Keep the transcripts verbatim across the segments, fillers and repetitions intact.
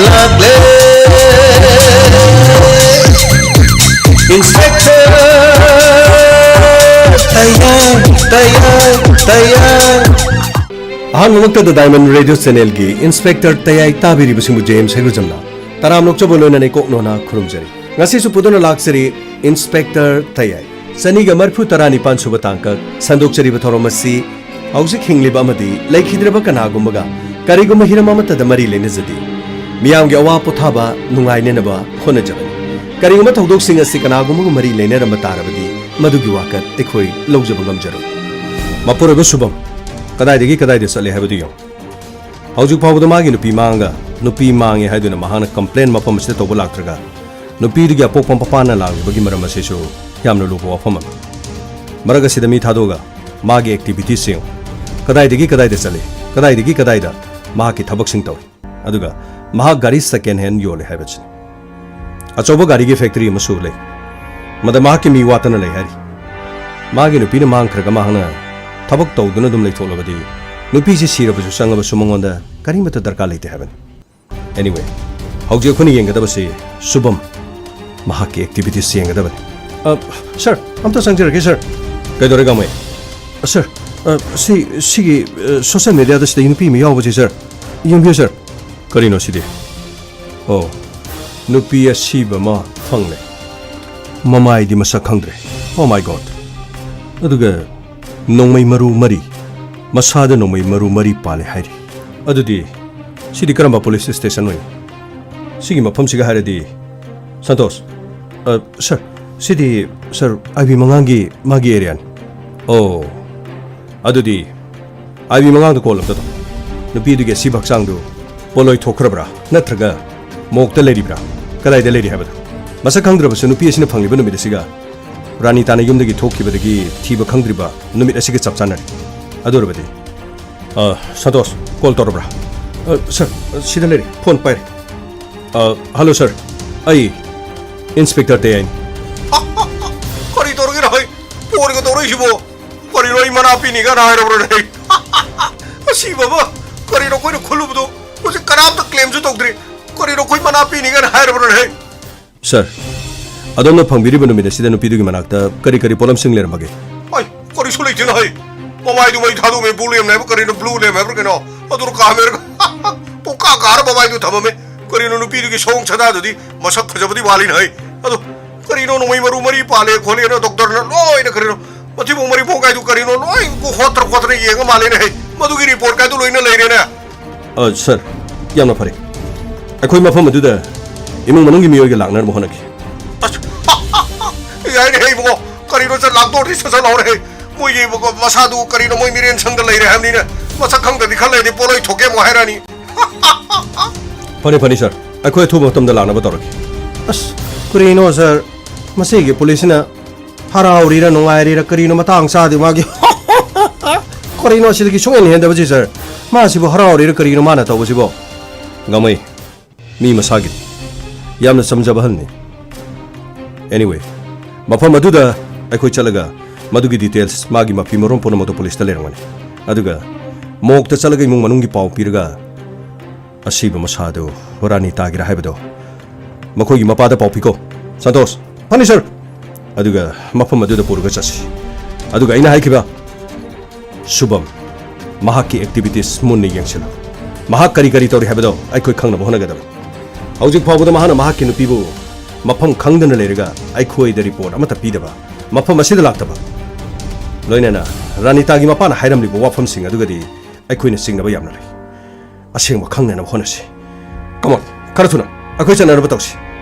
ꯂꯥꯛꯂꯦ꯫ Inspector ꯇꯌꯥꯏ, ꯇꯌꯥꯏ, ꯇꯌꯥꯏ꯫ ꯑꯍꯥꯟꯕꯃꯛꯇꯗ Diamond Radio Channelꯒꯤ Inspector ꯇꯌꯥꯏ ꯇꯥꯕꯤꯔꯤꯕꯁꯤꯡꯕꯨ ꯖꯦ ꯑꯦꯝ ꯁꯩꯒꯨꯖꯝꯅ ꯇꯔꯥꯝꯅ ꯑꯣꯛꯆꯕ ꯂꯣꯏꯅꯅ ꯏꯀꯣꯛ ꯅꯣꯟꯅ ꯈꯨꯔꯨꯝꯖꯔꯤ꯫ ꯉꯁꯤꯁꯨ ꯄꯨꯗꯨꯅ ꯂꯥꯛꯆꯔꯤ Inspector ꯇꯌꯥꯏ꯫ ꯆꯅꯤꯒ ꯃꯔꯤꯐꯨ ꯇꯔꯥꯅꯤꯄꯥꯟ ꯁꯨꯕ ꯇꯥꯡꯀꯛ ꯁꯟꯗꯣꯛꯆꯔꯤꯕ ꯊꯧꯔꯝ ꯑꯁꯤ ꯍꯧꯖꯤꯛ ꯍꯤꯡꯂꯤꯕ ꯑꯃꯗꯤ ꯂꯩꯈꯤꯗ꯭ꯔꯕ ꯀꯅꯥꯒꯨꯝꯕꯒ ꯀꯔꯤꯒꯨꯝꯕ ꯍꯤꯔꯝ ꯑꯃꯠꯇꯗ ꯃꯔꯤ ꯂꯩꯅꯖꯗꯦ꯫ ꯃꯤꯌꯥꯝꯒꯤ ꯑꯋꯥ ꯄꯣꯊꯥꯕ ꯅꯨꯡꯉꯥꯏꯅꯅꯕ ꯍꯣꯠꯅꯖꯕꯅꯤ꯫ ꯀꯔꯤꯒꯨꯝꯕ ꯊꯧꯗꯣꯛꯁꯤꯡ ꯑꯁꯤ ꯀꯅꯥꯒꯨꯝꯕꯒ ꯃꯔꯤ ꯂꯩꯅꯔꯝꯕ ꯇꯥꯔꯕꯗꯤ ꯃꯗꯨꯒꯤ ꯋꯥꯀꯠ ꯑꯩꯈꯣꯏ ꯂꯧꯖꯕ ꯉꯝꯖꯔꯣꯏ꯫ ꯃꯄꯨꯔꯣꯏꯕ ꯁꯨꯚꯝ ꯀꯗꯥꯏꯗꯒꯤ ꯀꯗꯥꯏꯗ ꯆꯠꯂꯦ ꯍꯥꯏꯕꯗꯨ ꯌꯦꯡꯉꯨ꯫ ꯍꯧꯖꯤꯛ ꯐꯥꯎꯕꯗ ꯃꯥꯒꯤ ꯅꯨꯄꯤ ꯃꯥꯡꯉꯒ, ꯅꯨꯄꯤ ꯃꯥꯡꯉꯦ ꯍꯥꯏꯗꯨꯅ ꯃꯍꯥꯛꯅ complain ꯃꯐꯝ ꯑꯁꯤꯗ ꯇꯧꯕ ꯂꯥꯛꯇ꯭ꯔꯒ, ꯅꯨꯄꯤꯗꯨꯒꯤ ꯑꯄꯣꯛꯄ ꯃꯄꯥꯅ ꯂꯥꯛꯂꯤꯕꯒꯤ ꯃꯔꯝ ꯑꯁꯤꯁꯨ ꯌꯥꯝꯅ ꯂꯨꯕ ꯋꯥꯐꯝ ꯑꯃꯅꯤ꯫ ꯃꯔꯛ ꯑꯁꯤꯗ ꯃꯤ ꯊꯥꯗꯣꯛꯑꯒ ꯃꯥꯒꯤ activities ꯌꯦꯡꯉꯨ꯫ ꯀꯗꯥꯏꯗꯒꯤ ꯀꯗꯥꯏꯗ ꯆꯠꯂꯤ, ꯀꯗꯥꯏꯗꯒꯤ ꯀꯗꯥꯏꯗ ꯃꯍꯥꯛꯀꯤ ꯊꯕꯛꯁꯤꯡ ꯇꯧꯏ, ꯑꯗꯨꯒ ꯃꯍꯥꯛ ꯒꯥꯔꯤ second hand ꯌꯣꯜꯂꯦ ꯍꯥꯏꯕꯁꯤꯅꯤ꯫ ꯑꯆꯧꯕ ꯒꯥꯔꯤꯒꯤ factory ꯑꯃꯁꯨ ꯂꯩ꯫ ꯃꯗ ꯃꯍꯥꯛꯀꯤ ꯃꯤ ꯋꯥꯠꯇꯅ ꯂꯩ ꯍꯥꯏꯔꯤ꯫ ꯃꯥꯒꯤ ꯅꯨꯄꯤꯅ ꯃꯥꯡꯈ꯭ꯔꯒ ꯃꯍꯥꯛꯅ ꯊꯕꯛ ꯇꯧꯗꯨꯅ ꯑꯗꯨꯝ ꯂꯩꯊꯣꯛꯂꯕꯗꯤ, ꯅꯨꯄꯤꯁꯤ ꯁꯤꯔꯕꯁꯨ ꯆꯪꯉꯕꯁꯨ ꯃꯉꯣꯟꯗ ꯀꯔꯤꯃꯠꯇ ꯗꯔꯀꯥꯔ ꯂꯩꯇꯦ ꯍꯥꯏꯕꯅꯤ꯫ Anyway, ꯍꯧꯖꯤꯛ ꯑꯩꯈꯣꯏꯅ ꯌꯦꯡꯒꯗꯕꯁꯤ ꯁꯨꯚꯝ, ꯃꯍꯥꯛꯀꯤ activities ꯌꯦꯡꯒꯗꯕꯅꯤ꯫ ꯑ, sir, ꯑꯝꯇ ꯆꯪꯖꯔꯛꯀꯦ, sir꯫ ꯀꯩꯗꯧꯔꯦ, ꯒꯥꯡꯃꯩ? ꯑ, sir, ꯑ, ꯁꯤ, ꯁꯤꯒꯤ, ꯑ, social mediaꯗ ꯁꯤꯗ ꯅꯨꯄꯤ ꯑꯃ ꯌꯥꯎꯕꯁꯤ, sir꯫ ꯌꯦꯡꯕꯤꯌꯨ, sir꯫ ꯀꯔꯤꯅꯣ ꯁꯤꯗꯤ? ꯑꯣ, ꯅꯨꯄꯤ ꯑꯁꯤꯕ ꯑꯃ ꯐꯪꯂꯦ꯫ ꯃꯃꯥꯏꯗꯤ ꯃꯁꯛ ꯈꯪꯗ꯭ꯔꯦ꯫ Oh my God! ꯑꯗꯨꯒ ꯅꯣꯡꯃꯩ ꯃꯔꯨ ꯃꯔꯤ, ꯃꯁꯥꯗ ꯅꯣꯡꯃꯩ ꯃꯔꯨ ꯃꯔꯤ ꯄꯥꯜꯂꯦ ꯍꯥꯏꯔꯤ꯫ ꯑꯗꯨꯗꯤ ꯁꯤꯗꯤ ꯀꯔꯝꯕ police station ꯑꯣꯏꯅꯤ? ꯁꯤꯒꯤ ꯃꯐꯝꯁꯤꯒ ꯍꯥꯏꯔꯗꯤ, ꯁꯟꯇꯣꯁ, ꯑ, sir, ꯁꯤꯗꯤ, sir, ꯑꯥꯏ ꯕꯤ ꯃꯉꯥꯡꯒꯤ ꯃꯥꯒꯤ areaꯅꯤ꯫ ꯑꯣ, ꯑꯗꯨꯗꯤ ꯑꯥꯏ ꯕꯤ ꯃꯉꯥꯡꯗ call ꯑꯝꯇ ꯇꯧ꯫ ꯅꯨꯄꯤꯗꯨꯒꯤ ꯑꯁꯤꯕ ꯍꯛꯆꯥꯡꯗꯨ ꯄꯣꯂꯣꯏ ꯊꯣꯛꯈ꯭ꯔꯕ꯭ꯔꯥ ꯅꯠꯇ꯭ꯔꯒ morgueꯇ ꯂꯩꯔꯤꯕ꯭ꯔꯥ? ꯀꯗꯥꯏꯗ ꯂꯩꯔꯤ ꯍꯥꯏꯕꯗꯨ꯫ ꯃꯁꯛ ꯈꯪꯗ꯭ꯔꯕꯁꯨ ꯅꯨꯄꯤ ꯑꯁꯤꯅ ꯐꯪꯂꯤꯕ ꯅꯨꯃꯤꯠ ꯑꯁꯤꯒ ꯔꯥꯅꯤ ꯇꯥꯅ ꯌꯨꯝꯗꯒꯤ ꯊꯣꯛꯈꯤꯕꯗꯒꯤ ꯊꯤꯕ ꯈꯪꯗ꯭ꯔꯤꯕ ꯅꯨꯃꯤꯠ ꯑꯁꯤꯒ ꯆꯞ ꯆꯥꯅꯔꯦ꯫ ꯑꯗꯨ ꯑꯣꯏꯔꯕꯗꯤ, ꯑ, ꯁꯟꯇꯣꯁ, call ꯇꯧꯔꯕ꯭ꯔꯥ? ꯑ, sir, ꯁꯤꯗ ꯂꯩꯔꯦ, phone ꯄꯥꯏꯔꯦ꯫ ꯑ, hello sir, ꯑꯩ Inspector ꯇꯌꯥꯏꯅꯤ꯫ ꯀꯔꯤ ꯇꯧꯔꯒꯦ ꯅꯍꯣꯏ? Phoneꯒ ꯇꯧꯔꯛꯏꯁꯤꯕꯣ? ꯀꯔꯤꯅꯣ, ꯑꯩ ꯃꯅꯥ ꯄꯤꯅꯤꯒꯅ ꯍꯥꯏꯔꯕ꯭ꯔꯣ ꯅꯍꯣꯏ? ꯑꯁꯤꯕ ꯑꯃ, ꯀꯔꯤꯅꯣ ꯑꯩꯈꯣꯏꯅ ꯈꯨꯜꯂꯨꯕꯗꯣ? ꯍꯧꯖꯤꯛ ꯀꯅꯥꯝꯇ claimꯁꯨ ꯇꯧꯗ꯭ꯔꯤ꯫ ꯄꯤꯅꯤꯒꯅ ꯍꯥꯏꯔꯕ꯭ꯔꯅꯦ? ꯁꯥꯔ, ꯑꯗꯣꯝꯅ ꯐꯪꯕꯤꯔꯤꯕ ꯅꯨꯃꯤꯠ ꯑꯁꯤꯗ ꯅꯨꯄꯤꯗꯨꯒꯤ ꯃꯅꯥꯛꯇ ꯀꯔꯤ ꯀꯔꯤ ꯄꯣꯠꯂꯝꯁꯤꯡ ꯂꯩꯔꯝꯕꯒꯦ? ꯑꯩ ꯀꯔꯤꯁꯨ ꯂꯩꯇꯦꯅ ꯍꯩ꯫ ꯃꯃꯥꯏꯗꯨ ꯃꯩ ꯊꯥꯗꯣꯛꯑꯝꯃꯦ, ꯕ꯭ꯂꯨ ꯂꯦꯝꯅ ꯍꯥꯏꯕ꯭ꯔꯥ ꯀꯔꯤꯅꯣ, ꯕ꯭ꯂꯨ ꯂꯦꯝ ꯍꯥꯏꯕ꯭ꯔꯥ ꯀꯩꯅꯣ, ꯑꯗꯨꯅ ꯀꯥ ꯃꯦꯔꯒ ꯄꯨꯡꯀꯥ ꯀꯥꯔ ꯃꯃꯥꯏꯗꯨ ꯊꯝꯃꯝꯃꯦ꯫ ꯀꯔꯤꯅꯣ ꯅꯨꯄꯤꯗꯨꯒꯤ ꯁꯑꯣꯡ ꯁꯥꯗꯥꯗꯨꯗꯤ ꯃꯁꯛ ꯐꯖꯕꯗꯤ ꯃꯥꯜꯂꯤꯅ ꯍꯩ꯫ ꯑꯗꯣ ꯀꯔꯤꯅꯣ ꯅꯣꯡꯃꯩ ꯃꯔꯨ ꯃꯔꯤ ꯄꯥꯜꯂꯦ ꯈꯣꯠꯂꯦꯅ ꯗꯣꯛꯇꯔꯅ ꯂꯣꯏꯅ ꯀꯔꯤꯅꯣ ꯃꯊꯤꯕꯣꯡ ꯃꯔꯤꯕꯣꯡ ꯀꯥꯏꯗꯨ ꯀꯔꯤꯅꯣ ꯂꯣꯏ ꯍꯣꯠꯇ꯭ꯔ ꯈꯣꯠꯇ꯭ꯔ ꯌꯦꯡꯉ ꯃꯥꯜꯂꯦꯅꯦ ꯍꯩ꯫ ꯃꯗꯨꯒꯤ ꯔꯤꯄꯣꯔꯠ ꯀꯥꯏꯗꯨ ꯂꯣꯏꯅ ꯂꯩꯔꯦꯅꯦ꯫ ꯑ, ꯁꯥꯔ, ꯌꯥꯝꯅ ꯐꯔꯦ꯫ ꯑꯩꯈꯣꯏ ꯃꯐꯝ ꯑꯗꯨꯗ ꯏꯃꯨꯡ ꯃꯅꯨꯡꯒꯤ ꯃꯤꯑꯣꯏꯒ ꯂꯥꯛꯅꯅꯕ ꯍꯣꯠꯅꯒꯦ꯫ ꯑꯁ, ꯌꯥꯏꯅꯦ ꯍꯦ ꯏꯕꯨꯡꯉꯣ, ꯀꯔꯤꯅꯣ ꯆꯠ ꯂꯥꯛꯇꯣꯔꯗꯤ ꯁꯠ ꯁꯠ ꯂꯥꯎꯔꯦ ꯍꯦ꯫ ꯃꯣꯏꯒꯤ ꯃꯁꯥꯗꯨ ꯀꯔꯤꯅꯣ ꯃꯣꯏ ꯃꯤꯔꯦꯟ ꯁꯪꯗ ꯂꯩꯔꯦ ꯍꯥꯏꯕꯅꯤꯅ, ꯃꯁꯛ ꯈꯪꯗ꯭ꯔꯗꯤ ꯈꯔ ꯂꯩꯔꯗꯤ ꯄꯣꯠꯂꯣꯏ ꯊꯣꯛꯀꯦ ꯑꯃꯨꯛ ꯍꯥꯏꯔꯛꯑꯅꯤ꯫ ꯐꯅꯤ, ꯐꯅꯤ, ꯁꯥꯔ꯫ ꯑꯩꯈꯣꯏ ꯑꯊꯨꯕ ꯃꯇꯝꯗ ꯂꯥꯛꯅꯕ ꯇꯧꯔꯒꯦ꯫ ꯑꯁ, ꯀꯔꯤꯅꯣ, ꯁꯥꯔ? ꯃꯁꯤꯒꯤ ꯄꯨꯂꯤꯁꯁꯤꯅ ꯍꯔꯥꯎꯔꯤꯔ ꯅꯨꯡꯉꯥꯏꯔꯤꯔ ꯀꯔꯤꯅꯣ ꯃꯇꯥꯡ ꯆꯥꯗꯦ ꯃꯥꯒꯤ꯫ ꯀꯔꯤꯅꯣ ꯑꯁꯤꯗꯒꯤ ꯁꯨꯡꯍꯦꯟ ꯍꯦꯟꯗꯕꯁꯤ, ꯁꯥꯔ? ꯃꯥꯁꯤꯕꯨ ꯍꯔꯥꯎꯔꯤꯔ ꯀꯔꯤꯅꯣ ꯃꯥꯅ ꯇꯧꯕꯁꯤꯕꯣ? ꯒꯃꯩ, ꯃꯤ ꯃꯁꯥꯒꯤꯅꯤ꯫ ꯌꯥꯝꯅ ꯆꯝꯖꯕ ꯑꯍꯜꯅꯤ꯫ Anyway, ꯃꯐꯝ ꯑꯗꯨꯗ ꯑꯩꯈꯣꯏ ꯆꯠꯂꯒ ꯃꯗꯨꯒꯤ details, ꯃꯥꯒꯤ ꯃꯐꯤ ꯃꯔꯣꯟ ꯄꯨꯝꯅꯃꯛꯇꯣ ꯄꯨꯂꯤꯁꯇ ꯂꯩꯔꯝꯒꯅꯤ꯫ ꯑꯗꯨꯒ ꯃꯣꯛꯇ ꯆꯠꯂꯒ ꯏꯃꯨꯡ ꯃꯅꯨꯡꯒꯤ ꯄꯥꯎ ꯄꯤꯔꯒ ꯑꯁꯤꯕ ꯃꯁꯥꯗꯨ ꯔꯥꯅꯤ ꯇꯥꯒꯦꯔꯥ ꯍꯥꯏꯕꯗꯣ ꯃꯈꯣꯏꯒꯤ ꯃꯄꯥꯗ ꯄꯥꯎ ꯄꯤꯀꯣ꯫ ꯁꯟꯇꯣꯁ, ꯐꯅꯤ ꯁꯥꯔ꯫ ꯑꯗꯨꯒ ꯃꯐꯝ ꯑꯗꯨꯗ ꯄꯨꯔꯒ ꯆꯠꯁꯤ꯫ ꯑꯗꯨꯒ ꯑꯩꯅ ꯍꯥꯏꯈꯤꯕ ꯁꯨꯚꯝ, ꯃꯍꯥꯛꯀꯤ activities ꯃꯨꯟꯅ ꯌꯦꯡꯁꯤꯜꯂꯨ꯫ ꯃꯍꯥꯛ ꯀꯔꯤ ꯀꯔꯤ ꯇꯧꯔꯤ ꯍꯥꯏꯕꯗꯣ ꯑꯩꯈꯣꯏ ꯈꯪꯅꯕ ꯍꯣꯠꯅꯒꯗꯕꯅꯤ꯫ ꯍꯧꯖꯤꯛ ꯐꯥꯎꯕꯗ ꯃꯍꯥꯛꯅ ꯃꯍꯥꯛꯀꯤ ꯅꯨꯄꯤꯕꯨ ꯃꯐꯝ ꯈꯪꯗꯅ ꯂꯩꯔꯒ ꯑꯩꯈꯣꯏꯗ ꯔꯤꯄꯣꯔꯠ ꯑꯃꯠꯇ ꯄꯤꯗꯕ, ꯃꯐꯝ ꯑꯁꯤꯗ ꯂꯥꯛꯇꯕ, ꯂꯣꯏꯅꯅ ꯔꯥꯅꯤꯇꯥꯒꯤ ꯃꯄꯥꯅ ꯍꯥꯏꯔꯝꯂꯤꯕ ꯋꯥꯐꯝꯁꯤꯡ ꯑꯗꯨꯒꯗꯤ ꯑꯩꯈꯣꯏꯅ ꯆꯤꯡꯅꯕ ꯌꯥꯝꯅ ꯂꯩ꯫ ꯑꯁꯦꯡꯕ ꯈꯪꯅꯅꯕ ꯍꯣꯠꯅꯁꯤ꯫ Come on, ꯈꯔ ꯊꯨꯅ ꯑꯩꯈꯣꯏ ꯆꯠꯅꯅꯕ ꯇꯧꯁꯤ꯫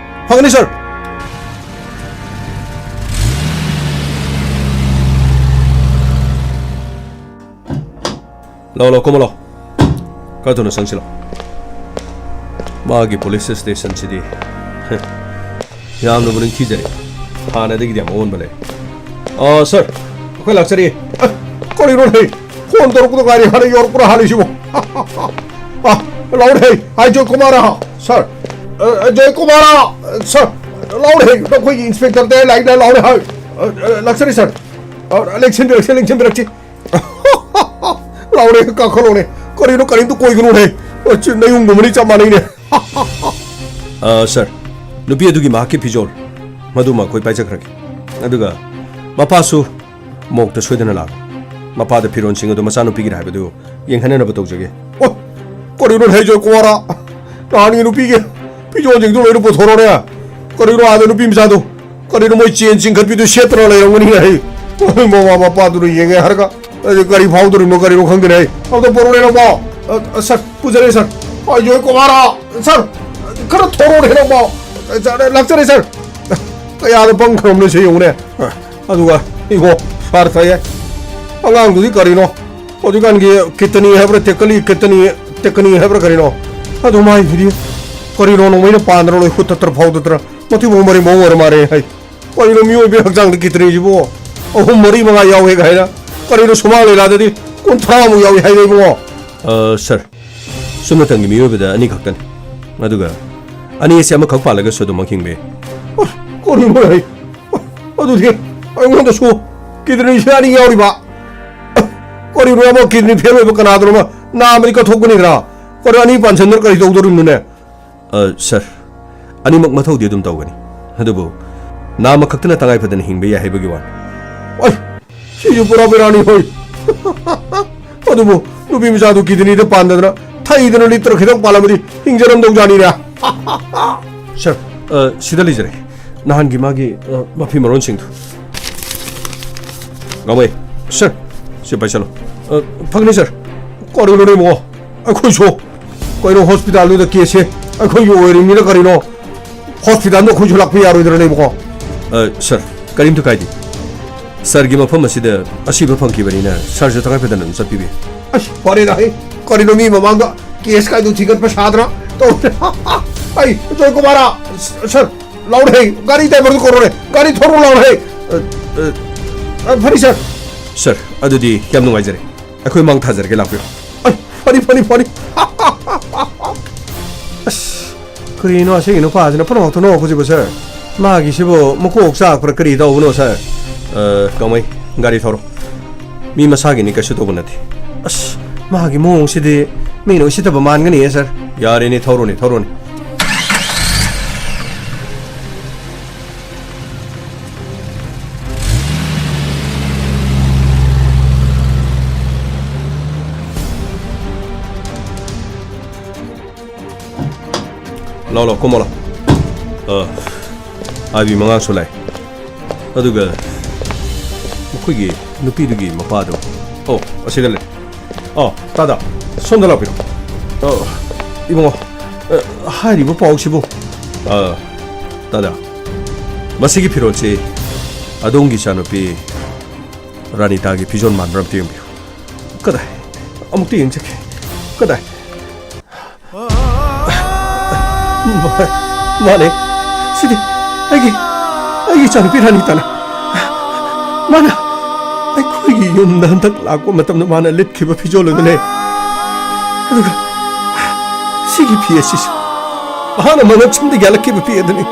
ꯐꯒꯅꯤ, ꯁꯥꯔ꯫ ꯂꯥꯎ, ꯂꯥꯎ, ꯀꯨꯝꯃꯣ, ꯂꯥꯎ꯫ ꯈꯔ ꯊꯨꯅ ꯆꯪꯁꯤꯜꯂꯣ꯫ ꯃꯥꯒꯤ ꯄꯨꯂꯤꯁ ꯁ꯭ꯇꯦꯁꯟꯁꯤꯗꯤ꯫ ꯌꯥꯝꯅꯕꯨ ꯅꯤꯡꯊꯤꯖꯔꯦ꯫ ꯍꯥꯟꯅꯗꯒꯤꯗꯤ ꯌꯥꯝ ꯑꯑꯣꯟꯕ ꯂꯩ꯫ ꯑ, ꯁꯥꯔ, ꯑꯩꯈꯣꯏ ꯂꯥꯛꯆꯔꯤ꯫ ꯑ, ꯀꯔꯤꯅꯣ ꯍꯦ? ꯐꯣꯟ ꯇꯧꯔꯛꯄꯗ ꯉꯥꯏꯔꯤ, ꯍꯥꯟꯅ ꯌꯧꯔꯛꯄ꯭ꯔꯥ ꯍꯥꯟꯅ ꯁꯤꯕꯣ? ꯑ, ꯂꯥꯎꯔꯦ ꯍꯦ꯫ ꯍꯥꯏ, ꯖꯣꯏ ꯀꯨꯃꯥꯔ, ꯁꯥꯔ꯫ ꯑ, ꯖꯣꯏ ꯀꯨꯃꯥꯔ, ꯁꯥꯔ꯫ ꯂꯥꯎꯔꯦ ꯍꯦ꯫ ꯅꯈꯣꯏꯒꯤ ꯏꯟꯁꯄꯦꯛꯇꯔꯗ ꯂꯥꯏꯅ ꯂꯥꯎꯔꯦ ꯍꯥꯏ꯫ ꯑ, ꯑ, ꯂꯥꯛꯆꯔꯤ, ꯁꯥꯔ꯫ ꯑ, ꯂꯦꯡꯁꯤꯟꯕꯤꯔꯛꯁꯤ, ꯂꯦꯡꯁꯤꯟꯕꯤꯔꯛꯁꯤ꯫ ꯂꯥꯎꯔꯦ, ꯀꯥꯈꯠꯂꯣꯅꯦ꯫ ꯀꯔꯤꯅꯣ, ꯀꯔꯤꯝꯇ ꯀꯣꯏꯒꯅꯨꯅꯦ꯫ ꯑ, ꯆꯤ-, ꯅꯌꯨꯝꯒꯨꯝꯕꯅꯤ ꯆꯞ ꯃꯥꯟꯅꯩꯅꯦ꯫ ꯑ, ꯁꯥꯔ, ꯅꯨꯄꯤ ꯑꯗꯨꯒꯤ ꯃꯍꯥꯛꯀꯤ ꯐꯤꯖꯣꯜ ꯃꯗꯨꯃ ꯑꯩꯈꯣꯏ ꯄꯥꯏꯖꯈ꯭ꯔꯒꯦ꯫ ꯑꯗꯨꯒ ꯃꯄꯥꯁꯨ ꯃꯣꯛꯇ ꯁꯣꯏꯗꯅ ꯂꯥꯛꯑꯣ꯫ ꯃꯄꯥꯗ ꯐꯤꯔꯣꯟꯁꯤꯡ ꯑꯗꯨ ꯃꯆꯥꯅꯨꯄꯤꯒꯤꯔ ꯍꯥꯏꯕꯗꯨ ꯌꯦꯡꯍꯟꯅꯅꯕ ꯇꯧꯖꯒꯦ꯫ ꯑꯣ, ꯀꯔꯤꯅꯣ ꯍꯦ ꯖꯣꯏꯀꯨꯃꯥꯔ? ꯅꯍꯥꯟꯒꯤ ꯅꯨꯄꯤꯒꯤ ꯐꯤꯖꯣꯜꯁꯤꯡꯗꯨ ꯂꯣꯏꯅ ꯄꯨꯊꯣꯔꯛꯑꯣꯅꯦ꯫ ꯀꯔꯤꯅꯣ ꯑꯥꯗ ꯅꯨꯄꯤ ꯃꯆꯥꯗꯣ? ꯀꯔꯤꯅꯣ ꯃꯣꯏ ꯆꯦꯟ ꯆꯤꯡꯈꯠꯄꯤꯗꯨ ꯁꯦꯠꯇꯅ ꯂꯩꯔꯝꯒꯅꯤ ꯍꯥꯏ꯫ ꯃꯃꯥ ꯃꯄꯥꯗꯨꯅ ꯌꯦꯡꯉꯦ ꯍꯥꯏꯔꯒ ꯑꯩꯗꯤ ꯀꯔꯤ ꯐꯥꯎꯗꯣꯔꯤꯕꯅꯣ ꯀꯔꯤꯅꯣ ꯈꯪꯗꯦꯅꯦ ꯑꯩ꯫ ꯑꯝꯇ ꯄꯣꯔꯛꯑꯣꯅꯦ ꯅꯪꯕꯣ꯫ ꯑ, ꯑ, ꯁꯥꯔ, ꯄꯨꯖꯔꯦ ꯁꯥꯔ꯫ ꯑ, ꯖꯣꯏꯀꯨꯃꯥꯔ, ꯁꯥꯔ, ꯈꯔ ꯊꯣꯔꯛꯑꯣꯅꯦ ꯅꯪꯕꯣ꯫ ꯑ, ꯁꯥꯔ, ꯂꯥꯛꯆꯔꯦ ꯁꯥꯔ꯫ ꯀꯌꯥꯗ ꯄꯪꯈ꯭ꯔꯕꯅꯣ ꯁꯦ ꯌꯦꯡꯉꯨꯅꯦ꯫ ꯑꯗꯨꯒ ꯏꯕꯣ, ꯁꯥꯔ ꯊꯥꯏꯌꯦ꯫ ꯑꯉꯥꯡꯗꯨꯗꯤ ꯀꯔꯤꯅꯣ? ꯍꯧꯖꯤꯛꯀꯥꯟꯒꯤ ꯀꯤꯠꯅꯤ ꯍꯥꯏꯕ꯭ꯔꯥ, ꯇꯦꯀꯂꯤ, ꯀꯤꯠꯅꯤ, ꯇꯦꯀꯅꯤ ꯍꯥꯏꯕ꯭ꯔꯥ ꯀꯔꯤꯅꯣ? ꯑꯗꯨ ꯃꯥꯏꯗꯨꯗꯤ ꯀꯔꯤꯅꯣ ꯅꯣꯡꯃꯩꯅ ꯄꯥꯟꯗꯅ ꯂꯣꯏ ꯍꯨꯠꯇꯠꯇꯅ ꯐꯥꯎꯗꯠꯇꯅ ꯃꯊꯤꯕꯣꯡ ꯃꯔꯤꯕꯣꯡ ꯑꯣꯏꯔ ꯃꯥꯜꯂꯦ ꯍꯥꯏ꯫ ꯀꯔꯤꯅꯣ ꯃꯤꯑꯣꯏꯕꯒꯤ ꯍꯛꯆꯥꯡꯗ ꯀꯤꯠꯅꯤꯁꯤꯕꯨ ꯑꯍꯨꯝ, ꯃꯔꯤ, ꯃꯉꯥ ꯌꯥꯎꯋꯦ ꯀꯥꯏꯅ? ꯀꯔꯤꯅꯣ ꯁꯨꯃꯥꯡ ꯂꯤꯂꯥꯗꯗꯤ ꯀꯨꯟꯊ꯭ꯔꯥꯃꯨꯛ ꯌꯥꯎꯏ ꯍꯥꯏꯅꯦ ꯏꯕꯨꯡꯉꯣ? ꯑ, ꯁꯥꯔ, ꯁꯨꯞꯅꯇꯪꯒꯤ ꯃꯤꯑꯣꯏꯕꯗ ꯑꯅꯤ ꯈꯛꯇꯅꯤ꯫ ꯑꯗꯨꯒ ꯑꯅꯤ ꯑꯁꯤ ꯑꯃꯈꯛ ꯄꯥꯜꯂꯒꯁꯨ ꯑꯗꯨꯃꯛ ꯍꯤꯡꯕ ꯌꯥꯏ꯫ ꯑꯁ, ꯀꯔꯤꯅꯣ ꯍꯥꯏ? ꯑꯗꯨꯗꯤ ꯑꯩꯉꯣꯟꯗꯁꯨ ꯀꯤꯠꯅꯤꯁꯦ ꯑꯅꯤ ꯌꯥꯎꯔꯤꯕ? ꯀꯔꯤꯅꯣ ꯑꯃ ꯀꯤꯠꯅꯤ ꯐꯦꯜ ꯑꯣꯏꯕ ꯀꯅꯥꯗꯅꯣ ꯑꯃ ꯅꯥꯕꯗꯤ ꯀꯠꯊꯣꯛꯀꯅꯤꯗ꯭ꯔꯥ? ꯀꯔꯤ ꯑꯅꯤ ꯄꯥꯟꯁꯤꯟꯗꯅ ꯀꯔꯤ ꯇꯧꯗꯣꯔꯤꯕꯅꯣꯅꯦ? ꯑ, ꯁꯥꯔ, ꯑꯅꯤꯃꯛ ꯃꯊꯧꯗꯤ ꯑꯗꯨꯝ ꯇꯧꯒꯅꯤ꯫ ꯑꯗꯨꯕꯨ ꯅꯥꯝꯃ ꯈꯛꯇꯅ ꯇꯉꯥꯏ ꯐꯗꯅ ꯍꯤꯡꯕ ꯌꯥꯏ ꯍꯥꯏꯕꯒꯤ ꯋꯥꯅꯤ꯫ ꯑꯩ, ꯁꯤꯁꯨ ꯄꯨꯔꯥ ꯕꯦꯔꯥꯅꯤ ꯍꯣꯏ꯫ ꯑꯗꯨꯕꯨ ꯅꯨꯄꯤ ꯃꯆꯥꯗꯨ ꯀꯤꯗꯅꯤꯗ ꯄꯥꯟꯗꯗꯅ ꯊꯩꯗꯅ ꯂꯤꯇꯔ ꯈꯤꯇꯪ ꯄꯥꯜꯂꯝꯃꯗꯤ ꯍꯤꯡꯖꯔꯝꯗꯧꯖꯥꯠꯅꯤꯅꯦ꯫ ꯁꯥꯔ, ꯑ, ꯁꯤꯗ ꯂꯩꯖꯔꯦ꯫ ꯅꯍꯥꯟꯒꯤ ꯃꯥꯒꯤ, ꯑ, ꯃꯐꯤ ꯃꯔꯣꯟꯁꯤꯡꯗꯨ꯫ ꯉꯥꯎꯃꯩ, ꯁꯥꯔ, ꯁꯤ ꯄꯥꯏꯁꯜꯂꯣ꯫ ꯑ, ꯐꯒꯅꯤ, ꯁꯥꯔ꯫ ꯀꯔꯤꯅꯣꯅꯦ, ꯏꯕꯨꯡꯉꯣ? ꯑꯩꯈꯣꯏꯁꯨ ꯀꯩꯅꯣ, ꯍꯣꯁꯄꯤꯇꯥꯜꯗꯨꯗ ꯀꯦꯁꯁꯦ ꯑꯩꯈꯣꯏꯒꯤ ꯑꯣꯏꯔꯤꯕꯅꯤꯅ ꯀꯔꯤꯅꯣ? ꯍꯣꯁꯄꯤꯇꯥꯜꯗ ꯑꯩꯈꯣꯏꯁꯨ ꯂꯥꯛꯄ ꯌꯥꯔꯣꯏꯗ꯭ꯔꯅꯦ, ꯏꯕꯨꯡꯉꯣ? ꯑ, ꯁꯥꯔ, ꯀꯔꯤꯝꯇ ꯀꯥꯏꯗꯦ꯫ ꯁꯥꯔꯒꯤ ꯃꯐꯝ ꯑꯁꯤꯗ ꯑꯁꯤꯕ ꯐꯪꯈꯤꯕꯅꯤꯅ ꯁꯥꯔꯁꯨ ꯇꯉꯥꯏ ꯐꯗꯅ ꯑꯗꯨꯝ ꯆꯠꯄꯤꯕ ꯌꯥꯏ꯫ ꯑꯁ, ꯐꯔꯦꯗ, ꯍꯦ꯫ ꯀꯔꯤꯅꯣ ꯃꯤ ꯃꯃꯥꯡꯗ ꯀꯦꯁ ꯀꯥꯏꯗꯨ ꯊꯤꯒꯠꯄ ꯁꯥꯗꯅ ꯇꯧꯔꯦ꯫ ꯑꯩ, ꯖꯣꯏꯀꯨꯃꯥꯔ, ꯁꯥꯔ, ꯂꯥꯎꯔꯦ, ꯒꯥꯔꯤ ꯗ꯭ꯔꯥꯏꯚꯔꯗꯨ ꯀꯧꯔꯣꯅꯦ, ꯒꯥꯔꯤ ꯊꯧꯔꯣ ꯂꯥꯎꯔꯦ꯫ ꯑ, ꯑ, ꯑ, ꯐꯅꯤ, ꯁꯥꯔ꯫ ꯁꯥꯔ, ꯑꯗꯨꯗꯤ ꯌꯥꯝ ꯅꯨꯡꯉꯥꯏꯖꯔꯦ꯫ ꯑꯩꯈꯣꯏ ꯃꯥꯡ ꯊꯥꯖꯔꯒꯦ, ꯂꯥꯛꯄꯤꯔꯣ꯫ ꯑꯩ, ꯐꯅꯤ, ꯐꯅꯤ, ꯐꯅꯤ꯫ ꯑꯁ, ꯀꯔꯤꯅꯣ ꯑꯁꯤꯒꯤ ꯅꯨꯄꯥꯁꯤꯅ ꯄꯨꯝꯅꯃꯛꯇ ꯅꯣꯛꯄꯁꯤꯕꯨ, ꯁꯥꯔ? ꯃꯥꯒꯤꯁꯤꯕꯨ ꯃꯀꯣꯛ ꯆꯥꯛꯄ꯭ꯔꯥ ꯀꯔꯤ ꯇꯧꯕꯅꯣ, ꯁꯥꯔ? ꯑ, ꯀꯥꯃꯩ, ꯒꯥꯔꯤ ꯊꯧꯔꯣ꯫ ꯃꯤ ꯃꯁꯥꯒꯤꯅꯤ, ꯀꯩꯁꯨ ꯇꯧꯕ ꯅꯠꯇꯦ꯫ ꯑꯁ, ꯃꯥꯒꯤ ꯃꯑꯣꯡꯁꯤꯗꯤ ꯃꯤꯅ ꯎꯁꯤꯠꯇꯕ ꯃꯥꯟꯒꯅꯤꯌꯦ, ꯁꯥꯔ꯫ ꯌꯥꯔꯦꯅꯦ, ꯊꯧꯔꯣꯅꯦ, ꯊꯧꯔꯣꯅꯦ꯫ ꯂꯥꯎ, ꯂꯥꯎ, ꯀꯨꯝꯃꯣ, ꯂꯥꯎ꯫ ꯑ, ꯑꯥꯏꯕꯤ ꯃꯉꯥꯡꯁꯨ ꯂꯥꯛꯑꯦ꯫ ꯑꯗꯨꯒ ꯃꯈꯣꯏꯒꯤ ꯅꯨꯄꯤꯗꯨꯒꯤ ꯃꯄꯥꯗꯣ꯫ ꯑꯣ, ꯑꯁꯤꯗ ꯂꯩ꯫ ꯑꯣ, ꯇꯥꯗ, ꯁꯣꯝꯗ ꯂꯥꯛꯄꯤꯔꯣ꯫ ꯑ, ꯏꯕꯨꯡꯉꯣ, ꯑ, ꯍꯥꯏꯔꯤꯕ ꯄꯥꯎꯁꯤꯕꯨ? ꯑ, ꯇꯥꯗ, ꯃꯁꯤꯒꯤ ꯐꯤꯔꯣꯜꯁꯤ ꯑꯗꯣꯝꯒꯤ ꯏꯆꯥꯅꯨꯄꯤ ꯔꯥꯅꯤꯇꯥꯒꯤ ꯐꯤꯖꯣꯜ ꯃꯥꯟꯕ꯭ꯔꯥ ꯑꯝꯇ ꯌꯦꯡꯕꯤꯌꯨ꯫ ꯀꯗꯥꯏ? ꯑꯃꯨꯛꯇ ꯌꯦꯡꯖꯒꯦ꯫ ꯀꯗꯥꯏ? ꯃꯥꯅꯦ꯫ ꯁꯤꯗꯤ ꯑꯩꯒꯤ, ꯑꯩꯒꯤ ꯏꯆꯥꯅꯨꯄꯤ ꯔꯥꯅꯤꯇꯥꯅ꯫ ꯃꯥꯅ ꯑꯩꯈꯣꯏꯒꯤ ꯌꯨꯝꯗ ꯍꯟꯗꯛ ꯂꯥꯛꯄ ꯃꯇꯝꯗ ꯃꯥꯅ ꯂꯤꯠꯈꯤꯕ ꯐꯤꯖꯣꯜ ꯑꯗꯨꯅꯦ꯫ ꯑꯗꯨꯒ ꯁꯤꯒꯤ ꯐꯤ ꯑꯁꯤꯁꯨ ꯃꯍꯥꯛꯅ ꯃꯉꯛꯁꯝꯗ ꯌꯥꯜꯂꯛꯈꯤꯕ ꯐꯤ ꯑꯗꯨꯅꯤ꯫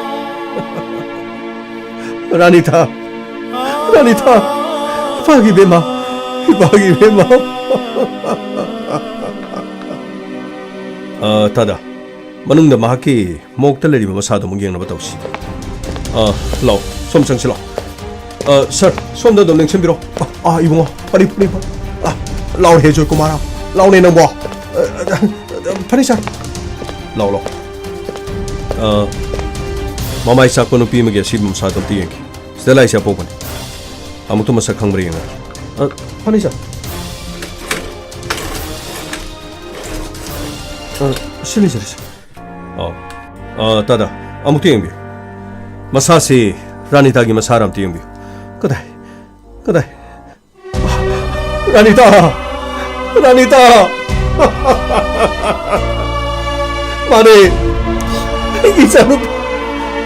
ꯔꯥꯅꯤꯇꯥ, ꯔꯥꯅꯤꯇꯥ, ꯏꯄꯥꯒꯤ ꯏꯕꯦꯝꯃ, ꯏꯄꯥꯒꯤ ꯏꯕꯦꯝꯃ꯫ ꯑ, ꯇꯥꯗ, ꯃꯅꯨꯡꯗ ꯃꯍꯥꯛꯀꯤ ꯃꯣꯛꯇ ꯂꯩꯔꯤꯕ ꯃꯁꯥꯗꯨ ꯑꯃꯨꯛ ꯌꯦꯡꯅꯕ ꯇꯧꯁꯤ꯫ ꯑ, ꯂꯥꯛꯑꯣ, ꯁꯣꯝ ꯆꯪꯁꯤ ꯂꯥꯛꯑꯣ꯫ ꯑ, ꯁꯥꯔ, ꯁꯣꯝꯗ ꯑꯗꯨꯝ ꯂꯦꯡꯁꯤꯟꯕꯤꯔꯣ꯫ ꯑ, ꯑ, ꯏꯕꯨꯡꯉꯣ, ꯐꯅꯤ, ꯐꯅꯤ, ꯐꯅꯤ꯫ ꯑ, ꯂꯥꯛꯑꯣ ꯍꯦ ꯖꯣꯏꯀꯨꯃꯥꯔ, ꯂꯥꯛꯑꯣꯅꯦ ꯅꯪꯕꯣ꯫ ꯑ, ꯑ, ꯑ, ꯐꯅꯤ, ꯁꯥꯔ꯫ ꯂꯥꯛꯑꯣ, ꯂꯥꯛꯑꯣ꯫ ꯑ, ꯃꯃꯥꯏ ꯆꯥꯛꯄ ꯅꯨꯄꯤ ꯑꯃꯒꯤ ꯑꯁꯤꯕ ꯃꯁꯥꯗꯣ ꯑꯝꯇ ꯌꯦꯡꯒꯦ꯫ ꯁꯤꯗ ꯂꯥꯛꯏꯁꯦ ꯑꯄꯣꯛꯄꯅꯤ꯫ ꯑꯃꯨꯛꯇ ꯃꯁꯛ ꯈꯪꯕ꯭ꯔꯥ ꯌꯦꯡꯉꯒꯦ꯫ ꯑ, ꯐꯅꯤ, ꯁꯥꯔ꯫ ꯑ, ꯁꯤꯅꯤ, ꯁꯥꯔ, ꯁꯥꯔ꯫ ꯑꯣ꯫ ꯑ, ꯇꯥꯗ, ꯑꯃꯨꯛꯇ ꯌꯦꯡꯕꯤꯌꯨ꯫ ꯃꯁꯥꯁꯤ ꯔꯥꯅꯤꯇꯥꯒꯤ ꯃꯁꯥꯔ ꯑꯝꯇ ꯌꯦꯡꯕꯤꯌꯨ꯫ ꯀꯗꯥꯏ? ꯀꯗꯥꯏ? ꯔꯥꯅꯤꯇꯥ! ꯔꯥꯅꯤꯇꯥ! ꯃꯥꯅꯦ! ꯑꯩꯒꯤ ꯏꯆꯥꯅꯨꯄꯤ,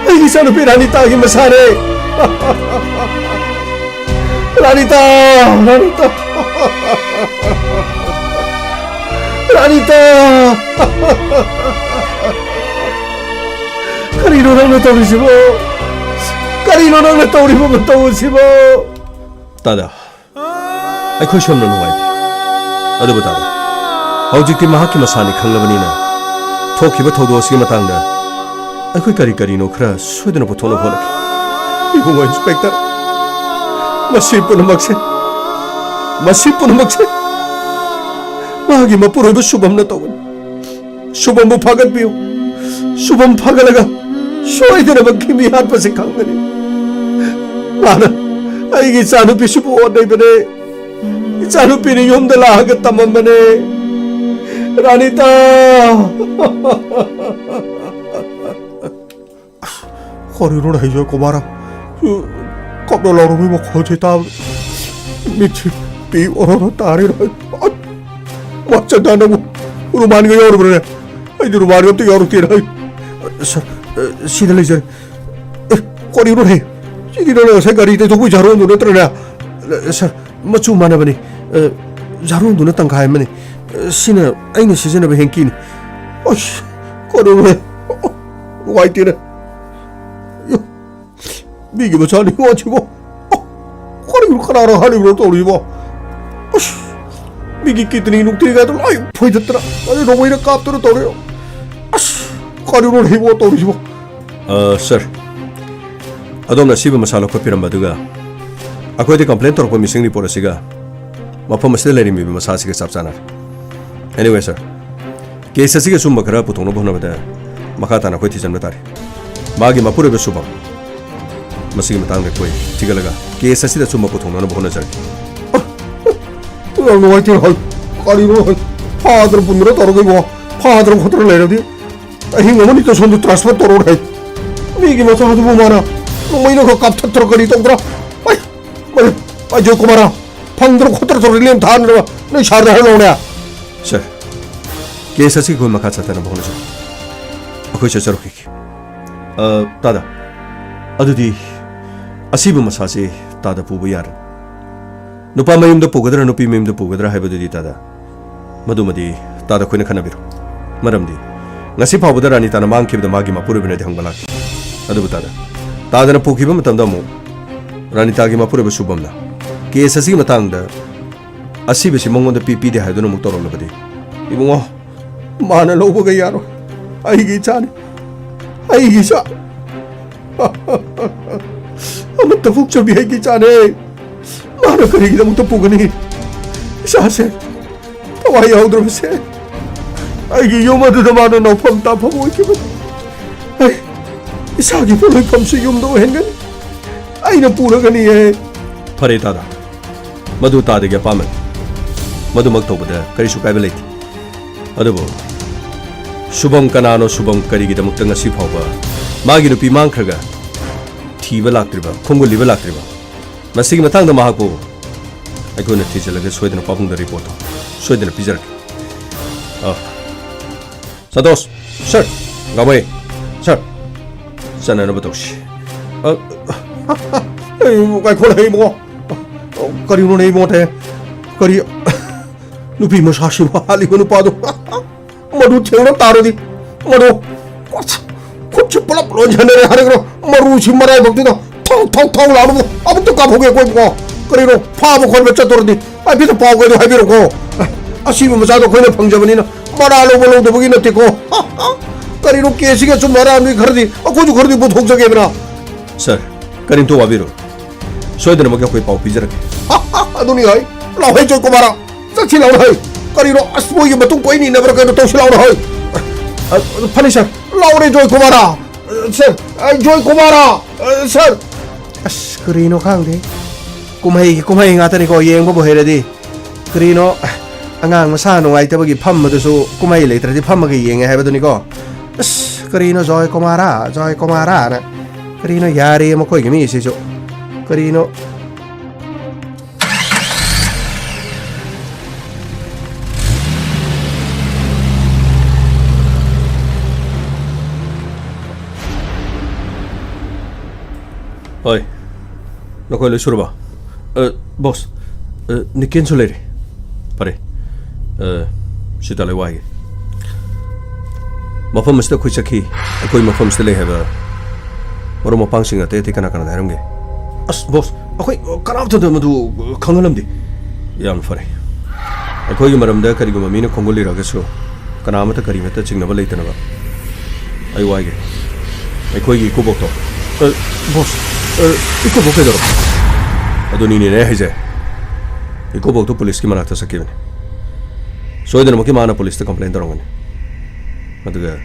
ꯑꯩꯒꯤ ꯏꯆꯥꯅꯨꯄꯤ ꯔꯥꯅꯤꯇꯥꯒꯤ ꯃꯁꯥꯅꯦ! ꯔꯥꯅꯤꯇꯥ! ꯔꯥꯅꯤꯇꯥ! ꯔꯥꯅꯤꯇꯥ! ꯀꯔꯤꯅꯣ ꯅꯪꯅ ꯇꯧꯔꯤꯁꯤꯕꯣ? ꯀꯔꯤꯅꯣ ꯅꯪꯅ ꯇꯧꯔꯤꯕ ꯃꯇꯧ ꯑꯁꯤꯕꯣ? ꯇꯥꯗ, ꯑꯩꯈꯣꯏ ꯁꯣꯝꯅ ꯅꯨꯡꯉꯥꯏꯇꯦ꯫ ꯑꯗꯨꯕꯨ ꯇꯥꯗ, ꯍꯧꯖꯤꯛꯇꯤ ꯃꯍꯥꯛꯀꯤ ꯃꯁꯥꯅꯤ ꯈꯪꯂꯕꯅꯤꯅ, ꯊꯣꯛꯈꯤꯕ ꯊꯧꯗꯣꯛ ꯑꯁꯤꯒꯤ ꯃꯇꯥꯡꯗ ꯑꯩꯈꯣꯏ ꯀꯔꯤ ꯀꯔꯤꯅꯣ ꯈꯔ ꯁꯣꯏꯗꯅ ꯄꯨꯊꯣꯛꯅꯕ ꯍꯣꯠꯅꯈꯤ꯫ ꯏꯕꯨꯡꯉꯣ ꯏꯟꯁꯄꯦꯛꯇꯔ, ꯃꯁꯤ ꯄꯨꯝꯅꯃꯛꯁꯦ, ꯃꯁꯤ ꯄꯨꯝꯅꯃꯛꯁꯦ ꯃꯥꯒꯤ ꯃꯄꯨꯔꯣꯏꯕ ꯁꯨꯕꯝꯅ ꯇꯧꯕꯅꯤ꯫ ꯁꯨꯕꯝꯕꯨ ꯐꯥꯒꯠꯄꯤꯌꯨ, ꯁꯨꯕꯝ ꯐꯒꯠꯂꯒ ꯁꯣꯏꯗꯅꯃꯛꯀꯤ ꯃꯤ ꯍꯥꯠꯄꯁꯤ ꯈꯪꯒꯅꯤ꯫ ꯃꯥꯅ ꯑꯩꯒꯤ ꯏꯆꯥꯅꯨꯄꯤꯁꯤꯕꯨ ꯑꯣꯠꯅꯩꯕꯅꯦ꯫ ꯏꯆꯥꯅꯨꯄꯤꯅ ꯌꯨꯝꯗ ꯂꯥꯛꯑꯒ ꯇꯝꯃꯝꯕꯅꯦ꯫ ꯔꯥꯅꯤꯇꯥ! ꯀꯔꯤꯅꯣꯅꯦ ꯍꯩꯖꯣꯏ ꯀꯨꯃꯥꯔ? ꯀꯞꯅ ꯂꯥꯎꯔꯕꯒꯤ ꯃꯈꯣꯟꯁꯦ ꯇꯥꯕꯗ ꯃꯤꯠꯁꯤ ꯄꯤ ꯑꯣꯔꯣꯔꯣ ꯇꯥꯔꯦꯅꯦ꯫ ꯋꯥꯆꯟꯗ, ꯅꯪꯕꯨ ꯔꯨꯃꯥꯟꯒ ꯌꯥꯎꯔꯕ꯭ꯔꯅꯦ? ꯑꯩꯗꯤ ꯔꯨꯃꯥꯟꯒ ꯑꯝꯇ ꯌꯥꯎꯔꯛꯇꯦꯅꯦ꯫ ꯁꯥꯔ, ꯁꯤꯗ ꯂꯩꯖꯔꯦ꯫ ꯑꯦ, ꯀꯔꯤꯅꯣꯅꯦ? ꯁꯤꯗꯤ ꯅꯪꯅ ꯉꯁꯥꯏ ꯒꯥꯔꯤ ꯇꯩꯊꯣꯛꯄꯒꯤ ꯖꯥꯔꯣꯟꯗꯨ ꯅꯠꯇ꯭ꯔꯅꯦ? ꯁꯥꯔ, ꯃꯆꯨ ꯃꯥꯟꯅꯕꯅꯤ꯫ ꯑ, ꯖꯥꯔꯣꯟꯗꯨꯅ ꯇꯪꯈꯥꯏ ꯑꯃꯅꯤ꯫ ꯑ, ꯁꯤꯅ ꯑꯩꯅ ꯁꯤꯖꯤꯟꯅꯕ ꯍꯦꯡꯀꯤꯅꯤ꯫ ꯑꯁ, ꯀꯔꯤꯅꯣꯅꯦ? ꯅꯨꯡꯉꯥꯏꯇꯦꯅꯦ꯫ ꯃꯤꯒꯤ ꯃꯆꯥꯅꯤ ꯋꯥꯁꯤꯕꯣ꯫ ꯀꯔꯤꯅꯣ, ꯀꯅꯥꯅ ꯍꯥꯠꯂꯤꯕꯅꯣ ꯇꯧꯔꯤꯕꯣ? ꯑꯁ, ꯃꯤꯒꯤ ꯀꯤꯗꯅꯤ ꯅꯨꯡꯇꯤꯒ ꯑꯗꯨ ꯂꯣꯏ ꯐꯣꯏꯗꯠꯇꯅ, ꯑꯗꯩ ꯅꯣꯡꯃꯩꯅ ꯀꯥꯞꯇꯅ ꯇꯧꯔꯦ꯫ ꯑꯁ, ꯀꯔꯤꯅꯣ ꯍꯤꯕꯣ ꯇꯧꯔꯤꯁꯤꯕꯣ? ꯑ, ꯁꯥꯔ, ꯑꯗꯣꯝꯅ ꯑꯁꯤꯕ ꯃꯁꯥ ꯂꯧꯈꯠꯄꯤꯔꯝꯕ ꯑꯗꯨꯒ ꯑꯩꯈꯣꯏꯗ ꯀꯝꯄ꯭ꯂꯦꯟ ꯇꯧꯔꯛꯄ ꯃꯤꯁꯤꯡ ꯔꯤꯄꯣꯔꯠ ꯑꯁꯤꯒ ꯃꯐꯝ ꯑꯁꯤꯗ ꯂꯩꯔꯝꯃꯤꯕ ꯃꯁꯥ ꯑꯁꯤꯒ ꯆꯞ ꯆꯥꯅꯔꯦ꯫ ꯑꯦꯅꯤꯋꯦ, ꯁꯥꯔ, ꯀꯦꯁ ꯑꯁꯤꯒꯤ ꯑꯆꯨꯝꯕ ꯈꯔ ꯄꯨꯊꯣꯛꯅꯕ ꯍꯣꯠꯅꯕꯗ ꯃꯈꯥ ꯇꯥꯅ ꯑꯩꯈꯣꯏ ꯊꯤꯖꯤꯟꯕ ꯇꯥꯔꯤ꯫ ꯃꯥꯒꯤ ꯃꯄꯨꯔꯣꯏꯕ ꯁꯨꯕꯝ, ꯃꯁꯤꯒꯤ ꯃꯇꯥꯡꯗ ꯑꯩꯈꯣꯏ ꯊꯤꯒꯠꯂꯒ ꯀꯦꯁ ꯑꯁꯤꯗ ꯑꯆꯨꯝꯕ ꯄꯨꯊꯣꯛꯅꯅꯕ ꯍꯣꯠꯅꯖꯔꯒꯦ꯫ ꯌꯥꯝ ꯅꯨꯡꯉꯥꯏꯇꯦ ꯍꯥꯏ꯫ ꯀꯔꯤꯅꯣ ꯍꯥꯏ? ꯐꯥꯗ꯭ꯔ ꯄꯨꯟꯗ꯭ꯔ ꯇꯧꯔꯒ ꯏꯕꯣ, ꯐꯥꯗ꯭ꯔ ꯈꯣꯠꯇ꯭ꯔ ꯂꯩꯔꯗꯤ ꯑꯍꯤꯡ ꯑꯃꯅꯤꯇ ꯁꯣꯝꯗ ꯇ꯭ꯔꯥꯟꯁꯐꯔ ꯇꯧꯔꯛꯑꯣ ꯍꯥꯏ꯫ ꯃꯤꯒꯤ ꯃꯆꯥꯗꯨꯕꯨ ꯃꯥꯅ ꯅꯣꯡꯃꯩꯅ ꯈꯔ ꯀꯥꯞꯊꯠꯇ꯭ꯔꯥ ꯀꯔꯤ ꯇꯧꯗ꯭ꯔꯥ? ꯑꯩ, ꯑꯩ, ꯑꯩ ꯖꯣꯏ ꯀꯨꯃꯥꯔ, ꯐꯪꯗ꯭ꯔ ꯈꯣꯠꯇ꯭ꯔ ꯇꯧꯔ ꯂꯦꯝ ꯊꯥꯅꯕ ꯅꯣꯏ ꯁꯥꯔꯗ ꯍꯥꯏꯔꯛꯑꯣꯅꯦ꯫ ꯁꯥꯔ, ꯀꯦꯁ ꯑꯁꯤ ꯑꯩꯈꯣꯏ ꯃꯈꯥ ꯆꯠꯊꯅꯕ ꯍꯣꯠꯅꯖꯔꯤ꯫ ꯑꯩꯈꯣꯏ ꯆꯠꯆꯔꯨꯈꯤꯒꯦ꯫ ꯑ, ꯇꯥꯗ, ꯑꯗꯨꯗꯤ ꯑꯁꯤꯕ ꯃꯁꯥꯁꯤ ꯇꯥꯗ ꯄꯨꯕ ꯌꯥꯔꯅꯤ꯫ ꯅꯨꯄꯥ ꯃꯌꯨꯝꯗ ꯄꯨꯒꯗ꯭ꯔꯥ, ꯅꯨꯄꯤ ꯃꯌꯨꯝꯗ ꯄꯨꯒꯗ꯭ꯔꯥ ꯍꯥꯏꯕꯗꯨꯗꯤ, ꯇꯥꯗ, ꯃꯗꯨꯃꯗꯤ ꯇꯥꯗ ꯑꯩꯈꯣꯏꯅ ꯈꯟꯅꯕꯤꯔꯣ꯫ ꯃꯔꯝꯗꯤ ꯉꯁꯤ ꯐꯥꯎꯕꯗ ꯔꯥꯅꯤꯇꯥꯅ ꯃꯥꯡꯈꯤꯕꯗ ꯃꯥꯒꯤ ꯃꯄꯨꯔꯣꯏꯕꯅꯗꯤ ꯍꯪꯕ ꯂꯥꯛꯈꯤ꯫ ꯑꯗꯨꯕꯨ ꯇꯥꯗ, ꯇꯥꯗꯅ ꯄꯨꯈꯤꯕ ꯃꯇꯝꯗ ꯑꯃꯨꯛ ꯔꯥꯅꯤꯇꯥꯒꯤ ꯃꯄꯨꯔꯣꯏꯕ ꯁꯨꯕꯝꯅ ꯀꯦꯁ ꯑꯁꯤꯒꯤ ꯃꯇꯥꯡꯗ ꯑꯁꯤꯕꯁꯤ ꯃꯉꯣꯟꯗ ꯄꯤ ꯄꯤꯗꯦ ꯍꯥꯏꯗꯨꯅ ꯑꯃꯨꯛ ꯇꯧꯔꯛꯂꯕꯗꯤ, ꯏꯕꯨꯡꯉꯣ, ꯃꯥꯅ ꯂꯧꯕꯒ ꯌꯥꯔꯣꯏ꯫ ꯑꯩꯒꯤ ꯏꯆꯥꯅꯤ, ꯑꯩꯒꯤ ꯏꯆꯥ꯫ ꯑꯃꯠꯇ ꯄꯣꯛꯆꯕꯤ ꯑꯩꯒꯤ ꯏꯆꯥꯅꯦ꯫ ꯃꯥꯅ ꯀꯔꯤꯒꯤꯗꯃꯛꯇ ꯄꯨꯒꯅꯤ? ꯏꯆꯥꯁꯦ ꯊꯋꯥꯏ ꯌꯥꯎꯗ꯭ꯔꯕꯁꯦ꯫ ꯑꯩꯒꯤ ꯌꯨꯝ ꯑꯗꯨꯗ ꯃꯥꯅ ꯅꯧꯐꯝ ꯇꯥꯐꯝ ꯑꯣꯏꯈꯤꯕꯅꯤ꯫ ꯏꯁꯥꯒꯤ ꯄꯣꯠꯂꯣꯏꯐꯝꯁꯨ ꯌꯨꯝꯗ ꯑꯣꯏꯍꯟꯒꯅꯤ꯫ ꯑꯩꯅ ꯄꯨꯔꯒꯅꯤꯌꯦ꯫ ꯐꯔꯦ ꯇꯥꯗ, ꯃꯗꯨ ꯇꯥꯗꯒꯤ ꯑꯄꯥꯝꯕꯅꯤ꯫ ꯃꯗꯨꯃꯛ ꯇꯧꯕꯗ ꯀꯔꯤꯁꯨ ꯀꯥꯏꯕ ꯂꯩꯇꯦ꯫ ꯑꯗꯨꯕꯨ ꯁꯨꯚꯝ ꯀꯅꯥꯅꯣ? ꯁꯨꯚꯝ ꯀꯔꯤꯒꯤꯗꯃꯛꯇ ꯉꯁꯤ ꯐꯥꯎꯕ ꯃꯥꯒꯤ ꯅꯨꯄꯤ ꯃꯥꯡꯈ꯭ꯔꯒ ꯊꯤꯕ ꯂꯥꯛꯇ꯭ꯔꯤꯕ, ꯈꯣꯡꯒꯨꯜ ꯂꯤꯕ ꯂꯥꯛꯇ꯭ꯔꯤꯕ? ꯃꯁꯤꯒꯤ ꯃꯇꯥꯡꯗ ꯃꯍꯥꯛꯄꯨ ꯑꯩꯈꯣꯏꯅ ꯊꯤꯖꯤꯜꯂꯒ ꯁꯣꯏꯗꯅ ꯄꯥꯕꯨꯡꯗ ꯔꯤꯄꯣꯔꯠꯇꯣ ꯁꯣꯏꯗꯅ ꯄꯤꯖꯔꯛꯀꯦ꯫ ꯑ, ꯁꯟꯇꯣꯁ, ꯁꯔ, ꯒꯥꯃꯩ, ꯁꯔ, ꯆꯠꯅꯅꯕ ꯇꯧꯁꯤ꯫ ꯑ, ꯑꯩ, ꯉꯥꯏꯈꯣ, ꯏꯕꯨꯡꯉꯣ꯫ ꯀꯔꯤꯅꯣꯅꯦ, ꯏꯕꯨꯡꯉꯣ, ꯀꯔꯤ? ꯅꯨꯄꯤ ꯃꯁꯥꯁꯤꯕꯨ ꯍꯥꯠꯂꯤꯕ ꯅꯨꯄꯥꯗꯣ꯫ ꯃꯗꯨ ꯊꯦꯡꯅ ꯇꯥꯔꯗꯤ, ꯃꯗꯨ, ꯑꯁ, ꯈꯨꯠꯁꯤ ꯄꯨꯂꯞ ꯂꯣꯟꯁꯤꯟꯅꯔꯦ ꯍꯥꯏꯔꯒ, ꯃꯔꯨꯁꯤ ꯃꯔꯥꯏꯕꯛꯇꯨꯗ ꯊꯧ, ꯊꯧ, ꯊꯧ ꯂꯥꯎꯅꯕ ꯑꯃꯨꯛꯇ ꯀꯥꯞꯍꯧꯒꯦ ꯑꯩꯈꯣꯏꯕꯨ꯫ ꯀꯔꯤꯅꯣ, ꯐꯥꯕ ꯈꯣꯠꯄ ꯆꯠꯇꯧꯔꯗꯤ ꯍꯥꯏꯐꯦꯠꯇ ꯄꯥꯎ ꯀꯩꯗꯣ ꯍꯥꯏꯕꯤꯔꯛꯑꯣ꯫ ꯑꯁꯤꯕ ꯃꯆꯥꯗꯣ ꯑꯩꯈꯣꯏꯅ ꯐꯪꯖꯕꯅꯤꯅ ꯃꯔꯥ ꯂꯧꯕ ꯂꯧꯗꯕꯒꯤ ꯅꯠꯇꯦꯀꯣ꯫ ꯀꯔꯤꯅꯣ, ꯀꯦꯁꯁꯤꯒ ꯁꯨꯝ ꯃꯔꯥ ꯅꯣꯏ ꯈꯔꯗꯤ, ꯑꯩꯈꯣꯏꯁꯨ ꯈꯔꯗꯤ ꯄꯨꯊꯣꯛꯆꯒꯦꯗꯅ꯫ ꯁꯥꯔ, ꯀꯔꯤꯝꯇ ꯋꯥꯕꯤꯔꯨ꯫ ꯁꯣꯏꯗꯅꯃꯛꯀꯤ ꯑꯩꯈꯣꯏ ꯄꯥꯎ ꯄꯤꯖꯔꯛꯀꯦ꯫ ꯑꯗꯨꯅꯤ ꯍꯥꯏ, ꯂꯥꯎꯍꯩ ꯖꯣꯏ ꯀꯨꯃꯥꯔ꯫ ꯆꯠꯁꯤ ꯂꯥꯎꯅ ꯍꯩ꯫ ꯀꯔꯤꯅꯣ? ꯑꯁ, ꯃꯣꯏꯒꯤ ꯃꯇꯨꯡ ꯀꯣꯏꯅ ꯏꯟꯅꯕ꯭ꯔꯥ ꯀꯩꯅꯣ ꯇꯧꯁꯤ ꯂꯥꯎꯅ ꯍꯩ꯫ ꯑ, ꯐꯅꯤ ꯁꯥꯔ꯫ ꯂꯥꯎꯔꯦ ꯖꯣꯏ ꯀꯨꯃꯥꯔ꯫ ꯑ, ꯁꯥꯔ, ꯑ, ꯖꯣꯏ ꯀꯨꯃꯥꯔ꯫ ꯑ, ꯁꯥꯔ꯫ ꯑꯁ, ꯀꯔꯤꯅꯣ ꯈꯪꯗꯦ꯫ ꯀꯨꯝꯍꯩꯒꯤ ꯀꯨꯝꯍꯩ ꯉꯥꯛꯇꯅꯤꯀꯣ, ꯌꯦꯡꯕꯕꯨ ꯍꯩꯔꯗꯤ꯫ ꯀꯔꯤꯅꯣ, ꯑꯉꯥꯡ ꯃꯁꯥ ꯅꯨꯡꯉꯥꯏꯇꯕꯒꯤ ꯐꯝꯕꯗꯨꯁꯨ ꯀꯨꯝꯍꯩ ꯂꯩꯇ꯭ꯔꯗꯤ ꯐꯝꯃꯒ ꯌꯦꯡꯉꯦ ꯍꯥꯏꯕꯗꯨꯅꯤꯀꯣ꯫ ꯑꯁ, ꯀꯔꯤꯅꯣ ꯖꯣꯏ ꯀꯨꯃꯥꯔ, ꯖꯣꯏ ꯀꯨꯃꯥꯔꯅ꯫ ꯀꯔꯤꯅꯣ ꯌꯥꯔꯦ ꯃꯈꯣꯏꯒꯤ ꯃꯤꯁꯤꯁꯨ꯫ ꯀꯔꯤꯅꯣ? ꯍꯣꯏ, ꯅꯈꯣꯏ ꯂꯣꯏ ꯁꯨꯔꯕ? ꯑ, ꯕꯣꯁ, ꯑ, ꯅꯤꯀꯦꯟꯁꯨ ꯂꯩꯔꯤ꯫ ꯐꯔꯦ, ꯑ, ꯁꯤꯇ ꯂꯣꯏ ꯋꯥꯏꯒꯦ꯫ ꯃꯐꯝ ꯑꯁꯤꯗ ꯑꯩꯈꯣꯏ ꯆꯠꯈꯤ, ꯑꯩꯈꯣꯏ ꯃꯐꯝꯁꯤꯗ ꯂꯩ ꯍꯥꯏꯕ ꯃꯔꯨꯞ ꯃꯄꯥꯡꯁꯤꯡ ꯑꯇꯩ ꯑꯇꯩ ꯀꯅꯥ ꯀꯅꯥꯗ ꯍꯥꯏꯔꯝꯒꯦ? ꯑꯁ, ꯕꯣꯁ, ꯑꯩꯈꯣꯏ ꯀꯅꯥꯝꯇꯗ ꯃꯗꯨ ꯈꯪꯍꯜꯂꯝꯗꯦ꯫ ꯌꯥꯝ ꯐꯔꯦ꯫ ꯑꯩꯈꯣꯏꯒꯤ ꯃꯔꯝꯗ ꯀꯔꯤꯒꯨꯝꯕ ꯃꯤꯅ ꯈꯣꯡꯒꯨꯜ ꯂꯤꯔꯛꯑꯒꯁꯨ ꯀꯅꯥ ꯑꯃꯠꯇ ꯀꯔꯤꯃꯠꯇ ꯆꯤꯡꯅꯕ ꯂꯩꯇꯅꯕ ꯑꯩ ꯋꯥꯏꯒꯦ꯫ ꯑꯩꯈꯣꯏꯒꯤ ꯏꯀꯨꯕꯣꯛꯇꯣ꯫ ꯑ, ꯕꯣꯁ, ꯑ, ꯏꯀꯨꯕꯣꯛ ꯀꯩꯗꯧꯔꯕ? ꯑꯗꯨꯅꯤꯅꯦ ꯑꯩ ꯍꯥꯏꯁꯦ꯫ ꯏꯀꯨꯕꯣꯛꯇꯣ ꯄꯨꯂꯤꯁꯀꯤ ꯃꯅꯥꯛꯇ ꯆꯠꯈꯤꯕꯅꯤ꯫ ꯁꯣꯏꯗꯅꯃꯛꯀꯤ ꯃꯥꯅ ꯄꯨꯂꯤꯁꯇ ꯀꯝꯄ꯭ꯂꯦꯟ ꯇꯧꯔꯝꯒꯅꯤ꯫ ꯑꯗꯨꯒ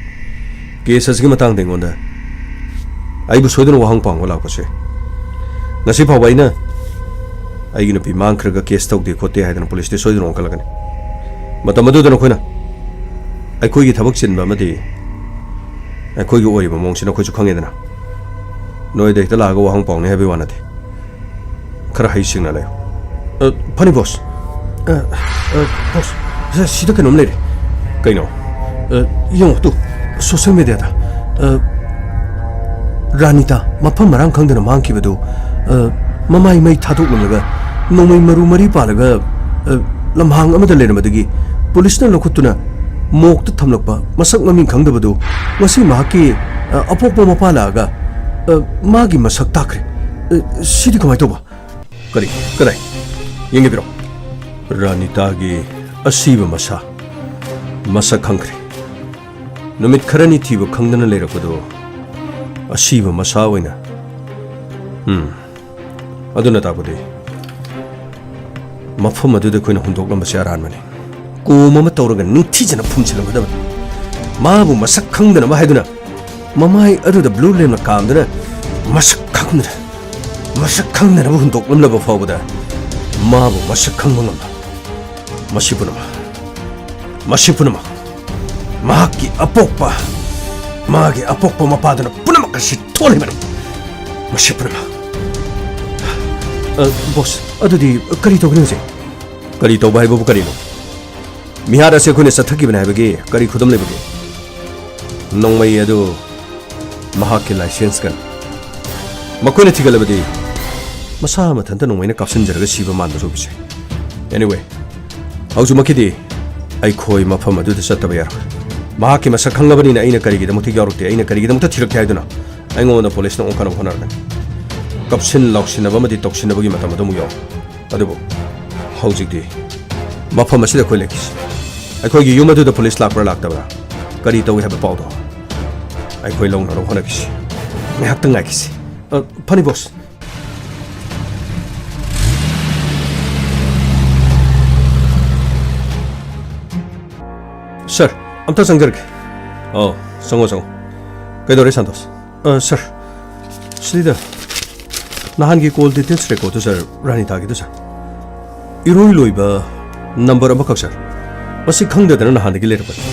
ꯀꯦꯁ ꯑꯁꯤꯒꯤ ꯃꯇꯥꯡꯗ ꯑꯩꯉꯣꯟꯗ ꯑꯩꯕꯨ ꯁꯣꯏꯗꯅ ꯋꯥꯍꯪ ꯄꯥꯎꯕ ꯂꯥꯛꯄꯁꯦ꯫ ꯉꯁꯤ ꯐꯥꯎꯕ ꯑꯩꯅ ꯑꯩꯒꯤ ꯅꯨꯄꯤ ꯃꯥꯡꯈ꯭ꯔꯒ ꯀꯦꯁ ꯇꯧꯗꯦ ꯈꯣꯠꯇꯦ ꯍꯥꯏꯗꯅ ꯄꯨꯂꯤꯁꯇ ꯁꯣꯏꯗꯅ ꯑꯣꯟꯈꯠꯂꯛꯀꯅꯤ꯫ ꯃꯇꯝ ꯑꯗꯨꯗ ꯅꯈꯣꯏꯅ ꯑꯩꯈꯣꯏꯒꯤ ꯊꯕꯛ ꯆꯤꯟꯕ ꯑꯃꯗꯤ ꯑꯩꯈꯣꯏꯒꯤ ꯑꯣꯏꯔꯤꯕ ꯃꯑꯣꯡꯁꯤ ꯅꯈꯣꯏꯁꯨ ꯈꯪꯉꯦꯗꯅ꯫ ꯅꯣꯏꯗ ꯍꯦꯛꯇ ꯂꯥꯛꯑꯒ ꯋꯥꯍꯪ ꯄꯥꯎꯅꯤ ꯍꯥꯏꯕꯒꯤ ꯋꯥ ꯅꯠꯇꯦ꯫ ꯈꯔ ꯍꯩꯁꯤꯡꯅ ꯂꯩꯌꯨ꯫ ꯑ, ꯐꯅꯤ ꯕꯣꯁ꯫ ꯑ, ꯑ, ꯕꯣꯁ, ꯁ-, ꯁꯤꯗ ꯀꯩꯅꯣꯝ ꯂꯩꯔꯦ꯫ ꯀꯩꯅꯣ? ꯑ, ꯌꯦꯡꯉꯣ ꯇꯨ, ꯁꯣꯁꯦꯜ ꯃꯦꯗꯤꯌꯥꯗ꯫ ꯑ, ꯔꯥꯅꯤꯇꯥ ꯃꯐꯝ ꯃꯔꯥꯡ ꯈꯪꯗꯅ ꯃꯥꯡꯈꯤꯕꯗꯨ, ꯑ, ꯃꯃꯥꯏ ꯃꯩ ꯊꯥꯗꯣꯛꯂꯝꯂꯒ ꯅꯣꯡꯃꯩ ꯃꯔꯨ ꯃꯔꯤ ꯄꯥꯜꯂꯒ, ꯑ, ꯂꯝꯍꯥꯡ ꯑꯃꯗ ꯂꯩꯔꯝꯕꯗꯒꯤ ꯄꯨꯂꯤꯁꯅ ꯂꯧꯈꯠꯇꯨꯅ ꯃꯣꯛꯇ ꯊꯝꯂꯛꯄ ꯃꯁꯛ ꯃꯃꯤꯡ ꯈꯪꯗꯕꯗꯨ ꯉꯁꯤ ꯃꯍꯥꯛꯀꯤ, ꯑ, ꯑꯄꯣꯛꯄ ꯃꯄꯥ ꯂꯥꯛꯑꯒ, ꯑ, ꯃꯥꯒꯤ ꯃꯁꯛ ꯇꯥꯛꯈ꯭ꯔꯦ꯫ ꯑ, ꯁꯤꯗꯤ ꯀꯃꯥꯏꯅ ꯇꯧꯕ? ꯀꯔꯤ? ꯀꯗꯥꯏ? ꯌꯦꯡꯒꯦ ꯄꯤꯔꯛꯑꯣ꯫ ꯔꯥꯅꯤꯇꯥꯒꯤ ꯑꯁꯤꯕ ꯃꯁꯥ ꯃꯁꯛ ꯈꯪꯈ꯭ꯔꯦ꯫ ꯅꯨꯃꯤꯠ ꯈꯔꯅꯤ ꯊꯤꯕ ꯈꯪꯗꯅ ꯂꯩꯔꯛꯄꯗꯨ ꯑꯁꯤꯕ ꯃꯁꯥ ꯑꯣꯏꯅ꯫ ꯎꯝ꯫ ꯑꯗꯨꯅ ꯇꯥꯛꯄꯗꯤ ꯃꯐꯝ ꯑꯗꯨꯗ ꯑꯩꯈꯣꯏꯅ ꯍꯨꯟꯗꯣꯛꯂꯝꯕꯁꯦ ꯑꯔꯥꯟꯕꯅꯤ꯫ ꯀꯣꯝ ꯑꯃ ꯇꯧꯔꯒ ꯅꯤꯡꯊꯤꯖꯅ ꯐꯨꯝꯖꯤꯜꯂꯝꯒꯗꯕꯅꯤ꯫ ꯃꯥꯕꯨ ꯃꯁꯛ ꯈꯪꯗꯅꯕ ꯍꯥꯏꯗꯨꯅ ꯃꯃꯥꯏ ꯑꯗꯨꯗ ꯕ꯭ꯂꯨ ꯂꯦꯝꯅ ꯀꯥꯝꯗꯨꯅ ꯃꯁꯛ ꯈꯪꯗꯅ, ꯃꯁꯛ ꯈꯪꯗꯅꯕ ꯍꯨꯟꯗꯣꯛꯂꯝꯂꯕ ꯐꯥꯎꯕꯗ ꯃꯥꯕꯨ ꯃꯁꯛ ꯈꯪꯕ ꯉꯝꯕ꯫ ꯃꯁꯤ ꯄꯨꯝꯅꯃꯛ, ꯃꯁꯤ ꯄꯨꯝꯅꯃꯛ ꯃꯍꯥꯛꯀꯤ ꯑꯄꯣꯛꯄ, ꯃꯥꯒꯤ ꯑꯄꯣꯛꯄ ꯃꯄꯥꯗꯨꯅ ꯄꯨꯝꯅꯃꯛ ꯑꯁꯤ ꯊꯣꯛꯍꯟꯕꯅꯤ꯫ ꯃꯁꯤ ꯄꯨꯝꯅꯃꯛ꯫ ꯑ, ꯕꯣꯁ, ꯑꯗꯨꯗꯤ ꯀꯔꯤ ꯇꯧꯒꯅꯤ ꯍꯧꯖꯤꯛ? ꯀꯔꯤ ꯇꯧꯕ ꯍꯥꯏꯕꯕꯨ ꯀꯔꯤꯅꯣ? ꯃꯤꯍꯥꯠ ꯑꯁꯤ ꯑꯩꯈꯣꯏꯅ ꯆꯠꯊꯈꯤꯕꯅꯤ ꯍꯥꯏꯕꯒꯤ ꯀꯔꯤ ꯈꯨꯗꯝ ꯂꯩꯕꯒꯦ? ꯅꯣꯡꯃꯩ ꯑꯗꯨ ꯃꯍꯥꯛꯀꯤ ꯂꯥꯏꯁꯦꯟꯁ ꯒꯟ꯫ ꯃꯈꯣꯏꯅ ꯊꯤꯒꯠꯂꯕꯗꯤ ꯃꯁꯥ ꯃꯊꯟꯇ ꯅꯣꯡꯃꯩꯅ ꯀꯥꯞꯁꯤꯟꯖꯔꯒ ꯁꯤꯕ ꯃꯥꯟꯕꯁꯨ ꯎꯕꯤꯁꯦ꯫ Anyway, ꯍꯧꯖꯤꯛꯃꯛꯀꯤꯗꯤ ꯑꯩꯈꯣꯏ ꯃꯐꯝ ꯑꯗꯨꯗ ꯆꯠꯇꯕ ꯌꯥꯔꯣꯏ꯫ ꯃꯍꯥꯛꯀꯤ ꯃꯁꯛ ꯈꯪꯂꯕꯅꯤꯅ ꯑꯩꯅ ꯀꯔꯤꯒꯤꯗꯃꯛꯇ ꯌꯥꯎꯔꯛꯇꯦ, ꯑꯩꯅ ꯀꯔꯤꯒꯤꯗꯃꯛꯇ ꯊꯤꯔꯛꯀꯦ ꯍꯥꯏꯗꯨꯅ ꯑꯩꯉꯣꯟꯗ ꯄꯨꯂꯤꯁꯅ ꯑꯣꯟꯈꯠꯅꯕ ꯍꯣꯠꯅꯔꯛꯀꯅꯤ꯫ ꯀꯞꯁꯤꯟ ꯂꯥꯎꯁꯤꯟꯅꯕ ꯑꯃꯗꯤ ꯇꯧꯁꯤꯟꯅꯕꯒꯤ ꯃꯇꯝ ꯑꯗꯨ ꯑꯃꯨꯛ ꯌꯧꯔꯦ꯫ ꯑꯗꯨꯕꯨ ꯍꯧꯖꯤꯛꯇꯤ ꯃꯐꯝ ꯑꯁꯤꯗ ꯑꯩꯈꯣꯏ ꯂꯩꯈꯤꯁꯤ꯫ ꯑꯩꯈꯣꯏꯒꯤ ꯌꯨꯝ ꯑꯗꯨꯗ ꯄꯨꯂꯤꯁ ꯂꯥꯛꯄ꯭ꯔꯥ ꯂꯥꯛꯇꯕ꯭ꯔꯥ, ꯀꯔꯤ ꯇꯧꯏ ꯍꯥꯏꯕ ꯄꯥꯎꯗꯣ ꯑꯩꯈꯣꯏ ꯂꯧꯅꯕ ꯍꯣꯠꯅꯈꯤꯁꯤ꯫ ꯉꯥꯏꯍꯥꯛꯇꯪ ꯉꯥꯏꯈꯤꯁꯤ꯫ ꯑ, ꯐꯅꯤ ꯕꯣꯁ꯫ ꯁꯥꯔ, ꯑꯝꯇ ꯆꯪꯖꯔꯛꯀꯦ꯫ ꯑꯧ, ꯆꯪꯉꯣ, ꯆꯪꯉꯣ꯫ ꯀꯩꯗꯧꯔꯦ ꯁꯥꯟꯇꯣꯁ? ꯑ, ꯁꯥꯔ, ꯁꯤꯗ ꯅꯍꯥꯟꯒꯤ call details record ꯇꯨ, ꯁꯥꯔ, ꯔꯥꯅꯤꯇꯥꯒꯤꯗꯨ, ꯁꯥꯔ꯫ ꯏꯔꯣꯏ ꯂꯣꯏꯕ number ꯑꯃꯈꯛ, ꯁꯥꯔ꯫ ꯃꯁꯤ ꯈꯪꯗꯗꯅ ꯅꯍꯥꯟꯗꯒꯤ ꯂꯩꯔꯕꯅꯤ꯫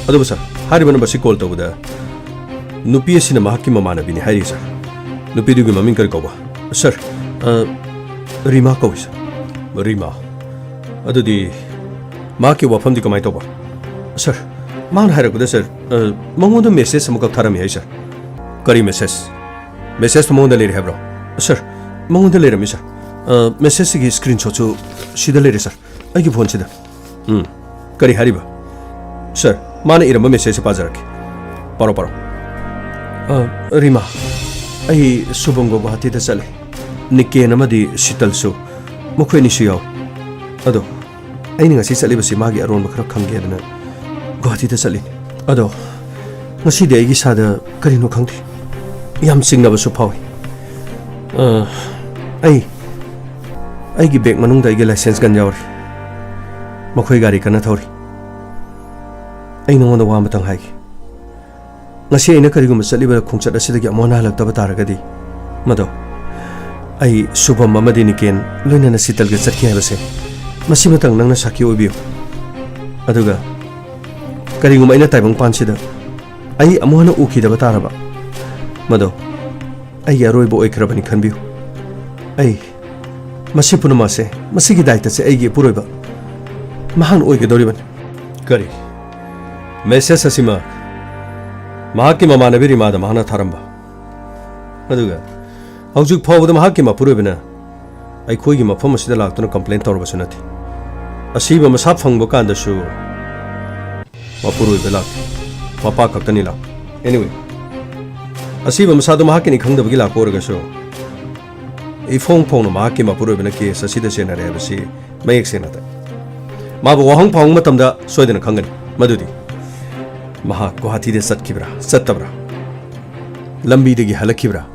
ꯑꯗꯨꯕꯨ, ꯁꯥꯔ, ꯍꯥꯏꯔꯤꯕ number ꯁꯤ call ꯇꯧꯕꯗ ꯅꯨꯄꯤ ꯑꯁꯤꯅ ꯃꯍꯥꯛꯀꯤ ꯃꯃꯥꯟꯅꯕꯤꯅꯤ ꯍꯥꯏꯔꯤ, ꯁꯥꯔ꯫ ꯅꯨꯄꯤꯗꯨꯒꯤ ꯃꯃꯤꯡ ꯀꯔꯤ ꯀꯧꯕ? ꯁꯥꯔ, ꯑ, ꯔꯤꯃꯥ ꯀꯧꯏ, ꯁꯥꯔ꯫ ꯔꯤꯃꯥ? ꯑꯗꯨꯗꯤ ꯃꯍꯥꯛꯀꯤ ꯋꯥꯐꯝꯗꯤ ꯀꯃꯥꯏꯅ ꯇꯧꯕ? ꯁꯥꯔ, ꯃꯥꯅ ꯍꯥꯏꯔꯛꯄꯗ, ꯁꯥꯔ, ꯑ, ꯃꯉꯣꯟꯗ message ꯑꯃꯈꯛ ꯊꯥꯔꯝꯃꯤ ꯍꯥꯏ, ꯁꯥꯔ꯫ ꯀꯔꯤ message? Message ꯇꯨ ꯃꯉꯣꯟꯗ ꯂꯩꯔꯦ ꯍꯥꯏꯕ꯭ꯔꯣ? ꯁꯥꯔ, ꯃꯉꯣꯟꯗ ꯂꯩꯔꯝꯃꯤ, ꯁꯥꯔ꯫ ꯑ, message ꯁꯤꯒꯤ screenshot ꯁꯨ ꯁꯤꯗ ꯂꯩꯔꯦ, ꯁꯥꯔ, ꯑꯩꯒꯤ phone ꯁꯤꯗ꯫ ꯎꯝ, ꯀꯔꯤ ꯍꯥꯏꯔꯤꯕ? ꯁꯥꯔ, ꯃꯥꯅ ꯏꯔꯝꯕ message ꯁꯦ ꯄꯥꯖꯔꯛꯀꯦ꯫ ꯄꯥꯔꯣ, ꯄꯥꯔꯣ꯫ ꯑ, ꯔꯤꯃꯥ, ꯑꯩ ꯁꯨꯚꯝꯒ ꯒꯨꯋꯥꯍꯥꯇꯤꯗ ꯆꯠꯂꯦ꯫ ꯅꯤꯀꯦꯟ ꯑꯃꯗꯤ ꯁꯤꯇꯜꯁꯨ, ꯃꯈꯣꯏ ꯑꯅꯤꯁꯨ ꯌꯥꯎꯏ꯫ ꯑꯗꯣ, ꯑꯩꯅ ꯉꯁꯤ ꯆꯠꯂꯤꯕꯁꯤ ꯃꯥꯒꯤ ꯑꯔꯣꯟꯕ ꯈꯔ ꯈꯪꯒꯦꯗꯅ ꯒꯨꯋꯥꯍꯥꯇꯤꯗ ꯆꯠꯂꯤꯅꯤ꯫ ꯑꯗꯣ, ꯉꯁꯤꯗꯤ ꯑꯩꯒꯤ ꯏꯁꯥꯗ ꯀꯔꯤꯅꯣ ꯈꯪꯗꯦ, ꯌꯥꯝ ꯆꯤꯡꯅꯕꯁꯨ ꯐꯥꯎꯏ꯫ ꯑ, ꯑꯩ, ꯑꯩꯒꯤ bag ꯃꯅꯨꯡꯗ ꯑꯩꯒꯤ license gun ꯌꯥꯎꯔꯤ꯫ ꯃꯈꯣꯏ ꯒꯥꯔꯤ ꯀꯟꯅ ꯊꯧꯔꯤ꯫ ꯑꯩ ꯅꯉꯣꯟꯗ ꯋꯥ ꯑꯃꯇꯪ ꯍꯥꯏꯒꯦ꯫ ꯉꯁꯤ ꯑꯩꯅ ꯀꯔꯤꯒꯨꯝꯕ ꯆꯠꯂꯤꯕ ꯈꯣꯡꯆꯠ ꯑꯁꯤꯗꯒꯤ ꯑꯃꯨꯛ ꯍꯟꯅ ꯍꯜꯂꯛꯇꯕ ꯇꯥꯔꯒꯗꯤ, ꯃꯗꯣ ꯑꯩ ꯁꯨꯚꯝ ꯑꯃꯗꯤ ꯅꯤꯀꯦꯟ ꯂꯣꯏꯅꯅ ꯁꯤꯇꯜꯒ ꯆꯠꯈꯤ ꯍꯥꯏꯕꯁꯦ, ꯃꯁꯤꯃꯇꯪ ꯅꯪꯅ ꯁꯥꯈꯤ ꯑꯣꯏꯕꯤꯌꯨ꯫ ꯑꯗꯨꯒ ꯀꯔꯤꯒꯨꯝꯕ ꯑꯩꯅ ꯇꯥꯏꯕꯪꯄꯥꯟꯁꯤꯗ ꯑꯩ ꯑꯃꯨꯛ ꯍꯟꯅ ꯎꯈꯤꯗꯕ ꯇꯥꯔꯕ, ꯃꯗꯣ ꯑꯩꯒꯤ ꯑꯔꯣꯏꯕ ꯑꯣꯏꯈ꯭ꯔꯕꯅꯤ ꯈꯟꯕꯤꯌꯨ꯫ ꯑꯩ ꯃꯁꯤ ꯄꯨꯝꯅꯃꯛꯁꯦ, ꯃꯁꯤꯒꯤ ꯗꯥꯏꯇꯁꯦ ꯑꯩꯒꯤ ꯏꯄꯨꯔꯣꯏꯕ ꯃꯍꯥꯛꯅ ꯑꯣꯏꯒꯗꯧꯔꯤꯕꯅꯤ꯫ ꯀꯔꯤ? Message ꯑꯁꯤꯃꯛ ꯃꯍꯥꯛꯀꯤ ꯃꯃꯥꯟꯅꯕꯤ ꯔꯤꯃꯥꯗ ꯃꯍꯥꯛꯅ ꯊꯥꯔꯝꯕ? ꯑꯗꯨꯒ ꯍꯧꯖꯤꯛ ꯐꯥꯎꯕꯗ ꯃꯍꯥꯛꯀꯤ ꯃꯄꯨꯔꯣꯏꯕꯅ ꯑꯩꯈꯣꯏꯒꯤ ꯃꯐꯝ ꯑꯁꯤꯗ ꯂꯥꯛꯇꯨꯅ complain ꯇꯧꯔꯕꯁꯨ ꯅꯠꯇꯦ꯫ ꯑꯁꯤꯕ ꯃꯁꯥ ꯐꯪꯕ ꯀꯥꯟꯗꯁꯨ ꯃꯄꯨꯔꯣꯏꯕ ꯂꯥꯛꯇꯦ꯫ ꯃꯄꯥ ꯈꯛꯇꯅꯤ ꯂꯥꯛꯄ꯫ Anyway, ꯑꯁꯤꯕ ꯃꯁꯥꯗꯣ ꯃꯍꯥꯛꯀꯤꯅꯤ ꯈꯪꯗꯕꯒꯤ ꯂꯥꯛꯄ ꯑꯣꯏꯔꯒꯁꯨ, ꯏꯐꯣꯡ ꯐꯣꯡꯅ ꯃꯍꯥꯛꯀꯤ ꯃꯄꯨꯔꯣꯏꯕꯅ case ꯑꯁꯤꯗ ꯆꯦꯟꯅꯔꯦ ꯍꯥꯏꯕꯁꯤ ꯃꯌꯦꯛ ꯁꯦꯡꯅ ꯇꯥꯏ꯫ ꯃꯥꯕꯨ ꯋꯥꯍꯪ ꯐꯥꯎꯕ ꯃꯇꯝꯗ ꯁꯣꯏꯗꯅ ꯈꯪꯒꯅꯤ꯫ ꯃꯗꯨꯗꯤ ꯃꯍꯥꯛ ꯒꯨꯋꯥꯍꯥꯇꯤꯗ ꯆꯠꯈꯤꯕ꯭ꯔꯥ, ꯆꯠꯇꯕ꯭ꯔꯥ? ꯂꯝꯕꯤꯗꯒꯤ ꯍꯜꯂꯛꯈꯤꯕ꯭ꯔꯥ?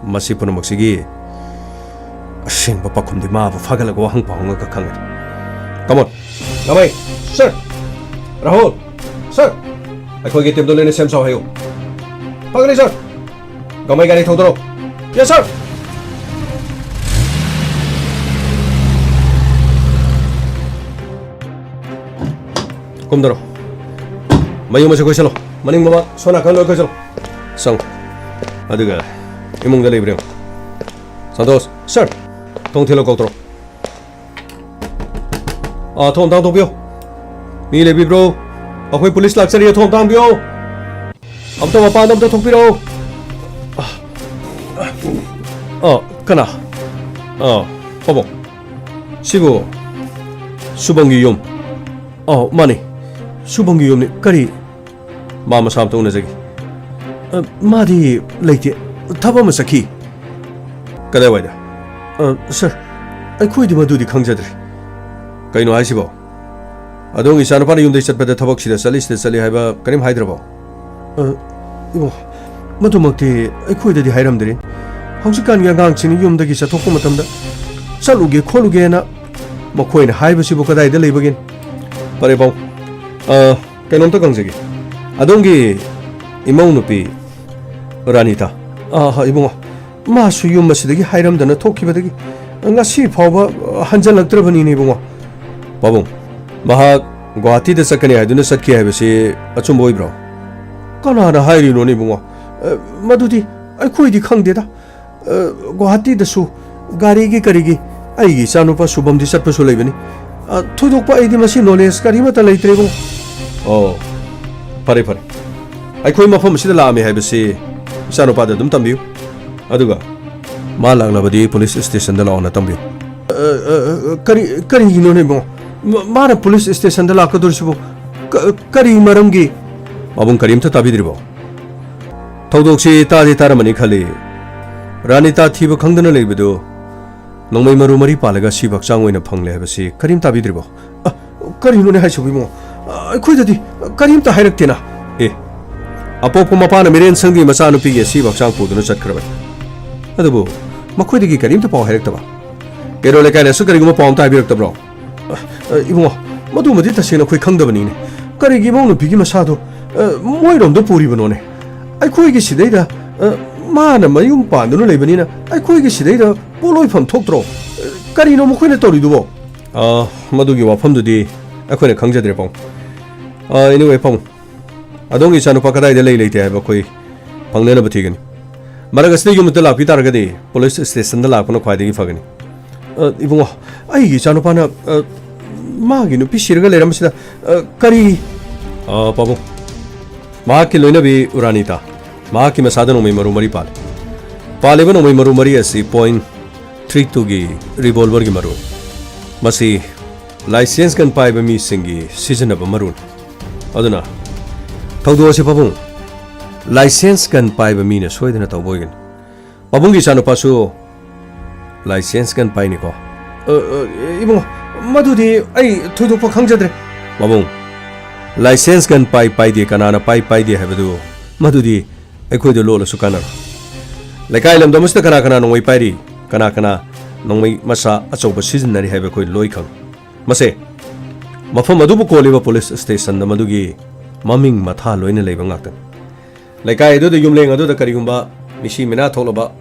ꯃꯁꯤ ꯄꯨꯝꯅꯃꯛꯁꯤꯒꯤ ꯑꯁꯦꯡꯕ ꯄꯥꯎꯈꯨꯝꯗꯤ ꯃꯥꯕꯨ ꯐꯥꯒꯠꯂꯒ ꯋꯥꯍꯪ ꯄꯥꯎꯍꯪꯉꯒ ꯈꯪꯒꯅꯤ꯫ Come on꯫ ꯉꯃꯩ꯫ Sir꯫ Rahul. Sir꯫ ꯑꯩꯈꯣꯏꯒꯤ teamꯗꯣ ꯂꯣꯏꯅ ꯁꯦꯝ ꯁꯥꯎ ꯍꯥꯏꯌꯨ꯫ ꯐꯒꯅꯤ, sir꯫ ꯀꯃꯩ ꯒꯥꯔꯤ ꯊꯧꯗꯔꯣ꯫ Yes, sir. ꯀꯨꯝꯗꯔꯣ꯫ ꯃꯌꯨꯝ ꯑꯁꯤ ꯀꯣꯏꯁꯜꯂꯣ꯫ ꯃꯅꯤꯡ ꯃꯃꯥꯡ ꯁꯣꯝ ꯅꯥꯀꯟ ꯂꯣꯏ ꯀꯣꯏꯁꯜꯂꯣ꯫ ꯆꯪꯉꯣ꯫ ꯑꯗꯨꯒ ꯏꯃꯨꯡꯗ ꯂꯩꯕ꯭ꯔꯥ ꯌꯦꯡꯉꯣ꯫ ꯁꯟꯇꯣꯁ꯫ Sir꯫ ꯊꯣꯡ ꯊꯤꯜꯂꯣ, ꯀꯧꯊꯔꯣ꯫ ꯑꯥ, ꯊꯣꯡ ꯑꯝꯇ ꯍꯥꯡꯗꯣꯛꯄꯤꯌꯣ꯫ ꯃꯤ ꯂꯩꯕꯤꯕ꯭ꯔꯣ? ꯑꯩꯈꯣꯏ ꯄꯨꯂꯤꯁ ꯂꯥꯛꯆꯔꯤ, ꯊꯣꯡ ꯑꯝꯇ ꯍꯥꯡꯕꯤꯌꯣ꯫ ꯑꯝꯇ ꯃꯄꯥꯟꯗ ꯑꯝꯇ ꯊꯣꯛꯄꯤꯔꯛꯑꯣ꯫ ꯑꯥ, ꯀꯅꯥ? ꯑꯥ, ꯄꯥꯕꯨꯡ꯫ ꯁꯤꯕꯨ ꯁꯨꯕꯝꯒꯤ ꯌꯨꯝ? ꯑꯥ, ꯃꯥꯅꯤ꯫ ꯁꯨꯕꯝꯒꯤ ꯌꯨꯝꯅꯤ꯫ ꯀꯔꯤ? ꯃꯥ ꯃꯁꯥ ꯑꯝꯇ ꯎꯅꯖꯒꯦ꯫ ꯑ, ꯃꯥꯗꯤ ꯂꯩꯇꯦ꯫ ꯊꯕꯛ ꯑꯃ ꯆꯠꯈꯤ꯫ ꯀꯗꯥꯏꯋꯥꯏꯗ? ꯑ, sir, ꯑꯩꯈꯣꯏꯗꯤ ꯃꯗꯨꯗꯤ ꯈꯪꯖꯗ꯭ꯔꯦ꯫ ꯀꯩꯅꯣ ꯍꯥꯏꯁꯤꯕꯣ? ꯑꯗꯣꯝꯒꯤ ꯏꯆꯥꯅꯨꯄꯥꯅ ꯌꯨꯝꯗꯩ ꯆꯠꯄꯗ ꯊꯕꯛ ꯁꯤꯗ ꯆꯠꯂꯤ, ꯁꯤꯗ ꯆꯠꯂꯤ ꯍꯥꯏꯕ ꯀꯔꯤꯝ ꯍꯥꯏꯗ꯭ꯔꯕꯣ? ꯑ, ꯏꯕꯨꯡ, ꯃꯗꯨꯃꯛꯇꯤ ꯑꯩꯈꯣꯏꯗꯗꯤ ꯍꯥꯏꯔꯝꯗ꯭ꯔꯤ꯫ ꯍꯧꯖꯤꯛꯀꯥꯟꯒꯤ ꯑꯉꯥꯡꯁꯤꯡꯅ ꯌꯨꯝꯗꯒꯤ ꯆꯠꯊꯣꯛꯄ ꯃꯇꯝꯗ ꯆꯠꯂꯨꯒꯦ ꯈꯣꯠꯂꯨꯒꯦꯅ ꯃꯈꯣꯏꯅ ꯍꯥꯏꯕꯁꯤꯕꯨ ꯀꯗꯥꯏꯗ ꯂꯩꯕꯒꯦ? ꯐꯔꯦ, ꯄꯥꯕꯨꯡ꯫ ꯑ, ꯀꯩꯅꯣꯝꯇ ꯈꯪꯖꯒꯦ꯫ ꯑꯗꯣꯝꯒꯤ ꯏꯃꯧ ꯅꯨꯄꯤ ꯔꯥꯅꯤꯇꯥ꯫ ꯑ, ꯍ, ꯏꯕꯨꯡꯉꯣ, ꯃꯥꯁꯨ ꯌꯨꯝ ꯑꯁꯤꯗꯒꯤ ꯍꯥꯏꯔꯝꯗꯅ ꯊꯣꯛꯈꯤꯕꯗꯒꯤ ꯉꯁꯤ ꯐꯥꯎꯕ, ꯑ, ꯍꯟꯖꯜꯂꯛꯇ꯭ꯔꯕꯅꯤꯅꯦ, ꯏꯕꯨꯡꯉꯣ꯫ ꯄꯥꯕꯨꯡ, ꯃꯍꯥꯛ ꯒꯨꯋꯥꯍꯥꯇꯤꯗ ꯆꯠꯀꯅꯤ ꯍꯥꯏꯗꯨꯅ ꯆꯠꯈꯤ ꯍꯥꯏꯕꯁꯤ ꯑꯆꯨꯝꯕ ꯑꯣꯏꯕ꯭ꯔꯣ? ꯀꯅꯥꯅ ꯍꯥꯏꯔꯤꯅꯣꯅꯦ, ꯏꯕꯨꯡꯉꯣ? ꯑ, ꯃꯗꯨꯗꯤ ꯑꯩꯈꯣꯏꯗꯤ ꯈꯪꯗꯦꯗ꯫ ꯑ, ꯒꯨꯋꯥꯍꯥꯇꯤꯗꯁꯨ ꯒꯥꯔꯤꯒꯤ ꯀꯔꯤꯒꯤ ꯑꯩꯒꯤ ꯏꯆꯥꯅꯨꯄꯥ ꯁꯨꯕꯝꯗꯤ ꯆꯠꯄꯁꯨ ꯂꯩꯕꯅꯤ꯫ ꯑ, ꯊꯣꯏꯗꯣꯛꯄ ꯑꯩꯗꯤ ꯃꯁꯤ knowledge ꯀꯔꯤꯃꯠꯇ ꯂꯩꯇ꯭ꯔꯦꯕꯨ꯫ ꯑꯣ, ꯐꯔꯦ, ꯐꯔꯦ꯫ ꯑꯩꯈꯣꯏ ꯃꯐꯝ ꯑꯁꯤꯗ ꯂꯥꯛꯑꯝꯃꯤ ꯍꯥꯏꯕꯁꯤ ꯏꯆꯥꯅꯨꯄꯥꯗ ꯑꯗꯨꯝ ꯇꯝꯕꯤꯌꯨ꯫ ꯑꯗꯨꯒ ꯃꯥ ꯂꯥꯛꯂꯕꯗꯤ ꯄꯨꯂꯤꯁ ꯁ꯭ꯇꯦꯁꯟꯗ ꯂꯥꯛꯑꯣꯅ ꯇꯝꯕꯤꯌꯨ꯫ ꯑ, ꯑ, ꯑ, ꯀꯔꯤ, ꯀꯔꯤꯒꯤꯅꯣꯅꯦ ꯏꯕꯨꯡꯉꯣ? ꯃ-, ꯃꯥꯅ ꯄꯨꯂꯤꯁ ꯁ꯭ꯇꯦꯁꯟꯗ ꯂꯥꯛꯀꯗꯧꯔꯤꯁꯤꯕꯨ ꯀ-, ꯀꯔꯤ ꯃꯔꯝꯒꯤ? ꯄꯥꯕꯨꯡ, ꯀꯔꯤꯝꯇ ꯇꯥꯕꯤꯗ꯭ꯔꯤꯕꯣ? ꯊꯧꯗꯣꯛꯁꯤ ꯇꯥꯗꯤ ꯇꯥꯔꯝꯃꯅꯤ ꯈꯜꯂꯤ꯫ ꯔꯥꯅꯤꯇꯥ ꯊꯤꯕ ꯈꯪꯗꯅ ꯂꯩꯕꯗꯨ ꯅꯣꯡꯃꯩ ꯃꯔꯨ ꯃꯔꯤ ꯄꯥꯜꯂꯒ ꯁꯤꯕ ꯍꯛꯆꯥꯡ ꯑꯣꯏꯅ ꯐꯪꯂꯦ ꯍꯥꯏꯕꯁꯤ ꯀꯔꯤꯝ ꯇꯥꯕꯤꯗ꯭ꯔꯤꯕꯣ? ꯑ, ꯀꯔꯤꯅꯣꯅꯦ ꯍꯥꯏꯁꯤꯕꯨ, ꯏꯕꯨꯡꯉꯣ? ꯑ, ꯑꯩꯈꯣꯏꯗꯗꯤ ꯀꯔꯤꯝꯇ ꯍꯥꯏꯔꯛꯇꯦꯅ꯫ ꯑꯦ, ꯑꯄꯣꯛꯄ ꯃꯄꯥꯅ ꯃꯤꯔꯦꯟ ꯁꯪꯗꯤ ꯃꯆꯥꯅꯨꯄꯤꯒꯤ ꯑꯁꯤꯕ ꯍꯛꯆꯥꯡ ꯄꯨꯗꯨꯅ ꯆꯠꯈ꯭ꯔꯕꯅꯤ꯫ ꯑꯗꯨꯕꯨ ꯃꯈꯣꯏꯗꯒꯤ ꯀꯔꯤꯝꯇ ꯄꯥꯎ ꯍꯥꯏꯔꯛꯇꯕ? ꯀꯩꯔꯣꯜ ꯂꯩꯀꯥꯏꯅꯁꯨ ꯀꯔꯤꯒꯨꯝꯕ ꯄꯥꯎ ꯑꯝꯇ ꯍꯥꯏꯕꯤꯔꯛꯇꯕ꯭ꯔꯣ? ꯑ, ꯑ, ꯏꯕꯨꯡꯉꯣ, ꯃꯗꯨꯃꯗꯤ ꯇꯁꯦꯡꯅ ꯑꯩꯈꯣꯏ ꯈꯪꯗꯕꯅꯤꯅꯦ꯫ ꯀꯔꯤꯒꯤ ꯏꯃꯧ ꯅꯨꯄꯤꯒꯤ ꯃꯁꯥꯗꯣ, ꯑ, ꯃꯣꯏꯔꯣꯝꯗ ꯄꯨꯔꯤꯕꯅꯣꯅꯦ? ꯑꯩꯈꯣꯏꯒꯤ ꯁꯤꯗꯩꯗ, ꯑ, ꯃꯥꯅ ꯃꯌꯨꯝ ꯄꯥꯟꯗꯨꯅ ꯂꯩꯕꯅꯤꯅ ꯑꯩꯈꯣꯏꯒꯤ ꯁꯤꯗꯩꯗ ꯄꯣꯠꯂꯣꯏꯐꯝ ꯊꯣꯛꯇ꯭ꯔꯣ? ꯀꯔꯤꯅꯣ ꯃꯈꯣꯏꯅ ꯇꯧꯔꯤꯗꯨꯕꯣ? ꯑ, ꯃꯗꯨꯒꯤ ꯋꯥꯐꯝꯗꯨꯗꯤ ꯑꯩꯈꯣꯏꯅ ꯈꯪꯖꯗ꯭ꯔꯦ, ꯄꯥꯕꯨꯡ꯫ ꯑ, anyway, ꯄꯥꯕꯨꯡ, ꯑꯗꯣꯝꯒꯤ ꯏꯆꯥꯅꯨꯄꯥ ꯀꯗꯥꯏꯗ ꯂꯩ ꯂꯩꯇꯦ ꯍꯥꯏꯕ ꯑꯩꯈꯣꯏ ꯐꯪꯅꯅꯕ ꯊꯤꯒꯅꯤ꯫ ꯃꯔꯛ ꯑꯁꯤꯗ ꯌꯨꯝꯗ ꯂꯥꯛꯄꯤ ꯇꯥꯔꯒꯗꯤ ꯄꯨꯂꯤꯁ ꯁ꯭ꯇꯦꯁꯟꯗ ꯂꯥꯛꯄꯅ ꯈ꯭ꯋꯥꯏꯗꯒꯤ ꯐꯒꯅꯤ꯫ ꯑ, ꯏꯕꯨꯡꯉꯣ, ꯑꯩꯒꯤ ꯏꯆꯥꯅꯨꯄꯥꯅ, ꯑ, ꯃꯥꯒꯤ ꯅꯨꯄꯤ ꯁꯤꯔꯒ ꯂꯩꯔꯝꯕꯁꯤꯗ, ꯑ, ꯀꯔꯤ? ꯑ, ꯄꯥꯕꯨꯡ, ꯃꯍꯥꯛꯀꯤ ꯂꯣꯏꯅꯕꯤ ꯎꯔꯥꯅꯤꯇꯥ, ꯃꯍꯥꯛꯀꯤ ꯃꯁꯥꯗ ꯅꯣꯡꯃꯩ ꯃꯔꯨ ꯃꯔꯤ ꯄꯥꯜꯂꯤ꯫ ꯄꯥꯜꯂꯤꯕ ꯅꯣꯡꯃꯩ ꯃꯔꯨ ꯃꯔꯤ ꯑꯁꯤ point three two ꯒꯤ revolver ꯒꯤ ꯃꯔꯨꯅꯤ꯫ ꯃꯁꯤ license gun ꯄꯥꯏꯕ ꯃꯤꯁꯤꯡꯒꯤ ꯁꯤꯖꯤꯟꯅꯕ ꯃꯔꯨꯅꯤ꯫ ꯑꯗꯨꯅ ꯊꯧꯗꯣꯛ ꯑꯁꯤ, ꯄꯥꯕꯨꯡ, license gun ꯄꯥꯏꯕ ꯃꯤꯅ ꯁꯣꯏꯗꯅ ꯇꯧꯕ ꯑꯣꯏꯒꯅꯤ꯫ ꯄꯥꯕꯨꯡꯒꯤ ꯏꯆꯥꯅꯨꯄꯥꯁꯨ license gun ꯄꯥꯏꯅꯤꯀꯣ? ꯑ, ꯑ, ꯏꯕꯨꯡꯉꯣ, ꯃꯗꯨꯗꯤ ꯑꯩ ꯊꯣꯏꯗꯣꯛꯄ ꯈꯪꯖꯗ꯭ꯔꯦ꯫ ꯄꯥꯕꯨꯡ, license gun ꯄꯥꯏ ꯄꯥꯏꯗꯦ, ꯀꯅꯥꯅ ꯄꯥꯏ ꯄꯥꯏꯗꯦ ꯍꯥꯏꯕꯗꯨ, ꯃꯗꯨꯗꯤ ꯑꯩꯈꯣꯏꯗ ꯂꯣꯠꯂꯁꯨ ꯀꯥꯟꯅꯔꯣꯏ꯫ ꯂꯩꯀꯥꯏ ꯂꯝꯗꯝ ꯑꯁꯤꯗ ꯀꯅꯥ ꯀꯅꯥ ꯅꯣꯡꯃꯩ ꯄꯥꯏꯔꯤ, ꯀꯅꯥ ꯀꯅꯥ ꯅꯣꯡꯃꯩ ꯃꯆꯥ ꯑꯆꯧꯕ ꯁꯤꯖꯤꯟꯅꯔꯤ ꯍꯥꯏꯕ ꯑꯩꯈꯣꯏ ꯂꯣꯏ ꯈꯪꯏ꯫ ꯃꯁꯦ, ꯃꯐꯝ ꯑꯗꯨꯕꯨ ꯀꯣꯜꯂꯤꯕ ꯄꯨꯂꯤꯁ ꯁ꯭ꯇꯦꯁꯟꯗ ꯃꯗꯨꯒꯤ ꯃꯃꯤꯡ ꯃꯊꯥ ꯂꯣꯏꯅ ꯂꯩꯕ ꯉꯥꯛꯇꯅꯤ꯫ ꯂꯩꯀꯥꯏ ꯑꯗꯨꯗ, ꯌꯨꯝꯂꯦꯡ ꯑꯗꯨꯗ ꯀꯔꯤꯒꯨꯝꯕ ꯃꯤꯁꯤ ꯃꯤꯅꯥ ꯊꯣꯛꯂꯕ,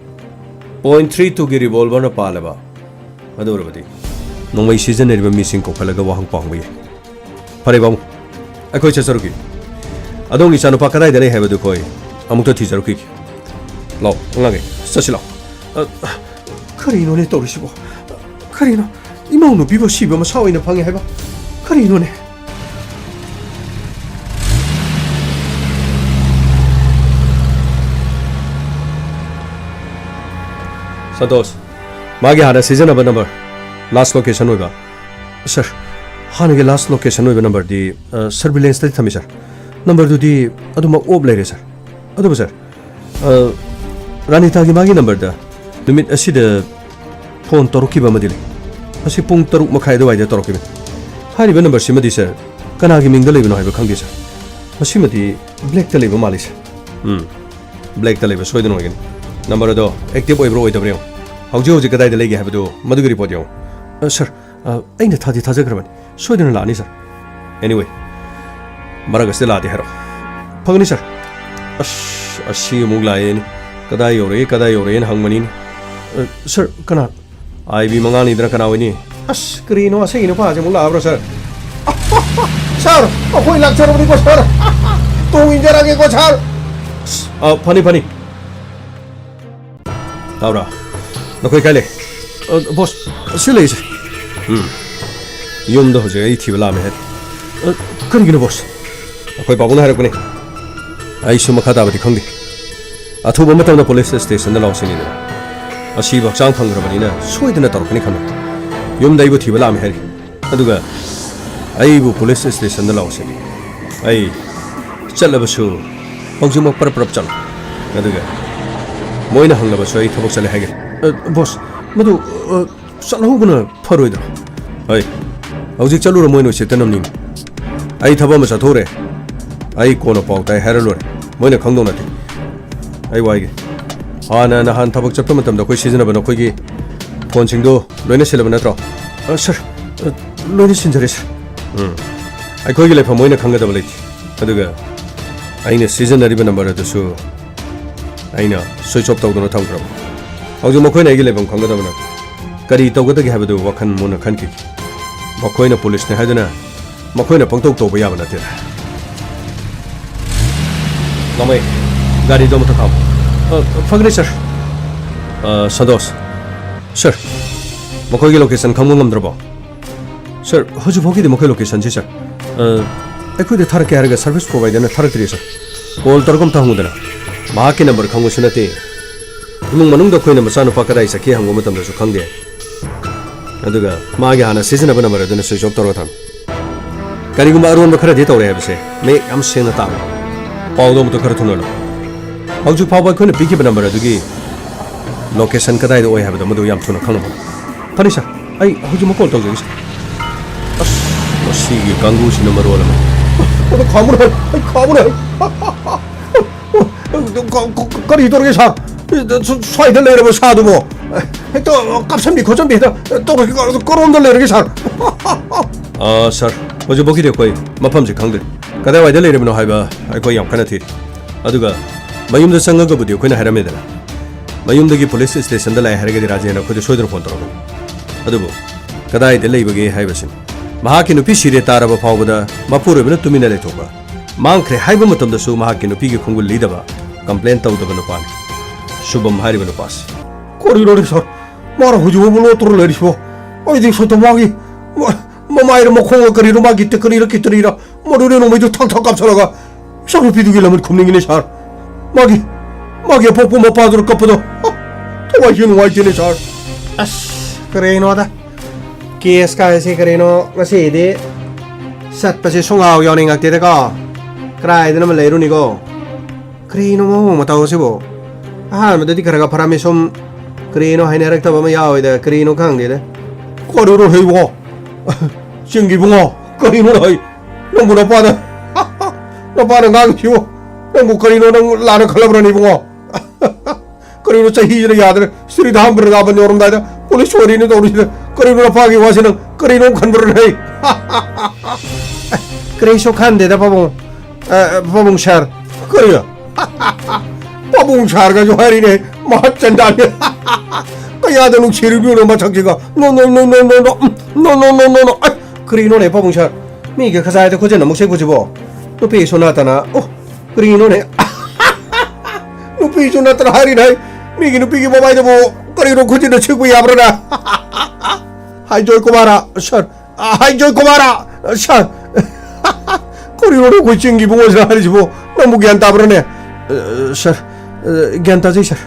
point three two ꯒꯤ revolver ꯅ ꯄꯥꯜꯂꯕ, ꯑꯗꯨ ꯑꯣꯏꯔꯕꯗꯤ ꯅꯣꯡꯃꯩ ꯁꯤꯖꯤꯟꯅꯔꯤꯕ ꯃꯤꯁꯤꯡ ꯀꯧꯈꯠꯂꯒ ꯋꯥꯍꯪ ꯄꯥꯎꯍꯪꯕ ꯌꯥꯏ꯫ ꯐꯔꯦ, ꯄꯥꯕꯨꯡ, ꯑꯩꯈꯣꯏ ꯆꯠꯆꯔꯨꯈꯤ꯫ ꯑꯗꯣꯝꯒꯤ ꯏꯆꯥꯅꯨꯄꯥ ꯀꯗꯥꯏꯗ ꯂꯩ ꯍꯥꯏꯕꯗꯨ ꯑꯩꯈꯣꯏ ꯑꯃꯨꯛꯇ ꯊꯤꯖꯔꯨꯈꯤꯒꯦ꯫ ꯂꯥꯛꯑꯣ, ꯑꯉꯥꯡꯈꯩ, ꯆꯠꯁꯤ ꯂꯥꯛꯑꯣ꯫ ꯑ, ꯀꯔꯤꯅꯣꯅꯦ ꯇꯧꯔꯤꯁꯤꯕꯣ? ꯀꯔꯤꯅꯣ? ꯏꯃꯧ ꯅꯨꯄꯤꯕꯨ ꯁꯤꯕ ꯃꯁꯥ ꯑꯣꯏꯅ ꯐꯪꯉꯦ ꯍꯥꯏꯕ? ꯀꯔꯤꯅꯣꯅꯦ? ꯁꯟꯇꯣꯁ, ꯃꯥꯒꯤ ꯍꯥꯟꯅ ꯁꯤꯖꯤꯟꯅꯕ number, last location ꯑꯣꯏꯕ꯫ Sir, ꯍꯥꯟꯅꯒꯤ last location ꯑꯣꯏꯕ number ꯗꯤ, ꯑ, surveillance ꯇꯗꯤ ꯊꯝꯃꯤ, sir꯫ Number ꯗꯨꯗꯤ ꯑꯗꯨꯃꯛ off ꯂꯩꯔꯦ, sir꯫ ꯑꯗꯨꯕꯨ, sir, ꯑ, ꯔꯥꯅꯤꯇꯥꯒꯤ ꯃꯥꯒꯤ number ꯗ ꯅꯨꯃꯤꯠ ꯑꯁꯤꯗ phone ꯇꯧꯔꯛꯈꯤꯕ ꯑꯃꯗꯤ ꯂꯩ꯫ ꯃꯁꯤ ꯄꯨꯡ ꯇꯔꯨꯛ ꯃꯈꯥꯏ ꯑꯗꯨꯋꯥꯏꯗ ꯇꯧꯔꯛꯈꯤꯕꯅꯤ꯫ ꯍꯥꯏꯔꯤꯕ number ꯁꯤꯃꯗꯤ, sir, ꯀꯅꯥꯒꯤ ꯃꯤꯡꯗ ꯂꯩꯕꯅꯣ ꯍꯥꯏꯕ ꯈꯪꯗꯦ, sir꯫ ꯃꯁꯤꯃꯗꯤ black ꯇ ꯂꯩꯕ ꯃꯥꯜꯂꯤ, sir꯫ ꯎꯝ, black ꯇ ꯂꯩꯕ ꯁꯣꯏꯗꯅ ꯑꯣꯏꯒꯅꯤ꯫ Number ꯑꯗꯣ active ꯑꯣꯏꯕ꯭ꯔꯥ ꯑꯣꯏꯗꯕ꯭ꯔꯥ ꯌꯦꯡꯉꯨ꯫ ꯍꯧꯖꯤꯛ ꯍꯧꯖꯤꯛ ꯀꯗꯥꯏꯗ ꯂꯩꯒꯦ ꯍꯥꯏꯕꯗꯨ ꯃꯗꯨꯒꯤ report ꯌꯦꯡꯉꯨ꯫ ꯑ, sir, ꯑ, ꯑꯩꯅ ꯊꯥꯗꯤ ꯊꯥꯖꯈ꯭ꯔꯕꯅꯤ꯫ ꯁꯣꯏꯗꯅ ꯂꯥꯛꯑꯅꯤ, sir꯫ Anyway, ꯃꯔꯛ ꯑꯁꯤꯗ ꯂꯥꯛꯑꯗꯤ ꯍꯥꯏꯔꯛꯑꯣ꯫ ꯐꯒꯅꯤ, sir꯫ ꯑꯁ, ꯑꯁꯤ ꯑꯃꯨꯛ ꯂꯥꯛꯑꯦꯅꯦ꯫ ꯀꯗꯥꯏ ꯌꯧꯔꯛꯏ, ꯀꯗꯥꯏ ꯌꯧꯔꯛꯏꯅ ꯍꯪꯕꯅꯤꯅꯦ꯫ ꯑ, ꯁꯥꯔ, ꯀꯅꯥ? ꯑꯥꯏ ꯕꯤ ꯃꯉꯥꯅꯤꯗꯨꯅ ꯀꯅꯥ ꯑꯣꯏꯅꯤ? ꯑꯁ, ꯀꯔꯤꯅꯣ, ꯑꯁꯦꯡꯒꯤ ꯅꯨꯄꯥꯁꯦ ꯑꯃꯨꯛ ꯂꯥꯛꯑꯕ꯭ꯔꯣ, ꯁꯥꯔ? ꯁꯥꯔ, ꯑꯩꯈꯣꯏ ꯂꯥꯛꯆꯔꯕꯅꯤꯀꯣ, ꯁꯥꯔ꯫ ꯇꯨꯡ ꯏꯟꯖꯔꯒꯦꯀꯣ, ꯁꯥꯔ꯫ ꯑ, ꯐꯅꯤ, ꯐꯅꯤ꯫ ꯇꯥꯕ꯭ꯔꯥ? ꯅꯈꯣꯏ ꯀꯥꯏ ꯂꯩ? ꯑ, ꯕꯣꯁ, ꯁꯤ ꯂꯩ, ꯁꯥꯔ꯫ ꯎꯝ꯫ ꯌꯨꯝꯗ ꯍꯧꯖꯤꯛ ꯑꯩ ꯊꯤꯕ ꯂꯥꯛꯑꯝꯃꯦ ꯍꯥꯏꯔꯤ꯫ ꯑ, ꯀꯔꯤꯒꯤꯅꯣ, ꯕꯣꯁ? ꯑꯩꯈꯣꯏ ꯄꯥꯕꯨꯡꯅ ꯍꯥꯏꯔꯛꯄꯅꯦ꯫ ꯑꯩꯁꯨ ꯃꯈꯥ ꯇꯥꯕꯗꯤ ꯈꯪꯗꯦ꯫ ꯑꯊꯨꯕ ꯃꯇꯝꯗ ꯄꯨꯂꯤꯁ ꯁ꯭ꯇꯦꯁꯟꯗ ꯂꯥꯛꯑꯣ ꯁꯤꯅꯤꯗꯅ꯫ ꯑꯁꯤꯕ ꯍꯛꯆꯥꯡ ꯐꯪꯈ꯭ꯔꯕꯅꯤꯅ ꯁꯣꯏꯗꯅ ꯇꯧꯔꯛꯀꯅꯤ ꯈꯟꯕ꯫ ꯌꯨꯝꯗ ꯑꯩꯕꯨ ꯊꯤꯕ ꯂꯥꯛꯑꯝꯃꯦ ꯍꯥꯏꯔꯤ꯫ ꯑꯗꯨꯒ ꯑꯩꯕꯨ ꯄꯨꯂꯤꯁ ꯁ꯭ꯇꯦꯁꯟꯗ ꯂꯥꯛꯑꯣ ꯁꯤꯅꯤ꯫ ꯑꯩ ꯆꯠꯂꯕꯁꯨ ꯍꯧꯖꯤꯛꯃꯛ ꯄꯔꯞ ꯄꯔꯞ ꯆꯠꯂꯣ꯫ ꯑꯗꯨꯒ ꯃꯣꯏꯅ ꯍꯪꯂꯕꯁꯨ ꯑꯩ ꯊꯕꯛ ꯆꯠꯂꯦ ꯍꯥꯏꯒꯅꯤ꯫ ꯑ, ꯕꯣꯁ, ꯃꯗꯨ, ꯑ, ꯆꯠꯍꯧꯕꯅ ꯐꯔꯣꯏꯗ꯭ꯔꯣ? ꯍꯩ, ꯍꯧꯖꯤꯛ ꯆꯠꯂꯨꯔ ꯃꯣꯏꯅ ꯎꯁꯤꯠꯇꯅꯕꯅꯤꯅꯦ꯫ ꯑꯩ ꯊꯕꯛ ꯑꯃ ꯆꯠꯊꯣꯛꯎꯔꯦ꯫ ꯑꯩ ꯀꯣꯟꯅ ꯄꯥꯎ ꯇꯥꯏ ꯍꯥꯏꯔ ꯂꯣꯏꯔꯦ꯫ ꯃꯣꯏꯅ ꯈꯪꯗꯧ ꯅꯠꯇꯦ꯫ ꯑꯩ ꯋꯥꯏꯒꯦ꯫ ꯍꯥꯟꯅ ꯅꯍꯥꯟ ꯊꯕꯛ ꯆꯠꯄ ꯃꯇꯝꯗ ꯑꯩꯈꯣꯏ ꯁꯤꯖꯤꯟꯅꯕ ꯅꯈꯣꯏꯒꯤ ꯐꯣꯟꯁꯤꯡꯗꯣ ꯂꯣꯏꯅ ꯁꯤꯜꯂꯕ ꯅꯠꯇ꯭ꯔꯣ? ꯑ, ꯁꯥꯔ, ꯑ, ꯂꯣꯏꯅ ꯁꯤꯟꯖꯔꯦ, ꯁꯥꯔ꯫ ꯎꯝ꯫ ꯑꯩꯈꯣꯏꯒꯤ ꯂꯩꯐꯝ ꯃꯣꯏꯅ ꯈꯪꯒꯗꯕ ꯂꯩꯇꯦ꯫ ꯑꯗꯨꯒ ꯑꯩꯅ ꯁꯤꯖꯤꯟꯅꯔꯤꯕ ꯅꯝꯕꯔ ꯑꯗꯨꯁꯨ ꯑꯩꯅ ꯁ꯭ꯋꯤꯆ ꯑꯣꯐ ꯇꯧꯗꯨꯅ ꯊꯝꯈ꯭ꯔꯕ꯫ ꯍꯧꯖꯤꯛ ꯃꯈꯣꯏꯅ ꯑꯩꯒꯤ ꯂꯩꯐꯝ ꯈꯪꯒꯗꯕ ꯅꯠꯇꯦ꯫ ꯀꯔꯤ ꯇꯧꯒꯗꯒꯦ ꯍꯥꯏꯕꯗꯨ ꯋꯥꯈꯜ ꯃꯨꯟꯅ ꯈꯟꯈꯤꯒꯦ꯫ ꯃꯈꯣꯏꯅ ꯄꯨꯂꯤꯁꯅꯤ ꯍꯥꯏꯗꯨꯅ ꯃꯈꯣꯏꯅ ꯄꯪꯇꯧ ꯇꯧꯕ ꯌꯥꯕ ꯅꯠꯇꯦꯗ꯫ ꯅꯣꯡꯃꯩ, ꯒꯥꯔꯤꯗꯣ ꯑꯃꯨꯛꯇ ꯈꯥꯝꯃꯨ꯫ ꯑ, ꯐꯒꯅꯤ, ꯁꯥꯔ꯫ ꯑ, ꯁꯟꯇꯣꯁ꯫ ꯁꯥꯔ, ꯃꯈꯣꯏꯒꯤ ꯂꯣꯀꯦꯁꯟ ꯈꯪꯕ ꯉꯝꯗ꯭ꯔꯕꯣ? ꯁꯥꯔ, ꯍꯧꯖꯤꯛ ꯐꯥꯎꯒꯤꯗꯤ ꯃꯈꯣꯏ ꯂꯣꯀꯦꯁꯟꯁꯤ, ꯁꯥꯔ, ꯑ, ꯑꯩꯈꯣꯏꯗ ꯊꯥꯔꯛꯀꯦ ꯍꯥꯏꯔꯒ ꯁꯔꯚꯤꯁ ꯄ꯭ꯔꯣꯚꯥꯏꯗꯔꯅ ꯊꯥꯔꯛꯇ꯭ꯔꯤ, ꯁꯥꯔ꯫ ꯀꯣꯜ ꯇꯧꯔꯒ ꯑꯝꯇ ꯍꯪꯉꯨꯗꯅ꯫ ꯃꯍꯥꯛꯀꯤ ꯅꯝꯕꯔ ꯈꯪꯕꯁꯨ ꯅꯠꯇꯦ꯫ ꯏꯃꯨꯡ ꯃꯅꯨꯡꯗ ꯑꯩꯈꯣꯏꯅ ꯃꯆꯥꯅꯨꯄꯥ ꯀꯗꯥꯏ ꯆꯠꯈꯤ ꯍꯪꯕ ꯃꯇꯝꯗꯁꯨ ꯈꯪꯗꯦ꯫ ꯑꯗꯨꯒ ꯃꯥꯒꯤ ꯍꯥꯟꯅ ꯁꯤꯖꯤꯟꯅꯕ ꯅꯝꯕꯔ ꯑꯗꯨꯅ ꯁ꯭ꯋꯤꯆ ꯑꯣꯐ ꯇꯧꯔꯒ ꯊꯝꯃꯤ꯫ ꯀꯔꯤꯒꯨꯝꯕ ꯑꯔꯣꯟꯕ ꯈꯔꯗꯤ ꯇꯧꯔꯦ ꯍꯥꯏꯕꯁꯦ ꯃꯌꯦꯛ ꯌꯥꯝ ꯁꯦꯡꯅ ꯇꯥꯛꯂꯦ꯫ ꯄꯥꯎꯗꯣ ꯑꯃꯨꯛꯇ ꯈꯔ ꯊꯨꯅ ꯍꯜꯂꯣ꯫ ꯍꯧꯖꯤꯛ ꯐꯥꯎꯕ ꯑꯩꯈꯣꯏꯅ ꯄꯤꯈꯤꯕ ꯅꯝꯕꯔ ꯑꯗꯨꯒꯤ ꯂꯣꯀꯦꯁꯟ ꯀꯗꯥꯏꯗ ꯑꯣꯏ ꯍꯥꯏꯕꯗꯣ ꯃꯗꯨ ꯌꯥꯝ ꯊꯨꯅ ꯈꯪꯅꯕ ꯍꯣꯠꯅꯧ꯫ ꯐꯅꯤ, ꯁꯥꯔ꯫ ꯑꯩ ꯍꯧꯖꯤꯛꯃꯛ ꯀꯣꯜ ꯇꯧꯖꯒꯦ, ꯁꯥꯔ꯫ ꯑꯁ, ꯃꯁꯤꯒꯤ ꯀꯥꯡꯕꯨꯁꯤꯅ ꯃꯔꯣꯜ ꯑꯃ꯫ ꯑꯗꯨ ꯈꯥꯝꯃꯨꯅꯦ, ꯑꯩ ꯈꯥꯝꯃꯨꯅꯦ꯫ ꯀ-, ꯀ-, ꯀꯔꯤ ꯇꯧꯔꯒꯦ, ꯁꯥꯔ? ꯁ꯭ꯋꯥꯏꯗ ꯂꯩꯔꯕ ꯁꯥꯗꯨꯕꯣ ꯍꯦꯛꯇ ꯀꯥꯞꯁꯟꯕꯤ ꯈꯣꯠꯆꯟꯕꯤ ꯍꯦꯛꯇ ꯇꯧꯔꯒꯦ, ꯀꯔꯣꯝꯗ ꯂꯩꯔꯒꯦ, ꯁꯥꯔ? ꯑ, ꯁꯥꯔ, ꯍꯧꯖꯤꯛꯐꯥꯎꯒꯤꯗꯤ ꯑꯩꯈꯣꯏ ꯃꯐꯝꯁꯤ ꯈꯪꯗ꯭ꯔꯤ꯫ ꯀꯗꯥꯏꯋꯥꯏꯗ ꯂꯩꯔꯤꯕꯅꯣ ꯍꯥꯏꯕ ꯑꯩꯈꯣꯏ ꯌꯥꯝ ꯀꯟꯅ ꯊꯤꯔꯤ꯫ ꯑꯗꯨꯒ ꯃꯌꯨꯝꯗ ꯆꯪꯉꯒꯕꯨꯗꯤ ꯑꯩꯈꯣꯏꯅ ꯍꯥꯏꯔꯝꯃꯦꯗꯅ꯫ ꯃꯌꯨꯝꯗꯒꯤ ꯄꯨꯂꯤꯁ ꯁ꯭ꯇꯦꯁꯟꯗ ꯂꯥꯛꯑꯦ ꯍꯥꯏꯔꯒꯗꯤ ꯔꯥꯖꯦꯟꯅ ꯑꯩꯈꯣꯏꯗ ꯁꯣꯏꯗꯅ ꯐꯣꯟ ꯇꯧꯔꯛꯀꯅꯤ꯫ ꯑꯗꯨꯕꯨ ꯀꯗꯥꯏꯗ ꯂꯩꯕꯒꯦ ꯍꯥꯏꯕꯁꯤꯅꯤ꯫ ꯃꯍꯥꯛꯀꯤ ꯅꯨꯄꯤ ꯁꯤꯔꯦ ꯇꯥꯔꯕ ꯐꯥꯎꯕꯗ ꯃꯄꯨꯔꯣꯏꯕꯅ ꯇꯨꯃꯤꯟꯅ ꯂꯩꯊꯣꯛꯄ, ꯃꯥꯡꯈ꯭ꯔꯦ ꯍꯥꯏꯕ ꯃꯇꯝꯗꯁꯨ ꯃꯍꯥꯛꯀꯤ ꯅꯨꯄꯤꯒꯤ ꯈꯣꯡꯒꯨꯜ ꯂꯤꯗꯕ, ꯀꯝꯄ꯭ꯂꯦꯟ ꯇꯧꯗꯕ ꯅꯨꯄꯥꯅꯤ ꯁꯨꯕꯝ ꯍꯥꯏꯔꯤꯕ ꯅꯨꯄꯥꯁꯤ꯫ ꯀꯔꯤꯅꯣꯅꯦ ꯁꯥꯔ, ꯃꯥꯅ ꯍꯧꯖꯤꯛ ꯐꯥꯎꯕ ꯂꯣꯠꯇꯨꯅ ꯂꯩꯔꯤꯁꯤꯕꯣ? ꯑꯩꯗꯤ ꯁꯣꯏꯗ ꯃꯥꯒꯤ ꯃ-, ꯃꯃꯥꯏꯔ ꯃꯈꯣꯡꯂ ꯀꯔꯤꯅꯣ, ꯃꯥꯒꯤ ꯇꯤꯛꯀꯅꯤꯔ ꯀꯤꯠꯇꯅꯤꯔ ꯃꯗꯨꯗꯤ ꯅꯣꯡꯃꯩꯗꯨ ꯊꯛ ꯊꯛ ꯀꯥꯞꯁꯤꯜꯂꯒ ꯏꯆꯥꯅꯨꯄꯤꯗꯨꯒꯤ ꯂꯃꯟ ꯈꯨꯝꯅꯤꯡꯉꯤꯅꯦ ꯁꯥꯔ꯫ ꯃꯥꯒꯤ, ꯃꯥꯒꯤ ꯑꯄꯣꯛꯄ ꯃꯄꯥꯗꯨꯅ ꯀꯞꯄꯗꯣ, ꯑ, ꯊꯋꯥꯏꯁꯤ ꯅꯨꯡꯉꯥꯏꯇꯦꯅꯦ ꯁꯥꯔ꯫ ꯑꯁ, ꯀꯔꯤꯅꯣꯗ? ꯀꯦꯁ ꯀꯥꯏꯁꯦ ꯀꯔꯤꯅꯣ? ꯉꯁꯤꯗꯤ ꯆꯠꯄꯁꯦ ꯁꯨꯡꯌꯥꯎ ꯌꯥꯎꯅꯤꯡꯉꯛꯇꯦꯗꯀꯣ꯫ ꯀꯗꯥꯏꯗꯅꯣ ꯑꯃ ꯂꯩꯔꯨꯅꯤꯀꯣ꯫ ꯀꯔꯤꯅꯣ ꯃꯑꯣꯡ ꯃꯇꯧ ꯑꯁꯤꯕꯣ? ꯑꯍꯥꯟꯕꯗꯗꯤ ꯈꯔ ꯈꯔ ꯐꯔꯝꯃꯤ, ꯁꯨꯝ ꯀꯔꯤꯅꯣ ꯍꯥꯏꯅꯔꯛꯇꯕ ꯑꯃ ꯌꯥꯎꯋꯤꯗ, ꯀꯔꯤꯅꯣ ꯈꯪꯗꯦꯗ꯫ ꯀꯔꯤꯅꯣ ꯍꯩꯕꯣ? ꯆꯤꯡꯒꯤ ꯏꯕꯨꯡꯉꯣ, ꯀꯔꯤꯅꯣ ꯍꯩ? ꯅꯪꯕꯨ ꯅꯄꯥꯅ, ꯅꯄꯥꯅ ꯉꯥꯡꯉꯤꯁꯤꯕꯨ? ꯅꯪꯕꯨ ꯀꯔꯤꯅꯣ, ꯅꯪ ꯂꯥꯟꯅ ꯈꯜꯂꯕ꯭ꯔꯅꯦ ꯏꯕꯨꯡꯉꯣ? ꯀꯔꯤꯅꯣ ꯆꯍꯤꯁꯤꯅ ꯌꯥꯗ꯭ꯔꯦ? ꯁ꯭ꯔꯤ ꯙꯥꯝ ꯕ꯭ꯔꯤꯟꯗꯥꯕꯟ ꯌꯧꯔꯝꯗꯥꯏꯗ ꯄꯨꯂꯤꯁ ꯑꯣꯏꯔꯤꯅ ꯇꯧꯔꯤꯁꯤꯅ ꯀꯔꯤꯅꯣ ꯅꯄꯥꯒꯤ ꯋꯥꯁꯤ ꯅꯪ ꯀꯔꯤꯅꯣ ꯈꯟꯕ꯭ꯔꯅꯦ? ꯀꯔꯤꯁꯨ ꯈꯟꯗꯦꯗ ꯄꯥꯕꯨꯡ꯫ ꯑ, ꯄꯥꯕꯨꯡ ꯁꯥꯔ꯫ ꯀꯔꯤ? ꯄꯥꯕꯨꯡ ꯁꯥꯔꯒꯁꯨ ꯍꯥꯏꯔꯤꯅꯦ, ꯃꯍꯥꯛ ꯆꯟꯗꯥꯅꯤ꯫ ꯀꯌꯥꯗ ꯅꯨꯡꯁꯤꯔꯤꯕꯅꯣ ꯃꯁꯛꯁꯤꯒ? ꯅꯣ, ꯅꯣ, ꯅꯣ, ꯅꯣ, ꯅꯣ, ꯅꯣ꯫ ꯎꯝ, ꯅꯣ, ꯅꯣ, ꯅꯣ, ꯅꯣ, ꯅꯣ꯫ ꯑꯩ, ꯀꯔꯤꯅꯣꯅꯦ ꯄꯥꯕꯨꯡ ꯁꯥꯔ? ꯃꯤꯒꯤ ꯈꯖꯥꯏꯗ ꯈꯨꯖꯤꯟ ꯑꯃꯨꯛ ꯁꯤꯛꯄꯁꯤꯕꯣ? ꯅꯨꯄꯤꯁꯨ ꯅꯠꯇꯅ꯫ ꯑꯣ, ꯀꯔꯤꯅꯣꯅꯦ? ꯅꯨꯄꯤꯁꯨ ꯅꯠꯇꯅ ꯍꯥꯏꯔꯤꯅꯦ꯫ ꯃꯤꯒꯤ ꯅꯨꯄꯤꯒꯤ ꯃꯃꯥꯏꯗꯕꯨ ꯀꯔꯤꯅꯣ ꯈꯨꯖꯤꯟꯅ ꯁꯤꯛꯄ ꯌꯥꯕ꯭ꯔꯥꯅꯦ? ꯍꯥꯏ ꯖꯣꯏ ꯀꯨꯃꯥꯔ, ꯁꯥꯔ꯫ ꯑ, ꯍꯥꯏ ꯖꯣꯏ ꯀꯨꯃꯥꯔ, ꯁꯥꯔ꯫ ꯀꯔꯤꯅꯣ ꯑꯩꯈꯣꯏ ꯆꯤꯡꯒꯤ ꯏꯕꯨꯡꯉꯣꯁꯤꯅ ꯍꯥꯏꯔꯤꯁꯤꯕꯣ? ꯅꯪꯕꯨ ꯒ꯭ꯌꯥꯟ ꯇꯥꯕ꯭ꯔꯥꯅꯦ? ꯑ, ꯁꯥꯔ, ꯑ, ꯒ꯭ꯌꯥꯟ ꯇꯥꯖꯩ, ꯁꯥꯔ꯫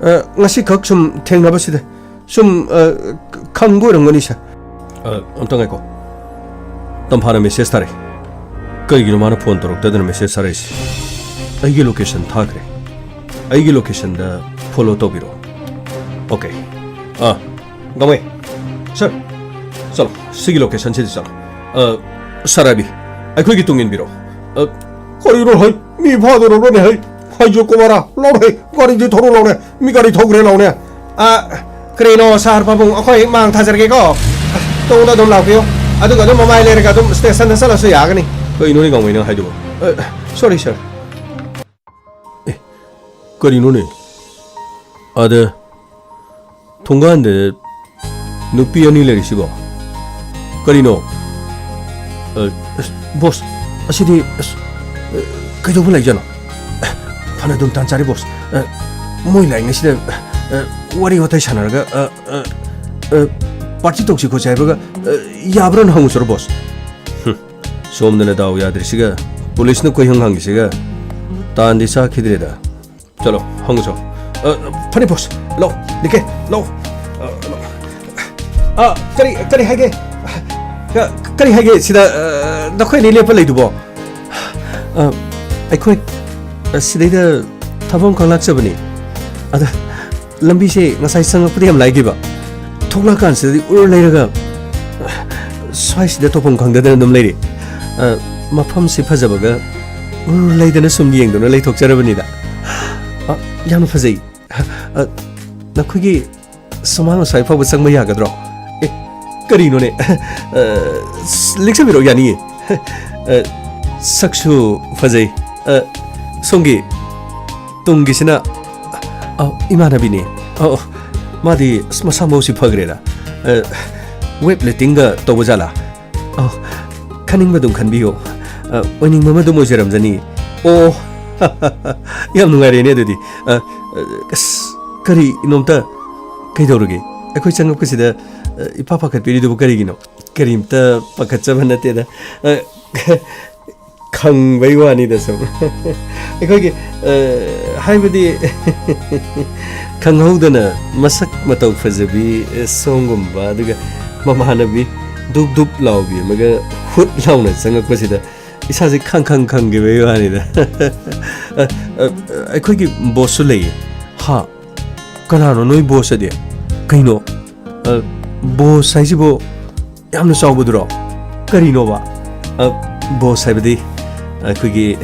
ꯑ, ꯉꯁꯤꯈꯛ ꯁꯨꯝ ꯊꯦꯡꯅꯕꯁꯤꯗ ꯁꯨꯝ, ꯑ, ꯈ-, ꯈꯪꯕ ꯑꯣꯏꯔꯝꯒꯅꯤ, ꯁꯥꯔ꯫ ꯑ, ꯑꯝꯇ ꯉꯥꯏꯈꯣ꯫ ꯇꯝꯐꯥꯅ ꯃꯦꯁꯦꯖ ꯊꯥꯔꯛꯏ꯫ ꯀꯩꯒꯤꯅꯣ ꯃꯥꯅ ꯐꯣꯟ ꯇꯧꯔꯛꯇꯗꯅ ꯃꯦꯁꯦꯖ ꯊꯥꯔꯛꯏꯁꯦ? ꯑꯩꯒꯤ ꯂꯣꯀꯦꯁꯟ ꯊꯥꯈ꯭ꯔꯦ꯫ ꯑꯩꯒꯤ ꯂꯣꯀꯦꯁꯟꯗ ꯐꯣꯂꯣ ꯇꯧꯕꯤꯔꯛꯑꯣ꯫ ꯑꯣꯀꯦ꯫ ꯑꯥ, ꯒꯥꯡꯃꯩ꯫ ꯁꯥꯔ, ꯆꯠꯂꯣ꯫ ꯁꯤꯒꯤ ꯂꯣꯀꯦꯁꯟꯁꯤꯗ ꯆꯠꯂꯣ꯫ ꯑ, ꯁꯥꯔ ꯔꯕꯤ, ꯑꯩꯈꯣꯏꯒꯤ ꯇꯨꯡ ꯏꯟꯕꯤꯔꯛꯑꯣ꯫ ꯑ, ꯀꯔꯤꯅꯣ ꯍꯩ? ꯃꯤ ꯐꯥꯗꯣꯔꯕ꯭ꯔꯅꯦ ꯍꯩ? ꯍꯥꯏ ꯖꯣꯏ ꯀꯨꯃꯥꯔ, ꯂꯥꯎꯅꯦ ꯍꯩ, ꯒꯥꯔꯤꯗꯤ ꯊꯧꯔꯣ ꯂꯥꯎꯅꯦ꯫ ꯃꯤ ꯒꯥꯔꯤ ꯊꯧꯈ꯭ꯔꯦ ꯂꯥꯎꯅꯦ꯫ ꯑ, ꯀꯔꯤꯅꯣ ꯁꯥꯔ ꯄꯥꯕꯨꯡ, ꯑꯩꯈꯣꯏ ꯃꯥꯡ ꯊꯥꯖꯔꯒꯦꯀꯣ꯫ ꯇꯨꯡꯗ ꯑꯗꯨꯝ ꯂꯥꯛꯄꯤꯌꯨ꯫ ꯑꯗꯨꯒ ꯑꯗꯨꯝ ꯃꯃꯥꯏ ꯂꯩꯔꯒ ꯑꯗꯨꯝ ꯁ꯭ꯇꯦꯁꯟꯗ ꯆꯠꯂꯁꯨ ꯌꯥꯒꯅꯤ꯫ ꯀꯩꯅꯣꯅꯦ ꯒꯥꯡꯃꯩ ꯅꯪ ꯍꯥꯏꯗꯨꯕꯣ? ꯑ, ꯁꯣꯔꯤ ꯁꯥꯔ꯫ ꯑꯦ, ꯀꯔꯤꯅꯣꯅꯦ? ꯑꯗ ꯊꯣꯡꯒꯥꯟꯗ ꯅꯨꯄꯤ ꯑꯅꯤ ꯂꯩꯔꯤꯁꯤꯕꯣ? ꯀꯔꯤꯅꯣ? ꯑ, ꯑꯁ, ꯕꯣꯁ, ꯑꯁꯤꯗꯤ, ꯑꯁ, ꯑ, ꯀꯩꯗꯧꯕ ꯂꯩꯖꯥꯠꯅꯣ? ꯑ, ꯐꯅ ꯑꯗꯨꯝ ꯇꯥꯟ ꯆꯥꯔꯦ, ꯕꯣꯁ꯫ ꯑ, ꯃꯣꯏ ꯂꯥꯛꯏꯉꯩꯁꯤꯗ, ꯑ, ꯋꯥꯔꯤ ꯋꯥꯇꯥꯏ ꯁꯥꯟꯅꯔꯒ, ꯑ, ꯑ, ꯑ, ꯄꯥꯔꯇꯤ ꯇꯧꯁꯤ ꯈꯣꯠꯁꯤ ꯍꯥꯏꯕꯒ, ꯑ, ꯌꯥꯕ꯭ꯔꯥꯅ ꯍꯪꯉꯨꯆꯣꯔ, ꯕꯣꯁ? ꯍꯨꯝ, ꯁꯣꯝꯗꯅ ꯗꯥꯎ ꯌꯥꯗ꯭ꯔꯤꯁꯤꯒ, ꯄꯨꯂꯤꯁꯅ ꯀꯣꯏꯍꯪ ꯍꯪꯉꯤꯁꯤꯒ, ꯇꯥꯟꯗꯤ ꯆꯥꯈꯤꯗ꯭ꯔꯦꯗ꯫ ꯆꯠꯂꯣ, ꯍꯪꯉꯨꯆꯣ꯫ ꯑ, ꯐꯅꯤ ꯕꯣꯁ, ꯂꯥꯎ, ꯅꯤꯀꯦ, ꯂꯥꯎ꯫ ꯑ, ꯂꯥꯎ꯫ ꯑ, ꯀꯔꯤ, ꯀꯔꯤ ꯍꯥꯏꯒꯦ? ꯀ-, ꯀꯔꯤ ꯍꯥꯏꯒꯦ? ꯁꯤꯗ, ꯑ, ꯅꯈꯣꯏ ꯑꯅꯤ ꯂꯦꯞꯄ ꯂꯩꯗꯨꯕꯣ? ꯑ, ꯑꯩꯈꯣꯏ, ꯑ, ꯁꯤꯗꯩꯗ ꯊꯕꯛ ꯑꯃꯈꯛ ꯂꯥꯛꯆꯕꯅꯤ꯫ ꯑꯗ, ꯂꯝꯕꯤꯁꯦ ꯉꯁꯥꯏ ꯆꯪꯉꯛꯄꯗ ꯌꯥꯝ ꯂꯥꯏꯈꯤꯕ꯫ ꯊꯣꯛꯂꯛꯑꯀꯥꯟꯁꯤꯗꯗꯤ ꯎꯔꯨ ꯂꯩꯔꯒ, ꯁ꯭ꯋꯥꯏꯁꯤꯗ ꯇꯧꯐꯝ ꯈꯪꯗꯗꯅ ꯑꯗꯨꯝ ꯂꯩꯔꯤ꯫ ꯑ, ꯃꯐꯝꯁꯤ ꯐꯖꯕꯒ ꯎꯔꯨ ꯂꯩꯗꯅ ꯁꯨꯝ ꯌꯦꯡꯗꯨꯅ ꯂꯩꯊꯣꯛꯆꯔꯕꯅꯤꯗ꯫ ꯑ, ꯌꯥꯝꯅ ꯐꯖꯩ꯫ ꯑ, ꯅꯈꯣꯏꯒꯤ ꯁꯨꯃꯥꯡ ꯑꯁ꯭ꯋꯥꯏ ꯐꯥꯎꯕ ꯆꯪꯕ ꯌꯥꯒꯗ꯭ꯔꯣ? ꯑꯦ, ꯀꯔꯤꯅꯣꯅꯦ? ꯑ, ꯂꯦꯛꯆꯕꯤꯔꯛꯑꯣ, ꯌꯥꯅꯤꯌꯦ꯫ ꯑ, ꯁꯛꯁꯨ ꯐꯖꯩ꯫ ꯑ, ꯁꯣꯝꯒꯤ ꯇꯨꯡꯒꯤꯁꯤꯅ, ꯑ, ꯏꯃꯥꯟꯅꯕꯤꯅꯦ꯫ ꯑ, ꯃꯥꯗꯤ ꯑꯁ ꯃꯁꯥ ꯃꯎꯁꯤ ꯐꯈ꯭ꯔꯦꯗ꯫ ꯑ, ꯋꯦꯠ ꯂꯤꯐꯇꯤꯡꯒ ꯇꯧꯕ ꯖꯥꯠꯂꯥ? ꯑꯧ, ꯈꯟꯅꯤꯡꯕ ꯑꯗꯨꯝ ꯈꯟꯕꯤꯌꯣ꯫ ꯑ, ꯑꯣꯏꯅꯤꯡꯕ ꯑꯃ ꯑꯗꯨꯝ ꯑꯣꯏꯖꯔꯝꯖꯅꯤ꯫ ꯑꯣ, ꯌꯥꯝ ꯅꯨꯡꯉꯥꯏꯔꯦꯅꯦ ꯑꯗꯨꯗꯤ꯫ ꯑ, ꯑ, ꯑꯁ, ꯀꯔꯤ ꯏꯅꯣꯝꯇ ꯀꯩꯗꯧꯔꯒꯦ? ꯑꯩꯈꯣꯏ ꯆꯪꯉꯛꯄꯁꯤꯗ, ꯑ, ꯏꯄꯥ ꯄꯥꯈꯠꯄꯤꯔꯤꯗꯨꯕꯨ ꯀꯔꯤꯒꯤꯅꯣ? ꯀꯔꯤꯝꯇ ꯄꯥꯈꯠꯆꯕ ꯅꯠꯇꯦꯗ꯫ ꯑ, ꯈꯪꯕꯩ ꯋꯥꯅꯤꯗ ꯁꯨꯝ꯫ ꯑꯩꯈꯣꯏꯒꯤ, ꯑ, ꯍꯥꯏꯕꯗꯤ, ꯈꯪꯍꯧꯗꯅ ꯃꯁꯛ ꯃꯇꯧ ꯐꯖꯕꯤ, ꯑ, ꯁꯣꯝꯒꯨꯝꯕ, ꯑꯗꯨꯒ ꯃꯃꯥꯟꯅꯕꯤ ꯗꯨꯞ ꯗꯨꯞ ꯂꯥꯎꯕꯤ ꯑꯃꯒ ꯍꯨꯠ ꯂꯥꯎꯅ ꯆꯪꯉꯛꯄꯁꯤꯗ ꯏꯁꯥꯁꯦ ꯈꯪ ꯈꯪ ꯈꯪꯈꯤꯕꯩ ꯋꯥꯅꯤꯗ꯫ ꯑ, ꯑ, ꯑꯩꯈꯣꯏꯒꯤ ꯕꯣꯁꯁꯨ ꯂꯩꯌꯦ꯫ ꯍꯥ? ꯀꯅꯥꯅꯣ ꯅꯣꯏ ꯕꯣꯁ ꯑꯗꯤ? ꯀꯩꯅꯣ? ꯑ, ꯕꯣꯁ ꯍꯥꯏꯁꯤꯕꯨ ꯌꯥꯝꯅ ꯆꯥꯎꯕꯗꯨꯔꯣ? ꯀꯔꯤꯅꯣꯕ? ꯑ, ꯕꯣꯁ ꯍꯥꯏꯕꯗꯤ ꯑꯩꯈꯣꯏꯒꯤ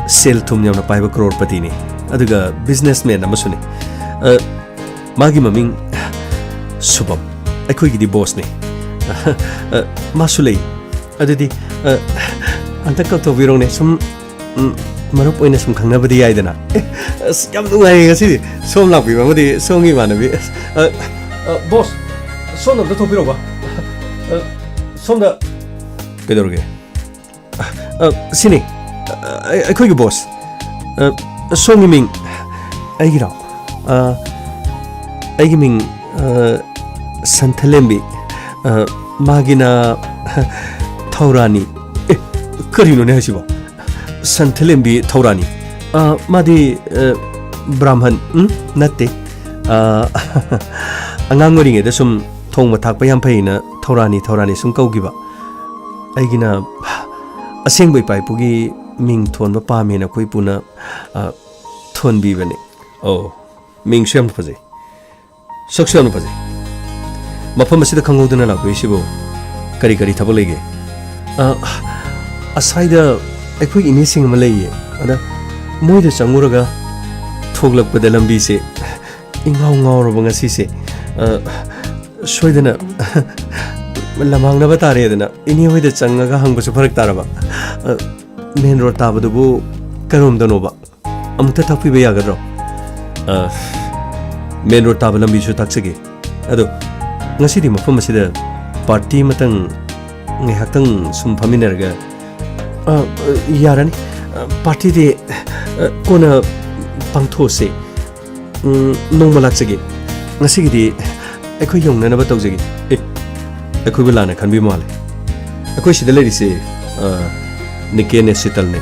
ꯁꯦꯜ ꯊꯨꯝ ꯌꯥꯝꯅ ꯄꯥꯏꯕ ꯀ꯭ꯔꯣꯔꯄꯇꯤꯅꯤ, ꯑꯗꯨꯒ ꯕꯤꯖꯤꯅꯦꯁꯃꯦꯟ ꯑꯃꯁꯨꯅꯤ꯫ ꯑ, ꯃꯥꯒꯤ ꯃꯃꯤꯡ ꯁꯨꯕꯝ, ꯑꯩꯈꯣꯏꯒꯤꯗꯤ ꯕꯣꯁꯅꯤ꯫ ꯑ, ꯃꯥꯁꯨ ꯂꯩ꯫ ꯑꯗꯨꯗꯤ, ꯑ, ꯑꯝꯇ ꯀꯧꯊꯣꯛꯄꯤꯔꯣꯅꯦ, ꯁꯨꯝ, ꯎꯝ, ꯃꯔꯨꯞ ꯑꯣꯏꯅ ꯁꯨꯝ ꯈꯪꯅꯕꯗꯤ ꯌꯥꯏꯗꯅ꯫ ꯑꯦ, ꯑꯁ, ꯌꯥꯝ ꯅꯨꯡꯉꯥꯏꯌꯦ ꯉꯁꯤꯗꯤ ꯁꯣꯝ ꯂꯥꯛꯄꯤꯕ ꯑꯃꯗꯤ ꯁꯣꯝꯒꯤ ꯏꯃꯥꯟꯅꯕꯤ꯫ ꯑꯁ, ꯑ, ꯑ, ꯕꯣꯁ, ꯁꯣꯝꯗ ꯑꯝꯇ ꯊꯣꯛꯄꯤꯔꯛꯎꯕ꯫ ꯑ, ꯁꯣꯝꯗ꯫ ꯀꯩꯗꯧꯔꯒꯦ? ꯑ, ꯁꯤꯅꯤ꯫ ꯑ, ꯑꯩ-, ꯑꯩꯈꯣꯏꯒꯤ ꯕꯣꯁ꯫ ꯑ, ꯁꯣꯝꯒꯤ ꯃꯤꯡ? ꯑꯩꯒꯤꯔꯣ? ꯑ, ꯑꯩꯒꯤ ꯃꯤꯡ, ꯑ, ꯁꯟꯊꯂꯦꯝꯕꯤ꯫ ꯑ, ꯃꯥꯒꯤꯅ ꯊꯧꯔꯥꯅꯤ꯫ ꯑꯦ, ꯀꯔꯤꯅꯣꯅꯦ ꯍꯥꯏꯁꯤꯕꯣ? ꯁꯟꯊꯂꯦꯝꯕꯤ ꯊꯧꯔꯥꯅꯤ꯫ ꯑ, ꯃꯥꯗꯤ, ꯑ, ꯕ꯭ꯔꯥꯍꯃꯟ, ꯎꯝ, ꯅꯠꯇꯦ꯫ ꯑ, ꯑꯉꯥꯡ ꯑꯣꯏꯔꯤꯉꯩꯗ ꯁꯨꯝ ꯊꯣꯡꯕ ꯊꯥꯛꯄ ꯌꯥꯝ ꯐꯩꯅ ꯊꯧꯔꯥꯅꯤ, ꯊꯧꯔꯥꯅꯤ ꯁꯨꯝ ꯀꯧꯈꯤꯕ꯫ ꯑꯩꯒꯤꯅ ꯑꯁꯦꯡꯕ ꯏꯄꯥ ꯏꯄꯨꯒꯤ ꯃꯤꯡ ꯊꯣꯟꯕ ꯄꯥꯝꯃꯦꯅ ꯑꯩꯈꯣꯏ ꯄꯨꯅ, ꯑ, ꯊꯣꯟꯕꯤꯕꯅꯦ꯫ ꯑꯣ, ꯃꯤꯡꯁꯨ ꯌꯥꯝ ꯐꯖꯩ꯫ ꯁꯛꯁꯨ ꯌꯥꯝꯅ ꯐꯖꯩ꯫ ꯃꯐꯝ ꯑꯁꯤꯗ ꯈꯪꯍꯧꯗꯅ ꯂꯥꯛꯄꯤꯔꯤꯁꯤꯕꯨ ꯀꯔꯤ ꯀꯔꯤ ꯊꯕꯛ ꯂꯩꯒꯦ? ꯑ, ꯑꯁ꯭ꯋꯥꯏꯗ ꯑꯩꯈꯣꯏ ꯏꯅꯦꯁꯤꯡ ꯑꯃ ꯂꯩꯌꯦ꯫ ꯑꯗ ꯃꯣꯏꯗ ꯆꯪꯉꯨꯔꯒ ꯊꯣꯛꯂꯛꯄꯗ ꯂꯝꯕꯤꯁꯦ ꯏꯉꯥꯎ ꯉꯥꯎꯔꯕ ꯉꯁꯤꯁꯦ꯫ ꯑ, ꯁꯣꯏꯗꯅ ꯂꯝꯃꯥꯡꯅꯕ ꯇꯥꯔꯦꯗꯅ ꯏꯅꯦ ꯍꯣꯏꯗ ꯆꯪꯉꯒ ꯍꯪꯕꯁꯨ ꯐꯔꯛ ꯇꯥꯔꯕ꯫ ꯑ, ꯃꯦꯟ ꯔꯣꯗ ꯇꯥꯕꯗꯨꯕꯨ ꯀꯔꯣꯝꯗꯅꯣꯕ? ꯑꯃꯨꯛꯇ ꯇꯥꯛꯄꯤꯕ ꯌꯥꯒꯗ꯭ꯔꯣ? ꯑ, ꯃꯦꯟ ꯔꯣꯗ ꯇꯥꯕ ꯂꯝꯕꯤꯁꯨ ꯇꯥꯛꯆꯒꯦ꯫ ꯑꯗꯣ ꯉꯁꯤꯗꯤ ꯃꯐꯝ ꯑꯁꯤꯗ ꯄꯥꯔꯇꯤ ꯑꯃꯇꯪ ꯉꯥꯏꯍꯥꯛꯇꯪ ꯁꯨꯝ ꯐꯝꯃꯤꯟꯅꯔꯒ, ꯑ, ꯑ, ꯌꯥꯔꯅꯤ꯫ ꯑ, ꯄꯥꯔꯇꯤꯗꯤ, ꯑ, ꯀꯣꯟꯅ ꯄꯥꯡꯊꯣꯛꯑꯁꯦ꯫ ꯎꯝ, ꯅꯣꯡꯃ ꯂꯥꯛꯆꯒꯦ꯫ ꯉꯁꯤꯒꯤꯗꯤ ꯑꯩꯈꯣꯏ ꯌꯧꯅꯅꯕ ꯇꯧꯖꯒꯦ꯫ ꯑꯦ, ꯑꯩꯈꯣꯏꯕꯨ ꯂꯥꯟꯅ ꯈꯟꯕꯤ ꯃꯥꯜꯂꯦ꯫ ꯑꯩꯈꯣꯏ ꯁꯤꯗ ꯂꯩꯔꯤꯁꯦ, ꯑ, ꯅꯤꯀꯦꯅꯦ, ꯁꯤꯇꯜꯅꯦ,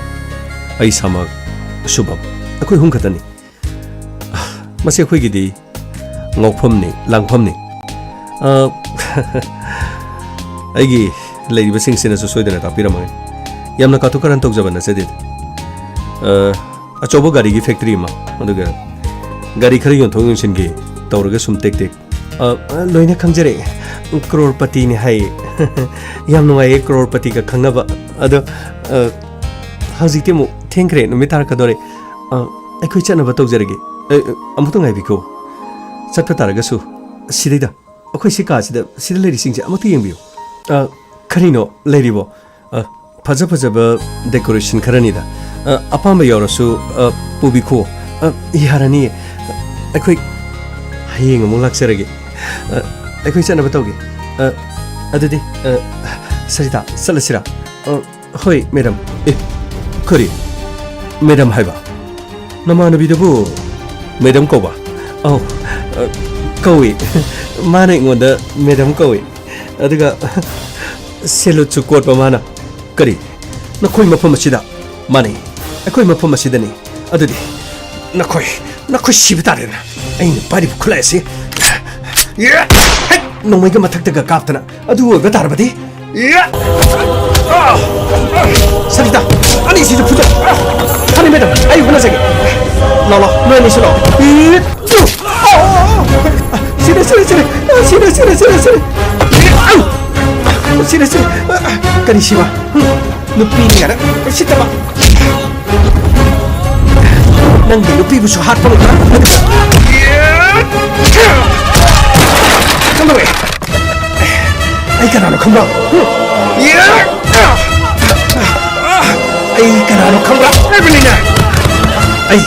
ꯑꯩ ꯏꯁꯥꯃꯛ ꯁꯨꯚꯝ꯫ ꯑꯩꯈꯣꯏ ꯑꯍꯨꯝ ꯈꯛꯇꯅꯤ꯫ ꯃꯁꯤ ꯑꯩꯈꯣꯏꯒꯤꯗꯤ ꯉꯥꯎꯐꯝꯅꯤ, ꯂꯥꯡꯐꯝꯅꯤ꯫ ꯑ, ꯑꯩꯒꯤ ꯂꯩꯔꯤꯕꯁꯤꯡꯁꯤꯅꯁꯨ ꯁꯣꯏꯗꯅ ꯇꯥꯛꯄꯤꯔꯝꯃꯒꯅꯤ꯫ ꯌꯥꯝꯅ ꯀꯥꯇꯨ ꯀꯥꯔꯟ ꯇꯧꯖꯕ ꯅꯠꯆꯗꯦ꯫ ꯑ, ꯑꯆꯧꯕ ꯒꯥꯔꯤꯒꯤ ꯐꯦꯛꯇꯔꯤ ꯑꯃ, ꯑꯗꯨꯒ ꯒꯥꯔꯤ ꯈꯔ ꯌꯣꯟꯊꯣꯛ ꯌꯣꯟꯁꯤꯟꯒꯤ ꯇꯧꯔꯒ ꯁꯨꯝ ꯇꯦꯛ ꯇꯦꯛ꯫ ꯑ, ꯑ, ꯂꯣꯏꯅ ꯈꯪꯖꯔꯦ꯫ ꯀ꯭ꯔꯣꯔꯄꯇꯤꯅꯤ ꯍꯥꯏ꯫ ꯌꯥꯝ ꯅꯨꯡꯉꯥꯏꯌꯦ ꯀ꯭ꯔꯣꯔꯄꯇꯤꯒ ꯈꯪꯅꯕ꯫ ꯑꯗꯣ, ꯑ, ꯍꯧꯖꯤꯛꯇꯤ ꯑꯃꯨꯛ ꯊꯦꯡꯈ꯭ꯔꯦ, ꯅꯨꯃꯤꯠ ꯇꯥꯔꯛꯀꯗꯧꯔꯦ꯫ ꯑ, ꯑꯩꯈꯣꯏ ꯆꯠꯅꯕ ꯇꯧꯖꯔꯒꯦ꯫ ꯑ, ꯑ, ꯑꯃꯨꯛꯇ ꯉꯥꯏꯕꯤꯈꯣ꯫ ꯆꯠꯄ ꯇꯥꯔꯒꯁꯨ ꯁꯤꯗꯩꯗ, ꯑꯩꯈꯣꯏ ꯁꯤ ꯀꯥꯁꯤꯗ, ꯁꯤꯗ ꯂꯩꯔꯤꯁꯤꯡꯁꯦ ꯑꯃꯨꯛꯇ ꯌꯦꯡꯕꯤꯌꯨ꯫ ꯑ, ꯀꯔꯤꯅꯣ ꯂꯩꯔꯤꯕꯣ? ꯑ, ꯐꯖ ꯐꯖꯕ ꯗꯦꯀꯣꯔꯦꯁꯟ ꯈꯔꯅꯤꯗ꯫ ꯑ, ꯑꯄꯥꯝꯕ ꯌꯥꯎꯔꯁꯨ, ꯑ, ꯄꯨꯕꯤꯈꯣ꯫ ꯑ, ꯌꯥꯔꯅꯤꯌꯦ꯫ ꯑꯩꯈꯣꯏ ꯍꯌꯦꯡ ꯑꯃꯨꯛ ꯂꯥꯛꯆꯔꯒꯦ꯫ ꯑ, ꯑꯩꯈꯣꯏ ꯆꯠꯅꯕ ꯇꯧꯒꯦ꯫ ꯑ, ꯑꯗꯨꯗꯤ, ꯑ, ꯁꯔꯤꯇꯥ, ꯆꯠꯂꯁꯤꯔꯥ? ꯑ, ꯍꯣꯏ, ꯃꯦꯗꯥꯝ꯫ ꯑꯦ, ꯀꯔꯤ? ꯃꯦꯗꯥꯝ ꯍꯥꯏꯕ? ꯅꯃꯥꯟꯅꯕꯤꯗꯨꯕꯨ ꯃꯦꯗꯥꯝ ꯀꯧꯕ? ꯑꯧ, ꯑ, ꯀꯧꯏ꯫ ꯃꯥꯅ ꯑꯩꯉꯣꯟꯗ ꯃꯦꯗꯥꯝ ꯀꯧꯏ꯫ ꯑꯗꯨꯒ ꯁꯦꯂꯨꯠꯁꯨ ꯀꯣꯠꯄ ꯃꯥꯅ꯫ ꯀꯔꯤ? ꯅꯈꯣꯏ ꯃꯐꯝ ꯑꯁꯤꯗ? ꯃꯥꯅꯤ, ꯑꯩꯈꯣꯏ ꯃꯐꯝ ꯑꯁꯤꯗꯅꯤ꯫ ꯑꯗꯨꯗꯤ ꯅꯈꯣꯏ, ꯅꯈꯣꯏ ꯁꯤꯕ ꯇꯥꯔꯦꯅ꯫ ꯑꯩꯅ ꯄꯥꯏꯔꯤꯕ ꯈꯨꯠꯂꯥꯏ ꯑꯁꯤ ꯍꯦꯛ ꯅꯣꯡꯃꯩꯒ ꯃꯊꯛꯇꯒ ꯀꯥꯞꯇꯅ ꯑꯗꯨ ꯑꯣꯏꯕ ꯇꯥꯔꯕꯗꯤ? ꯁꯔꯤꯇꯥ, ꯑꯅꯤꯁꯤꯁꯨ ꯐꯨꯖꯧ꯫ ꯐꯅꯤ, ꯃꯦꯗꯥꯝ, ꯑꯩ ꯍꯣꯠꯅꯖꯒꯦ꯫ ꯂꯥꯎ, ꯂꯥꯎ, ꯅꯣꯏ ꯑꯅꯤꯁꯨ ꯂꯥꯎ꯫ ꯁꯤꯔꯦ, ꯁꯤꯔꯦ, ꯁꯤꯔꯦ꯫ ꯁꯤꯔꯦ, ꯁꯤꯔꯦ, ꯁꯤꯔꯦ, ꯁꯤꯔꯦ꯫ ꯁꯤꯔꯦ, ꯁꯤꯔꯦ꯫ ꯀꯔꯤ ꯁꯤꯕ? ꯅꯨꯄꯤꯅꯤ ꯀꯥꯏꯅ ꯎꯁꯤꯠꯇꯕ꯫ ꯅꯪꯒꯤ ꯅꯨꯄꯤꯕꯨꯁꯨ ꯍꯥꯠꯄ ꯉꯝꯕ꯭ꯔꯥ? ꯀꯝꯗꯧꯔꯦ? ꯑꯩ ꯀꯅꯥꯅꯣ ꯈꯪꯕ꯭ꯔꯥ? ꯑꯩ ꯀꯅꯥꯅꯣ ꯈꯪꯕ꯭ꯔꯥ? ꯍꯥꯏꯕꯅꯤꯅꯦ꯫ ꯑꯩ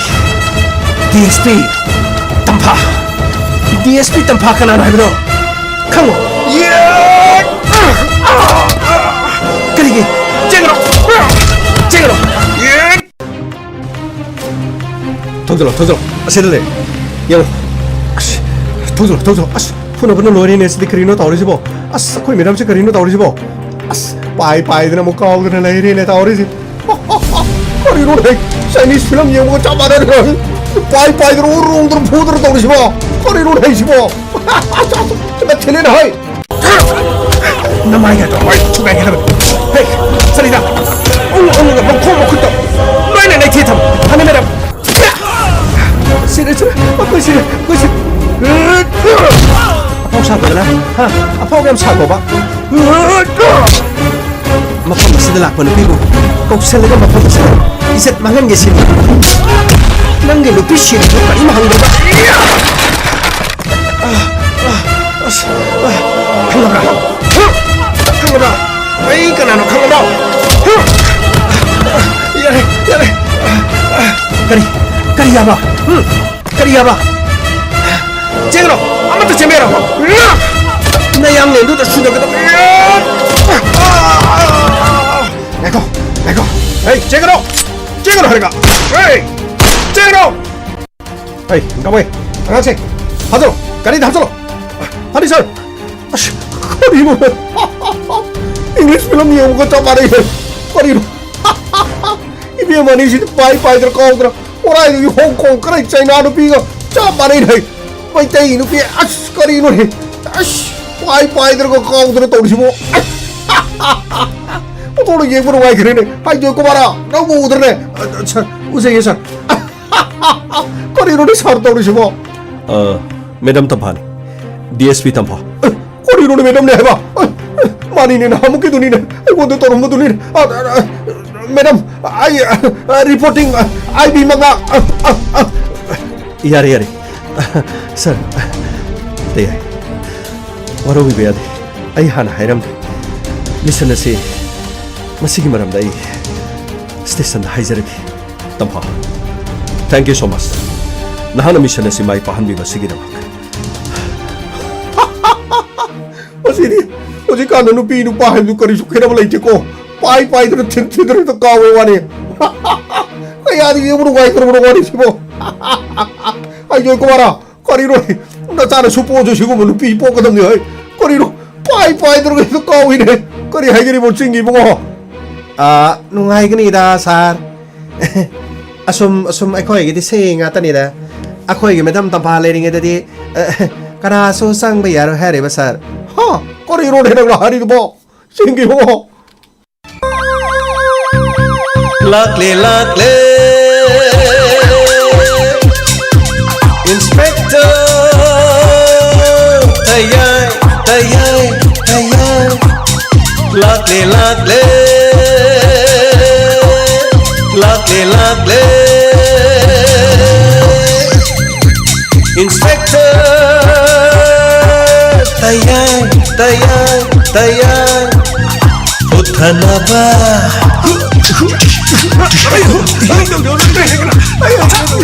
ꯗꯤ ꯑꯦꯁ ꯄꯤ ꯇꯝꯐꯥ꯫ ꯗꯤ ꯑꯦꯁ ꯄꯤ ꯇꯝꯐꯥ ꯀꯅꯥꯅꯣ ꯍꯥꯏꯕꯗꯣ ꯈꯪꯉꯣ꯫ ꯀꯔꯤꯒꯤ? ꯆꯦꯟꯒꯅꯣ! ꯆꯦꯟꯒꯅꯣ! ꯊꯧꯖꯤꯜꯂꯣ, ꯊꯧꯖꯤꯜꯂꯣ꯫ ꯑꯁꯤꯗ ꯂꯩ꯫ ꯌꯦꯡꯉꯣ꯫ ꯑꯁ, ꯊꯧꯖꯤꯜꯂꯣ, ꯊꯧꯖꯤꯜꯂꯣ꯫ ꯑꯁ, ꯐꯨꯅꯕꯅ ꯂꯣꯏꯔꯦꯅꯦ꯫ ꯁꯤꯗꯤ ꯀꯔꯤꯅꯣ ꯇꯧꯔꯤꯁꯤꯕꯣ? ꯑꯁ, ꯑꯩꯈꯣꯏ ꯃꯦꯗꯥꯝꯁꯦ ꯀꯔꯤꯅꯣ ꯇꯧꯔꯤꯁꯤꯕꯣ? ꯑꯁ, ꯄꯥꯏ ꯄꯥꯏꯗꯅ ꯑꯃꯨꯛ ꯀꯥꯎꯗꯅ ꯂꯩꯔꯦꯅꯦ ꯇꯧꯔꯤꯁꯤ꯫ ꯀꯔꯤꯅꯣꯅꯦ? ꯆꯥꯏꯅꯤꯁ ꯐꯤꯂꯝ ꯌꯦꯡꯕꯒ ꯆꯞ ꯃꯥꯟꯅꯔꯦ꯫ ꯄꯥꯏ ꯄꯥꯏꯗꯅ, ꯎꯔꯨ ꯔꯨꯗꯅ ꯐꯨꯗꯅ ꯇꯧꯔꯤꯁꯤꯕꯣ? ꯀꯔꯤꯅꯣꯅꯦ ꯍꯥꯏꯁꯤꯕꯣ? ꯅꯠꯇꯦꯅꯦ ꯍꯣꯏ꯫ ꯅꯃꯥꯏꯒꯗꯣ ꯍꯣꯏ ꯊꯨꯒꯥꯏꯒꯗꯕꯅꯤ꯫ ꯍꯦ, ꯁꯔꯤꯇꯥ, ꯎꯪ ꯎꯪꯒ ꯃꯈꯣꯡ ꯃꯈꯨꯠꯇꯣ ꯂꯣꯏꯅ ꯂꯩꯊꯦꯛ ꯊꯝꯃꯨ꯫ ꯐꯅꯤ, ꯃꯦꯗꯥꯝ꯫ ꯁꯤꯔꯦ, ꯁꯤꯔꯦ, ꯑꯩꯈꯣꯏ ꯁꯤꯔꯦ, ꯑꯩꯈꯣꯏ ꯁꯤꯔꯦ꯫ ꯑꯐꯥꯎ ꯁꯥꯗꯅ, ꯍꯥ? ꯑꯐꯥꯎ ꯌꯥꯝ ꯁꯥꯀꯣꯕ꯫ ꯃꯐꯝ ꯑꯁꯤꯗ ꯂꯥꯛꯄ ꯅꯨꯄꯤꯕꯨ ꯀꯧꯁꯜꯂꯒ ꯃꯐꯝ ꯑꯁꯤꯗ ꯏꯖꯠ ꯃꯥꯡꯍꯟꯒꯦ ꯁꯤꯅꯤ꯫ ꯅꯪꯒꯤ ꯅꯨꯄꯤ ꯁꯤꯔꯤꯗꯨ ꯀꯔꯤꯝ ꯍꯪꯗꯕ꯫ ꯑꯁ, ꯑ, ꯈꯪꯉꯕ꯭ꯔꯥ? ꯈꯪꯉꯕ꯭ꯔꯥ? ꯑꯩ ꯀꯅꯥꯅꯣ ꯈꯪꯉꯕ꯭ꯔꯣ? ꯌꯥꯔꯦ, ꯌꯥꯔꯦ꯫ ꯀꯔꯤ? ꯀꯔꯤ ꯍꯥꯏꯕ? ꯎꯝ? ꯀꯔꯤ ꯍꯥꯏꯕ? ꯆꯦꯟꯒꯅꯣ! ꯑꯃꯠꯇ ꯆꯦꯟꯕ ꯌꯥꯔꯣꯏ! ꯅꯌꯥꯡꯂꯦꯟꯗꯨꯗ ꯁꯨꯗꯒꯗꯕ! ꯉꯥꯏꯈꯣ, ꯉꯥꯏꯈꯣ꯫ ꯍꯦ, ꯆꯦꯟꯒꯅꯣ! ꯆꯦꯟꯒꯅꯣ ꯍꯥꯏꯔꯒ! ꯍꯦ! ꯆꯦꯟꯒꯅꯣ! ꯍꯩ, ꯀꯥꯃꯩ, ꯑꯉꯥꯡꯁꯦ, ꯐꯥꯖꯤꯜꯂꯣ, ꯒꯥꯔꯤꯗ ꯍꯥꯞꯆꯤꯜꯂꯣ꯫ ꯐꯅꯤ, ꯁꯥꯔ꯫ ꯑꯁ, ꯀꯔꯤꯅꯣ? ꯏꯪꯂꯤꯁ ꯐꯤꯂꯝ ꯌꯦꯡꯕꯒ ꯆꯞ ꯃꯥꯟꯅꯩ꯫ ꯀꯔꯤꯅꯣ? ꯏꯕꯦꯝꯃ ꯑꯅꯤꯁꯤꯗꯤ ꯄꯥꯏ ꯄꯥꯏꯗ꯭ꯔ ꯀꯥꯎꯗ꯭ꯔ, ꯀꯗꯥꯏꯗꯒꯤ ꯍꯣꯡ ꯀꯣꯡ ꯀꯗꯥꯏ ꯆꯥꯏꯅꯥ ꯅꯨꯄꯤꯒ ꯆꯞ ꯃꯥꯟꯅꯩ꯫ ꯃꯩꯇꯩ ꯅꯨꯄꯤ, ꯑꯁ, ꯀꯔꯤꯅꯣꯅꯦ? ꯑꯁ, ꯄꯥꯏ ꯄꯥꯏꯗ꯭ꯔꯒ ꯀꯥꯎꯗꯅ ꯇꯧꯔꯤꯁꯤꯕꯣ꯫ ꯑꯣꯟꯊꯣꯛꯅ ꯌꯦꯡꯕ ꯅꯨꯡꯉꯥꯏꯈ꯭ꯔꯦꯅꯦ꯫ ꯍꯥꯏ, ꯖꯣꯏꯀꯨꯃꯥꯔ, ꯅꯪꯕꯨ ꯎꯗ꯭ꯔꯅꯦ? ꯑ, ꯁꯥꯔ, ꯎꯖꯩꯌꯦ, ꯁꯥꯔ꯫ ꯀꯔꯤꯅꯣꯅꯦ ꯁꯥꯔ ꯇꯧꯔꯤꯁꯤꯕꯣ? ꯑ, ꯃꯦꯗꯥꯝ ꯇꯝꯐꯥꯅꯤ, ꯗꯤ ꯑꯦꯁ ꯄꯤ ꯇꯝꯐꯥ꯫ ꯑ, ꯀꯔꯤꯅꯣꯅꯦ ꯃꯦꯗꯥꯝꯅꯦ ꯍꯥꯏꯕ? ꯑ, ꯃꯥꯅꯤꯅꯦ, ꯅꯍꯥꯟꯃꯨꯛꯀꯤꯗꯨꯅꯤꯅꯦ, ꯑꯩꯉꯣꯟꯗ ꯇꯧꯔꯝꯕꯗꯨꯅꯤꯅꯦ꯫ ꯑ, ꯑ, ꯑ, ꯃꯦꯗꯥꯝ, ꯑꯩ, ꯑ, ꯑ, ꯔꯤꯄꯣꯔꯇꯤꯡ, ꯑ, ꯑꯥꯏ ꯕꯤ ꯃꯉꯥ, ꯑ, ꯑ, ꯑ꯫ ꯌꯥꯔꯦ, ꯌꯥꯔꯦ꯫ ꯁꯥꯔ, ꯑꯇꯩ ꯌꯥꯏ꯫ ꯋꯥꯔꯧꯕꯤꯕ ꯌꯥꯗꯦ꯫ ꯑꯩ ꯍꯥꯟꯅ ꯍꯥꯏꯔꯝꯗꯦ꯫ ꯃꯤꯁꯟ ꯑꯁꯤ, ꯃꯁꯤꯒꯤ ꯃꯔꯝꯗ ꯑꯩ ꯁ꯭ꯇꯦꯁꯟꯗ ꯍꯥꯏꯖꯔꯒꯦ꯫ ꯇꯝꯐꯥ, thank you so much꯫ ꯅꯍꯥꯛꯅ ꯃꯤꯁꯟ ꯑꯁꯤ ꯃꯥꯏ ꯄꯥꯛꯍꯟꯕꯤꯕ ꯑꯁꯤꯒꯤꯗꯃꯛ꯫ ꯃꯁꯤꯗꯤ ꯍꯧꯖꯤꯛꯀꯥꯟꯗ ꯅꯨꯄꯤ ꯅꯨꯄꯥ ꯍꯥꯏꯕꯗꯨ ꯀꯔꯤꯁꯨ ꯈꯦꯠꯅꯕ ꯂꯩꯇꯦꯀꯣ꯫ ꯄꯥꯏ ꯄꯥꯏꯗꯅ ꯊꯤꯟ ꯊꯤꯟꯗꯅ ꯍꯦꯛꯇ ꯀꯥꯎꯋꯦ ꯋꯥꯅꯤ꯫ ꯀꯌꯥꯗꯒꯤ ꯌꯦꯡꯕ ꯅꯨꯡꯉꯥꯏꯈ꯭ꯔꯕꯅꯣ ꯋꯥꯔꯤꯁꯤꯕꯣ꯫ ꯑꯩ ꯖꯣꯏꯀꯨꯃꯥꯔ, ꯀꯔꯤꯅꯣ? ꯅꯆꯥꯅꯁꯨ ꯄꯣꯛꯑꯁꯨ ꯁꯤꯒꯨꯝꯕ ꯅꯨꯄꯤ ꯄꯣꯛꯀꯗꯕꯅꯤ ꯍꯥꯏ꯫ ꯀꯔꯤꯅꯣ? ꯄꯥꯏ ꯄꯥꯏꯗ꯭ꯔꯒ ꯍꯦꯛꯇ ꯀꯥꯎꯏꯅꯦ꯫ ꯀꯔꯤ ꯍꯥꯏꯒꯅꯤꯕꯣ ꯆꯤꯡꯒꯤ ꯏꯕꯨꯡꯉꯣ? ꯑꯥ, ꯅꯨꯡꯉꯥꯏꯒꯅꯤꯗ, ꯁꯥꯔ꯫ ꯑꯁꯨꯝ, ꯑꯁꯨꯝ ꯑꯩꯈꯣꯏꯒꯤꯗꯤ ꯁꯤ ꯉꯥꯛꯇꯅꯤꯗ꯫ ꯑꯩꯈꯣꯏꯒꯤ ꯃꯦꯗꯥꯝ ꯇꯝꯐꯥ ꯂꯩꯔꯤꯉꯩꯗꯗꯤ, ꯑ, ꯀꯅꯥꯁꯨ ꯆꯪꯕ ꯌꯥꯔꯣꯏ ꯍꯥꯏꯔꯤꯕ, ꯁꯥꯔ꯫ ꯍꯥ? ꯀꯔꯤꯅꯣꯅꯦ ꯅꯪꯅ ꯍꯥꯏꯔꯤꯗꯨꯕꯣ? ꯆꯤꯡꯒꯤ ꯏꯕꯨꯡꯉꯣ? ꯂꯥꯛꯂꯦ, ꯂꯥꯛꯂꯦ, ꯏꯟꯁꯄꯦꯛꯇꯔ ꯇꯌꯥꯏ, ꯇꯌꯥꯏ, ꯇꯌꯥꯏ꯫ ꯂꯥꯛꯂꯦ, ꯂꯥꯛꯂꯦ, ꯂꯥꯛꯂꯦ, ꯂꯥꯛꯂꯦ꯫ ꯏꯟꯁꯄꯦꯛꯇꯔ ꯇꯌꯥꯏ, ꯇꯌꯥꯏ, ꯇꯌꯥꯏ꯫ ꯍꯨꯠꯊꯅꯕ,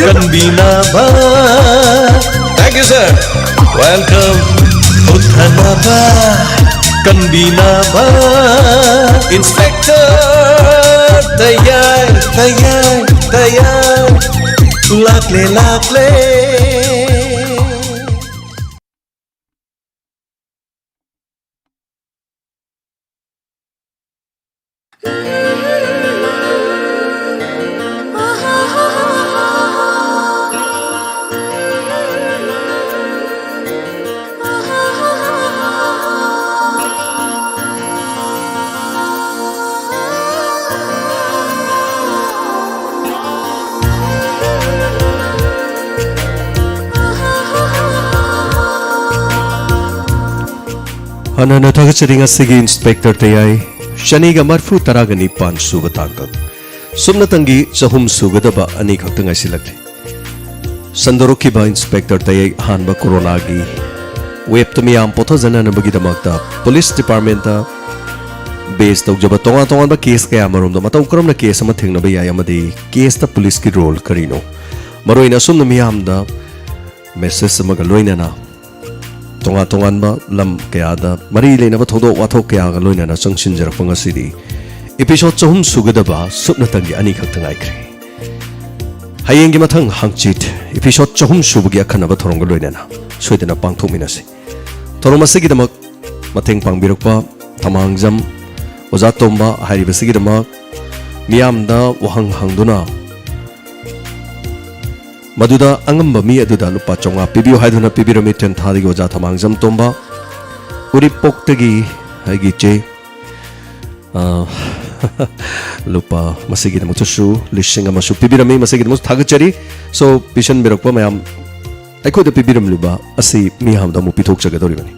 ꯀꯟꯕꯤꯅꯕ꯫ Thank you, sir. Welcome. ꯍꯨꯠꯊꯅꯕ ꯀꯟꯕꯤꯅꯕ꯫ Inspector ꯇꯌꯥꯏ, ꯇꯌꯥꯏ, ꯇꯌꯥꯏ꯫ ꯂꯥꯛꯂꯦ, ꯂꯥꯛꯂꯦ꯫ ꯍꯟꯅ ꯍꯟꯅ ꯊꯥꯒꯠꯆꯔꯤ꯫ ꯉꯁꯤꯒꯤ ꯏꯟꯁꯄꯦꯛꯇꯔ ꯇꯌꯥꯏ ꯆꯅꯤꯒ ꯃꯔꯐꯨ ꯇꯔꯥꯒ ꯅꯤꯄꯥꯟ ꯁꯨꯕ ꯇꯥꯡꯀꯛ ꯁꯨꯞꯅꯇꯪꯒꯤ ꯆꯍꯨꯝ ꯁꯨꯒꯗꯕ ꯑꯅꯤꯈꯛꯇ ꯉꯥꯏꯁꯤꯜꯂꯛꯂꯤ꯫ ꯁꯟꯗꯣꯔꯛꯈꯤꯕ ꯏꯟꯁꯄꯦꯛꯇꯔ ꯇꯌꯥꯏ ꯑꯍꯥꯟꯕ ꯀꯣꯔꯣꯅꯥꯒꯤ ꯋꯦꯞꯇ ꯃꯤꯌꯥꯝ ꯄꯣꯊꯥꯖꯅꯅꯕꯒꯤꯗꯃꯛꯇ ꯄꯨꯂꯤꯁ ꯗꯤꯄꯥꯔꯠꯃꯦꯟꯇ ꯕꯦꯁ ꯇꯧꯖꯕ ꯇꯣꯉꯥꯟ ꯇꯣꯉꯥꯟꯕ ꯀꯦꯁ ꯀꯌꯥ ꯑꯃꯔꯣꯝꯗ ꯃꯇꯧ ꯀꯔꯝꯅ ꯀꯦꯁ ꯑꯃ ꯊꯦꯡꯅꯕ ꯌꯥꯏ ꯑꯃꯗꯤ ꯀꯦꯁꯇ ꯄꯨꯂꯤꯁꯀꯤ ꯔꯣꯜ ꯀꯔꯤꯅꯣ? ꯃꯔꯨꯑꯣꯏꯅ ꯑꯁꯨꯝꯅ ꯃꯤꯌꯥꯝꯗ ꯃꯦꯁꯦꯖ ꯑꯃꯒ ꯂꯣꯏꯅꯅ ꯇꯣꯉꯥꯟ ꯇꯣꯉꯥꯟꯕ ꯂꯝ ꯀꯌꯥꯗ ꯃꯔꯤ ꯂꯩꯅꯕ ꯊꯧꯗꯣꯛ ꯋꯥꯊꯣꯛ ꯀꯌꯥꯒ ꯂꯣꯏꯅꯅ ꯆꯪꯁꯤꯟꯖꯔꯛꯄ ꯉꯁꯤꯗꯤ ꯏꯄꯤꯁꯣꯠ ꯆꯍꯨꯝ ꯁꯨꯒꯗꯕ ꯁꯨꯞꯅꯇꯪꯒꯤ ꯑꯅꯤꯈꯛꯇ ꯉꯥꯏꯈ꯭ꯔꯦ꯫ ꯍꯌꯦꯡꯒꯤ ꯃꯊꯪ ꯍꯪꯆꯤꯠ ꯏꯄꯤꯁꯣꯠ ꯆꯍꯨꯝ ꯁꯨꯕꯒꯤ ꯑꯈꯟꯅꯕ ꯊꯧꯔꯝꯒ ꯂꯣꯏꯅꯅ ꯁꯣꯏꯗꯅ ꯄꯥꯡꯊꯣꯛꯃꯤꯟꯅꯁꯤ꯫ ꯊꯧꯔꯝ ꯑꯁꯤꯒꯤꯗꯃꯛ ꯃꯇꯦꯡ ꯄꯥꯡꯕꯤꯔꯛꯄ ꯊꯃꯥꯡꯖꯝ ꯑꯣꯖꯥ ꯇꯣꯝꯕ ꯍꯥꯏꯔꯤꯕꯁꯤꯒꯤꯗꯃꯛ ꯃꯤꯌꯥꯝꯗ ꯋꯥꯍꯪ ꯍꯪꯗꯨꯅ ꯃꯗꯨꯗ ꯑꯉꯝꯕ ꯃꯤ ꯑꯗꯨꯗ ꯂꯨꯄꯥ ꯆꯥꯝꯃꯉꯥ ꯄꯤꯕꯤꯌꯨ ꯍꯥꯏꯗꯨꯅ ꯄꯤꯕꯤꯔꯝꯃꯤ ꯇꯦꯟꯊꯥꯗꯒꯤ ꯑꯣꯖꯥ ꯊꯃꯥꯡꯖꯝ ꯇꯣꯝꯕ꯫ ꯎꯔꯤꯄꯣꯛꯇꯒꯤ ꯑꯩꯒꯤ ꯏꯆꯦ, ꯑ, ꯂꯨꯄꯥ ꯃꯁꯤꯒꯤꯗꯃꯛꯇꯁꯨ ꯂꯤꯁꯤꯡ ꯑꯃꯁꯨ ꯄꯤꯕꯤꯔꯝꯃꯤ꯫ ꯃꯁꯤꯒꯤꯗꯃꯛꯁꯨ ꯊꯥꯒꯠꯆꯔꯤ꯫ So, ꯄꯤꯁꯟꯕꯤꯔꯛꯄ ꯃꯌꯥꯝ ꯑꯩꯈꯣꯏꯗ ꯄꯤꯕꯤꯔꯝꯂꯤꯕ ꯑꯁꯤ ꯃꯤꯌꯥꯝꯗ ꯑꯃꯨꯛ ꯄꯤꯊꯣꯛꯆꯒꯗꯧꯔꯤꯕꯅꯤ꯫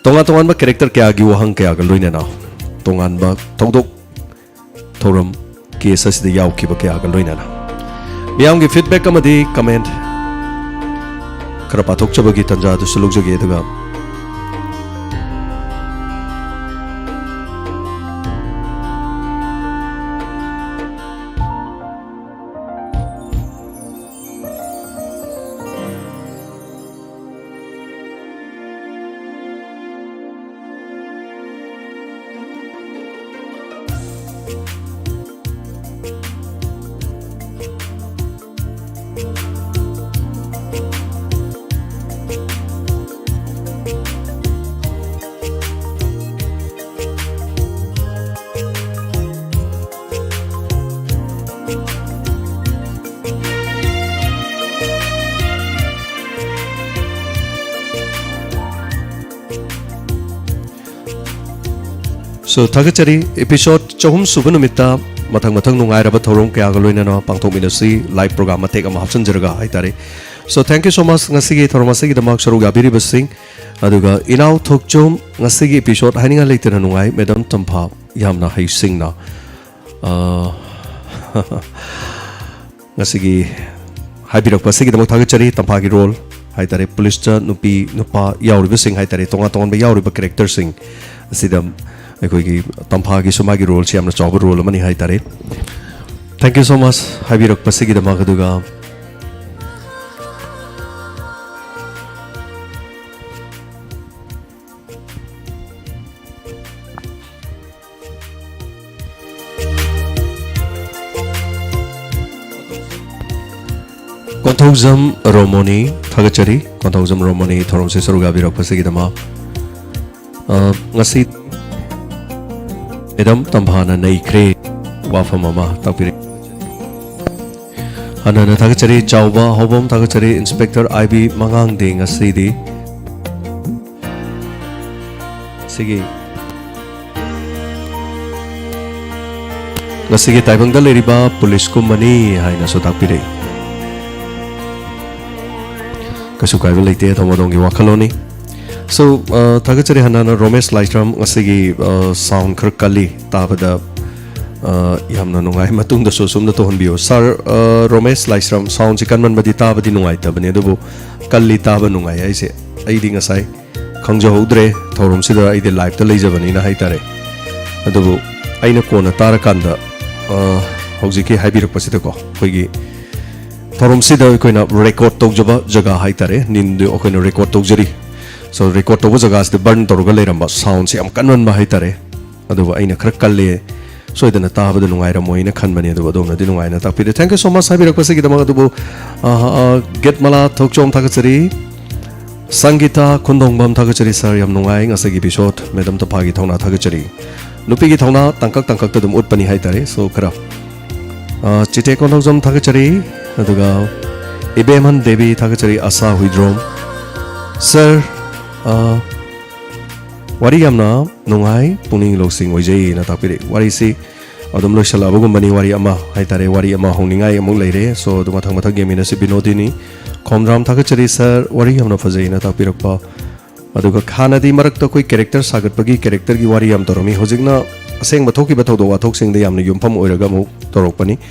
ꯇꯣꯉꯥꯟ ꯇꯣꯉꯥꯟꯕ ꯀꯦꯔꯦꯛꯇꯔ ꯀꯌꯥꯒꯤ ꯋꯥꯍꯪ ꯀꯌꯥꯒ ꯂꯣꯏꯅꯅ ꯇꯣꯉꯥꯟꯕ ꯊꯧꯗꯣꯛ ꯊꯧꯔꯝ ꯀꯦꯁ ꯑꯁꯤꯗ ꯌꯥꯎꯈꯤꯕ ꯀꯌꯥꯒ ꯂꯣꯏꯅꯅ ꯃꯤꯌꯥꯝꯒꯤ ꯐꯤꯗꯕꯦꯛ ꯑꯃꯗꯤ ꯀꯃꯦꯟꯠ ꯈꯔ ꯄꯥꯊꯣꯛꯆꯕꯒꯤ ꯇꯥꯟꯖꯥ ꯑꯗꯨꯁꯨ ꯂꯧꯖꯒꯦ꯫ ꯑꯗꯨꯒ So, ꯊꯥꯒꯠꯆꯔꯤ꯫ Episode ꯆꯍꯨꯝ ꯁꯨꯕ ꯅꯨꯃꯤꯠꯇ ꯃꯊꯪ ꯃꯊꯪ ꯅꯨꯡꯉꯥꯏꯔꯕ ꯊꯧꯔꯝ ꯀꯌꯥꯒ ꯂꯣꯏꯅꯅ ꯄꯥꯡꯊꯣꯛꯃꯤꯟꯅꯁꯤ꯫ Live program ꯃꯇꯦꯛ ꯑꯃ ꯍꯥꯞꯆꯤꯟꯖꯔꯒ ꯍꯥꯏꯇꯥꯔꯦ꯫ So, thank you so much ꯉꯁꯤꯒꯤ ꯊꯧꯔꯝ ꯑꯁꯤꯒꯤꯗꯃꯛ ꯁꯔꯨꯛ ꯌꯥꯕꯤꯔꯤꯕꯁꯤꯡ, ꯑꯗꯨꯒ ꯏꯅꯥꯎ ꯊꯣꯛꯆꯣꯝ, ꯉꯁꯤꯒꯤ episode ꯍꯥꯏꯅꯤꯡꯉꯥꯏ ꯂꯩꯇꯅ ꯅꯨꯡꯉꯥꯏ꯫ Madam ꯇꯝꯐꯥ, ꯌꯥꯝꯅ ꯍꯩꯁꯤꯡꯅ, ꯑ, ꯉꯁꯤꯒꯤ ꯍꯥꯏꯕꯤꯔꯛꯄ ꯑꯁꯤꯒꯤꯗꯃꯛ ꯊꯥꯒꯠꯆꯔꯤ꯫ ꯇꯝꯐꯥꯒꯤ role ꯍꯥꯏꯇꯥꯔꯦ, ꯄꯨꯂꯤꯁꯇ ꯅꯨꯄꯤ ꯅꯨꯄꯥ ꯌꯥꯎꯔꯤꯕꯁꯤꯡ ꯍꯥꯏꯇꯥꯔꯦ, ꯇꯣꯉꯥꯟ ꯇꯣꯉꯥꯟꯕ ꯌꯥꯎꯔꯤꯕ characterꯁꯤꯡ ꯑꯁꯤꯗ ꯑꯩꯈꯣꯏꯒꯤ ꯇꯝꯐꯥꯒꯤꯁꯨ ꯃꯥꯒꯤ roleꯁꯤ ꯌꯥꯝꯅ ꯆꯥꯎꯕ role ꯑꯃꯅꯤ ꯍꯥꯏꯇꯥꯔꯦ꯫ Thank you so much ꯍꯥꯏꯕꯤꯔꯛꯄꯁꯤꯒꯤꯗꯃꯛ꯫ ꯑꯗꯨꯒ ꯀꯣꯟꯊꯧꯖꯝ ꯔꯣꯃꯣꯅꯤ, ꯊꯥꯒꯠꯆꯔꯤ꯫ ꯀꯣꯟꯊꯧꯖꯝ ꯔꯣꯃꯣꯅꯤ ꯊꯧꯔꯝꯁꯤ ꯁꯔꯨꯛ ꯌꯥꯕꯤꯔꯛꯄꯁꯤꯒꯤꯗꯃꯛ꯫ ꯑ, ꯉꯁꯤ Madam ꯇꯝꯐꯥꯅ ꯅꯩꯈ꯭ꯔꯦ ꯋꯥꯐꯝ ꯑꯃ ꯇꯥꯛꯄꯤꯔꯛꯏ꯫ ꯍꯟꯅ ꯍꯟꯅ ꯊꯥꯒꯠꯆꯔꯤ꯫ ꯆꯥꯎꯕ ꯍꯧꯕꯝ, ꯊꯥꯒꯠꯆꯔꯤ꯫ Inspector ꯑꯥꯏ ꯕꯤ ꯃꯉꯥꯡꯗꯤ ꯉꯁꯤꯗꯤ ꯁꯤꯒꯤ ꯉꯁꯤꯒꯤ ꯇꯥꯏꯕꯪꯗ ꯂꯩꯔꯤꯕ ꯄꯨꯂꯤꯁꯀꯨꯝꯕꯅꯤ ꯍꯥꯏꯅꯁꯨ ꯇꯥꯛꯄꯤꯔꯛꯏ꯫ ꯀꯩꯁꯨ ꯀꯥꯏꯕ ꯂꯩꯇꯦ, ꯑꯗꯣꯝ ꯑꯗꯣꯝꯒꯤ ꯋꯥꯈꯜꯂꯣꯟꯅꯤ꯫ So, ꯑ, ꯊꯥꯒꯠꯆꯔꯤ ꯍꯟꯅ ꯍꯟꯅ ꯔꯣꯃꯦꯁ ꯂꯥꯏꯁ꯭ꯔꯝ, ꯉꯁꯤꯒꯤ, ꯑ, sound ꯈꯔ ꯀꯜꯂꯤ, ꯇꯥꯕꯗ, ꯑ, ꯌꯥꯝꯅ ꯅꯨꯡꯉꯥꯏ꯫ ꯃꯇꯨꯡꯗꯁꯨ ꯑꯁꯨꯝꯅ ꯇꯧꯍꯟꯕꯤꯌꯨ꯫ Sir, ꯑ, ꯔꯣꯃꯦꯁ ꯂꯥꯏꯁ꯭ꯔꯝ, soundꯁꯤ ꯀꯟꯃꯟꯕꯗꯤ ꯇꯥꯕꯗꯤ ꯅꯨꯡꯉꯥꯏꯇꯕꯅꯤ, ꯑꯗꯨꯕꯨ ꯀꯜꯂꯤ, ꯇꯥꯕ ꯅꯨꯡꯉꯥꯏ ꯍꯥꯏꯁꯦ꯫ ꯑꯩꯗꯤ ꯉꯁꯥꯏ ꯈꯪꯖꯍꯧꯗ꯭ꯔꯦ, ꯊꯧꯔꯝꯁꯤꯗ ꯑꯩꯗꯤ liveꯇ ꯂꯩꯖꯕꯅꯤꯅ ꯍꯥꯏꯇꯥꯔꯦ꯫ ꯑꯗꯨꯕꯨ ꯑꯩꯅ ꯀꯣꯟꯅ ꯇꯥꯔꯀꯥꯟꯗ, ꯑ, ꯍꯧꯖꯤꯛꯀꯤ ꯍꯥꯏꯕꯤꯔꯛꯄꯁꯤꯗꯀꯣ, ꯑꯩꯈꯣꯏꯒꯤ ꯊꯧꯔꯝꯁꯤꯗ ꯑꯩꯈꯣꯏꯅ record ꯇꯧꯖꯕ ꯖꯒꯥ ꯍꯥꯏꯇꯥꯔꯦ, ꯅꯤꯟꯗꯨ ꯑꯩꯈꯣꯏꯅ record ꯇꯧꯖꯔꯤ꯫ So, record ꯇꯧꯕ ꯖꯒꯥꯁꯤꯗ burn ꯇꯧꯔꯒ ꯂꯩꯔꯝꯕ, soundꯁꯦ ꯌꯥꯝ ꯀꯟꯃꯟꯕ ꯍꯥꯏꯇꯥꯔꯦ꯫ ꯑꯗꯨꯕꯨ ꯑꯩꯅ ꯈꯔ ꯀꯜꯂꯦ, ꯁꯣꯏꯗꯅ ꯇꯥꯕꯗ ꯅꯨꯡꯉꯥꯏꯔꯝꯃꯣꯏꯅ ꯈꯟꯕꯅꯤ, ꯑꯗꯨꯕꯨ ꯑꯗꯣꯝꯅꯗꯤ ꯅꯨꯡꯉꯥꯏꯅ ꯇꯥꯛꯄꯤꯔꯦ꯫ Thank you so much ꯍꯥꯏꯕꯤꯔꯛꯄꯁꯤꯒꯤꯗꯃꯛ꯫ ꯑꯗꯨꯕꯨ, ꯑ, ꯑ, ꯒꯦꯠꯃꯂꯥ ꯊꯣꯛꯆꯣꯝ ꯊꯥꯒꯠꯆꯔꯤ꯫ ꯁꯪꯒꯤꯇꯥ ꯈꯨꯟꯗꯣꯡꯕꯝ ꯊꯥꯒꯠꯆꯔꯤ꯫ Sir, ꯌꯥꯝ ꯅꯨꯡꯉꯥꯏ ꯉꯁꯤꯒꯤ episode꯫ Madam ꯇꯝꯐꯥꯒꯤ ꯊꯧꯅꯥ ꯊꯥꯒꯠꯆꯔꯤ꯫ ꯅꯨꯄꯤꯒꯤ ꯊꯧꯅꯥ ꯇꯥꯡꯀꯛ ꯇꯥꯡꯀꯛꯇ ꯑꯗꯨꯝ ꯎꯠꯄꯅꯤ ꯍꯥꯏꯇꯥꯔꯦ꯫ So, ꯈꯔ, ꯑ, ꯆꯤꯊꯦ ꯀꯣꯟꯊꯧꯖꯝ ꯊꯥꯒꯠꯆꯔꯤ꯫ ꯑꯗꯨꯒ ꯏꯕꯦꯝꯍꯟ ꯗꯦꯕꯤ ꯊꯥꯒꯠꯆꯔꯤ꯫ ꯑꯁꯥ ꯍꯨꯏꯗ꯭ꯔꯣꯝ꯫ Sir, ꯑ, ꯋꯥꯔꯤ ꯌꯥꯝꯅ ꯅꯨꯡꯉꯥꯏ, ꯄꯨꯛꯅꯤꯡ ꯂꯧꯁꯤꯡ ꯑꯣꯏꯖꯩꯅ ꯇꯥꯛꯄꯤꯔꯛꯏ꯫ ꯋꯥꯔꯤꯁꯤ ꯑꯗꯨꯝ ꯂꯣꯏꯁꯤꯜꯂꯛꯑꯕꯒꯨꯝꯕꯅꯤ, ꯋꯥꯔꯤ ꯑꯃ ꯍꯥꯏꯇꯥꯔꯦ, ꯋꯥꯔꯤ ꯑꯃ ꯍꯧꯅꯤꯡꯉꯥꯏ ꯑꯃꯨꯛ ꯂꯩꯔꯦ꯫ So, ꯑꯗꯨ ꯃꯊꯪ ꯃꯊꯪ ꯌꯦꯡꯃꯤꯟꯅꯁꯤ꯫ ꯕꯤꯅꯣꯗꯤꯅꯤ ꯈꯣꯝꯗ꯭ꯔꯥꯝ, ꯊꯥꯒꯠꯆꯔꯤ ꯁꯥꯔ, ꯋꯥꯔꯤ ꯌꯥꯝꯅ ꯐꯖꯩꯅ ꯇꯥꯛꯄꯤꯔꯛꯄ꯫ ꯑꯗꯨꯒ ꯍꯥꯟꯅꯗꯤ ꯃꯔꯛꯇ ꯑꯩꯈꯣꯏ ꯀꯦꯔꯦꯛꯇꯔ ꯁꯥꯒꯠꯄꯒꯤ ꯀꯦꯔꯦꯛꯇꯔꯒꯤ ꯋꯥꯔꯤ ꯌꯥꯝ ꯇꯧꯔꯝꯃꯤ, ꯍꯧꯖꯤꯛꯅ ꯑꯁꯦꯡꯕ ꯊꯣꯛꯈꯤꯕ ꯊꯧꯗꯣꯛ ꯋꯥꯊꯣꯛꯁꯤꯡꯗ ꯌꯥꯝꯅ ꯌꯨꯝꯐꯝ ꯑꯣꯏꯔꯒ ꯑꯃꯨꯛ ꯇꯧꯔꯛꯄꯅꯤ꯫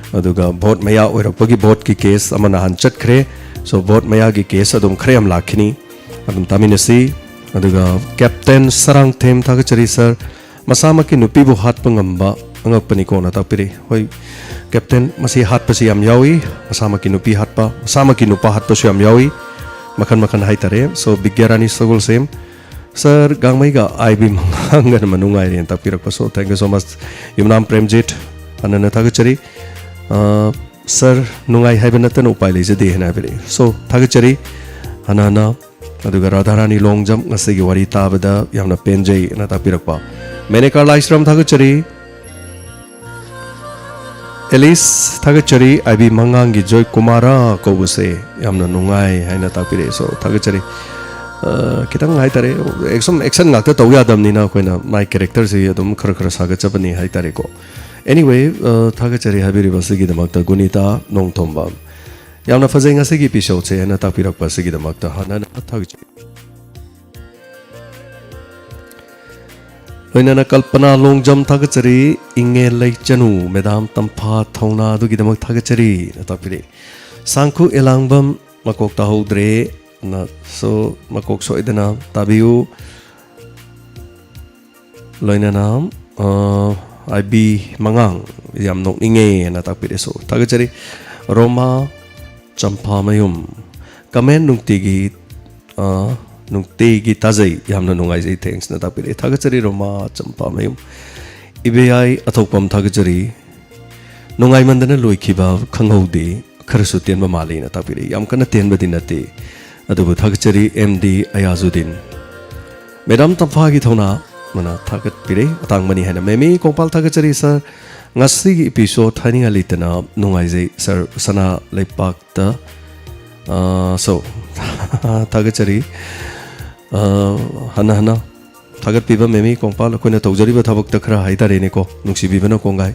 ꯑꯗꯨꯒ ꯚꯣꯠ ꯃꯌꯥ ꯑꯣꯏꯔꯛꯄꯒꯤ ꯚꯣꯠꯀꯤ ꯀꯦꯁ ꯑꯃ ꯅꯍꯥꯟ ꯆꯠꯈ꯭ꯔꯦ꯫ So, ꯚꯣꯠ ꯃꯌꯥꯒꯤ ꯀꯦꯁ ꯑꯗꯨꯝ ꯈꯔ ꯌꯥꯝ ꯂꯥꯛꯈꯤꯅꯤ, ꯑꯗꯨꯝ ꯇꯥꯃꯤꯟꯅꯁꯤ꯫ ꯑꯗꯨꯒ ꯀꯦꯞꯇꯦꯟ ꯁꯔꯥꯡꯊꯦꯝ, ꯊꯥꯒꯠꯆꯔꯤ ꯁꯥꯔ, ꯃꯁꯥꯃꯛꯀꯤ ꯅꯨꯄꯤꯕꯨ ꯍꯥꯠꯄ ꯉꯝꯕ ꯑꯉꯛꯄꯅꯤꯀꯣꯅ ꯇꯥꯛꯄꯤꯔꯤ꯫ ꯍꯣꯏ, ꯀꯦꯞꯇꯦꯟ, ꯃꯁꯤ ꯍꯥꯠꯄꯁꯤ ꯌꯥꯝ ꯌꯥꯎꯏ, ꯃꯁꯥꯃꯛꯀꯤ ꯅꯨꯄꯤ ꯍꯥꯠꯄ, ꯃꯁꯥꯃꯛꯀꯤ ꯅꯨꯄꯥ ꯍꯥꯠꯄꯁꯨ ꯌꯥꯝ ꯌꯥꯎꯏ, ꯃꯈꯜ ꯃꯈꯜ ꯍꯥꯏꯇꯥꯔꯦ꯫ So, ꯕꯤꯒ꯭ꯌꯥꯔꯥꯅꯤ ꯁꯒꯣꯜꯁꯦꯝ, ꯁꯥꯔ, ꯒꯥꯡꯃꯩꯒ ꯑꯥꯏ ꯕꯤ ꯃꯉꯥꯡꯒꯅ ꯅꯨꯡꯉꯥꯏꯔꯦꯅ ꯇꯥꯛꯄꯤꯔꯛꯄ꯫ So, thank you so much꯫ ꯌꯨꯝꯅꯥꯝ ꯄ꯭ꯔꯦꯝꯖꯤꯠ, ꯍꯟꯅ ꯍꯟꯅ ꯊꯥꯒꯠꯆꯔꯤ꯫ ꯑ, ꯁꯥꯔ, ꯅꯨꯡꯉꯥꯏ ꯍꯥꯏꯕ ꯅꯠꯇꯅ ꯎꯄꯥꯏ ꯂꯩꯖꯗꯦ ꯍꯥꯏꯅ ꯍꯥꯏꯕꯤꯔꯛꯏ꯫ So, ꯊꯥꯒꯠꯆꯔꯤ ꯍꯟꯅ ꯍꯟꯅ꯫ ꯑꯗꯨꯒ ꯔꯥꯙꯥꯔꯥꯅꯤ ꯂꯣꯡꯖꯝ, ꯉꯁꯤꯒꯤ ꯋꯥꯔꯤ ꯇꯥꯕꯗ ꯌꯥꯝꯅ ꯄꯦꯟꯖꯩ ꯑꯅ ꯇꯥꯛꯄꯤꯔꯛꯄ꯫ ꯃꯦꯅꯦꯀꯥ ꯂꯥꯏꯁ꯭ꯔꯝ, ꯊꯥꯒꯠꯆꯔꯤ꯫ ꯑꯦꯂꯤꯁ, ꯊꯥꯒꯠꯆꯔꯤ꯫ ꯑꯥꯏ ꯕꯤ ꯃꯉꯥꯡꯒꯤ ꯖꯣꯏ ꯀꯨꯃꯥꯔ ꯀꯧꯕꯁꯦ ꯌꯥꯝꯅ ꯅꯨꯡꯉꯥꯏ ꯍꯥꯏꯅ ꯇꯥꯛꯄꯤꯔꯛꯑꯦ꯫ So, ꯊꯥꯒꯠꯆꯔꯤ꯫ ꯑ, ꯈꯤꯇꯪ ꯍꯥꯏꯇꯥꯔꯦ, ꯑꯦꯛꯁꯟ, ꯑꯦꯛꯁꯟ ꯉꯥꯛꯇ ꯇꯧ ꯌꯥꯗꯕꯅꯤꯅ ꯑꯩꯈꯣꯏꯅ ꯃꯥꯏ ꯀꯦꯔꯦꯛꯇꯔꯁꯤ ꯑꯗꯨꯝ ꯈꯔ ꯈꯔ ꯁꯥꯒꯠꯆꯕꯅꯤ ꯍꯥꯏꯇꯥꯔꯦꯀꯣ꯫ Anyway, ꯑ, ꯊꯥꯒꯠꯆꯔꯤ ꯍꯥꯏꯕꯤꯔꯤꯕ ꯑꯁꯤꯒꯤꯗꯃꯛꯇ ꯒꯨꯅꯤꯇꯥ ꯅꯣꯡꯊꯣꯝꯕꯝ꯫ ꯌꯥꯝꯅ ꯐꯖꯩ ꯉꯁꯤꯒꯤ ꯏꯄꯤꯁꯣꯗꯁꯦ ꯍꯥꯏꯅ ꯇꯥꯛꯄꯤꯔꯛꯄ ꯑꯁꯤꯒꯤꯗꯃꯛꯇ ꯍꯟꯅ ꯍꯟꯅ ꯊꯥꯒꯠꯆꯔꯤ꯫ ꯂꯣꯏꯅꯅ ꯀꯜꯄꯅꯥ ꯂꯣꯡꯖꯝ, ꯊꯥꯒꯠꯆꯔꯤ꯫ ꯏꯉꯦ ꯂꯩꯆꯅꯨ, ꯃꯦꯗꯥꯝ ꯇꯝꯐꯥ ꯊꯧꯅꯥ ꯑꯗꯨꯒꯤꯗꯃꯛ ꯊꯥꯒꯠꯆꯔꯤ ꯅ ꯇꯥꯛꯄꯤꯔꯛꯏ꯫ ꯁꯥꯡꯈꯨ ꯑꯦꯂꯥꯡꯕꯝ, ꯃꯀꯣꯛ ꯇꯥꯍꯧꯗ꯭ꯔꯦ ꯅ, so, ꯃꯀꯣꯛ ꯁꯣꯏꯗꯅ ꯇꯥꯕꯤꯌꯨ꯫ ꯂꯣꯏꯅꯅ, ꯑ, ꯑꯥꯏ ꯕꯤ ꯃꯉꯥꯡ, ꯌꯥꯝ ꯅꯣꯛꯅꯤꯡꯉꯦꯅ ꯇꯥꯛꯄꯤꯔꯦ꯫ So, ꯊꯥꯒꯠꯆꯔꯤ꯫ ꯔꯣꯃꯥ ꯆꯝꯐꯥꯃꯌꯨꯝ, ꯀꯃꯦꯟ ꯅꯨꯡꯇꯤꯒꯤ, ꯑ, ꯅꯨꯡꯇꯤꯒꯤ ꯇꯥꯖꯩ, ꯌꯥꯝꯅ ꯅꯨꯡꯉꯥꯏꯖꯩ, thanks ꯅ ꯇꯥꯛꯄꯤꯔꯦ꯫ ꯊꯥꯒꯠꯆꯔꯤ ꯔꯣꯃꯥ ꯆꯝꯐꯥꯃꯌꯨꯝ꯫ ꯏꯕꯦꯌꯥꯏ ꯑꯊꯣꯛꯄꯝ, ꯊꯥꯒꯠꯆꯔꯤ꯫ ꯅꯨꯡꯉꯥꯏꯃꯟꯗꯅ ꯂꯣꯏꯈꯤꯕ ꯈꯪꯍꯧꯗꯦ, ꯈꯔꯁꯨ ꯇꯦꯟꯕ ꯃꯥꯜꯂꯤꯅ ꯇꯥꯛꯄꯤꯔꯛꯏ꯫ ꯌꯥꯝ ꯀꯟꯅ ꯇꯦꯟꯕꯗꯤ ꯅꯠꯇꯦ, ꯑꯗꯨꯕꯨ ꯊꯥꯒꯠꯆꯔꯤ꯫ ꯑꯦꯝ ꯗꯤ ꯑꯌꯥꯖꯨꯗꯤꯟ, ꯃꯦꯗꯥꯝ ꯇꯝꯐꯥꯒꯤ ꯊꯧꯅꯥ ꯃꯅꯥ ꯊꯥꯒꯠꯄꯤꯔꯦ, ꯑꯇꯥꯡꯕꯅꯤ ꯍꯥꯏꯅ꯫ ꯃꯦꯃꯤ ꯀꯣꯡꯄꯥꯜ, ꯊꯥꯒꯠꯆꯔꯤ ꯁꯥꯔ꯫ ꯉꯁꯤꯒꯤ ꯏꯄꯤꯁꯣꯗ ꯍꯥꯏꯅꯤꯡꯉꯥꯏ ꯂꯩꯇꯅ ꯅꯨꯡꯉꯥꯏꯖꯩ ꯁꯥꯔ꯫ ꯁꯅꯥ ꯂꯩꯄꯥꯛꯇ, ꯑ, so, ꯊꯥꯒꯠꯆꯔꯤ꯫ ꯑ, ꯍꯟꯅ ꯍꯟꯅ ꯊꯥꯒꯠꯄꯤꯕ ꯃꯦꯃꯤ ꯀꯣꯡꯄꯥꯜ, ꯑꯩꯈꯣꯏꯅ ꯇꯧꯖꯔꯤꯕ ꯊꯕꯛꯇ ꯈꯔ ꯍꯥꯏꯇꯥꯔꯦꯅꯦꯀꯣ, ꯅꯨꯡꯁꯤꯕꯤꯕꯅ ꯀꯣꯡꯒꯥꯏ꯫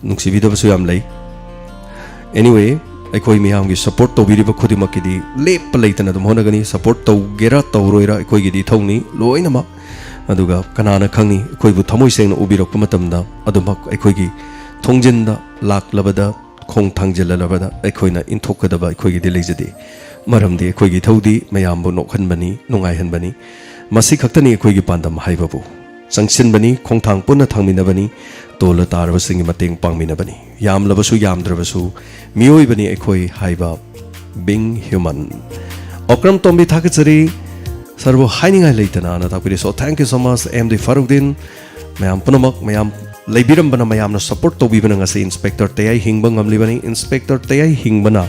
ꯅꯨꯡꯁꯤꯕꯤꯗꯕꯁꯨ ꯌꯥꯝ ꯂꯩ꯫ Anyway, ꯑꯩꯈꯣꯏ ꯃꯤꯌꯥꯝꯒꯤ ꯁꯄꯣꯔꯠ ꯇꯧꯕꯤꯔꯤꯕ ꯈꯨꯗꯤꯡꯃꯛꯀꯤꯗꯤ ꯂꯦꯞꯄ ꯂꯩꯇꯅ ꯑꯗꯨꯝ ꯍꯣꯠꯅꯒꯅꯤ꯫ ꯁꯄꯣꯔꯠ ꯇꯧꯒꯦꯔꯥ ꯇꯧꯔꯣꯏꯔꯥ ꯑꯩꯈꯣꯏꯒꯤꯗꯤ ꯏꯊꯧꯅꯤ ꯂꯣꯏꯅꯃꯛ꯫ ꯑꯗꯨꯒ ꯀꯅꯥꯅ ꯈꯪꯅꯤ, ꯑꯩꯈꯣꯏꯕꯨ ꯊꯃꯣꯏ ꯁꯦꯡꯅ ꯎꯕꯤꯔꯛꯄ ꯃꯇꯝꯗ ꯑꯗꯨꯃꯛ ꯑꯩꯈꯣꯏꯒꯤ ꯊꯣꯡꯖꯤꯟꯗ ꯂꯥꯛꯂꯕꯗ, ꯈꯣꯡ ꯊꯥꯡꯖꯤꯜꯂꯕꯗ ꯑꯩꯈꯣꯏꯅ ꯏꯟꯊꯣꯛꯀꯗꯕ ꯑꯩꯈꯣꯏꯒꯤꯗꯤ ꯂꯩꯖꯗꯦ꯫ ꯃꯔꯝꯗꯤ ꯑꯩꯈꯣꯏꯒꯤ ꯏꯊꯧꯗꯤ ꯃꯌꯥꯝꯕꯨ ꯅꯣꯛꯍꯟꯕꯅꯤ, ꯅꯨꯡꯉꯥꯏꯍꯟꯕꯅꯤ꯫ ꯃꯁꯤ ꯈꯛꯇꯅꯤ ꯑꯩꯈꯣꯏꯒꯤ ꯄꯥꯟꯗꯝ ꯍꯥꯏꯕꯕꯨ꯫ ꯆꯪꯁꯤꯟꯕꯅꯤ, ꯈꯣꯡꯊꯥꯡ ꯄꯨꯟꯅ ꯊꯥꯡꯃꯤꯟꯅꯕꯅꯤ, ꯇꯣꯜꯂ ꯇꯥꯔꯕꯁꯤꯡꯒꯤ ꯃꯇꯦꯡ ꯄꯥꯡꯃꯤꯟꯅꯕꯅꯤ꯫ ꯌꯥꯝꯂꯕꯁꯨ ꯌꯥꯝꯗ꯭ꯔꯕꯁꯨ ꯃꯤꯑꯣꯏꯕꯅꯤ ꯑꯩꯈꯣꯏ ꯍꯥꯏꯕ, being human꯫ ꯑꯣꯀ꯭ꯔꯝ ꯇꯣꯝꯕꯤ, ꯊꯥꯒꯠꯆꯔꯤ꯫ ꯁꯥꯔꯕꯨ ꯍꯥꯏꯅꯤꯡꯉꯥꯏ ꯂꯩꯇꯅ ꯑꯅ ꯇꯥꯛꯄꯤꯔꯤ꯫ So, thank you so much, M D Farukdin. ꯃꯌꯥꯝ ꯄꯨꯝꯅꯃꯛ, ꯃꯌꯥꯝ ꯂꯩꯕꯤꯔꯝꯕꯅ, ꯃꯌꯥꯝꯅ ꯁꯄꯣꯔꯠ ꯇꯧꯕꯤꯕꯅ ꯉꯁꯤ ꯏꯟꯁꯄꯦꯛꯇꯔ ꯇꯌꯥꯏ ꯍꯤꯡꯕ ꯉꯝꯂꯤꯕꯅꯤ꯫ ꯏꯟꯁꯄꯦꯛꯇꯔ ꯇꯌꯥꯏ ꯍꯤꯡꯕꯅ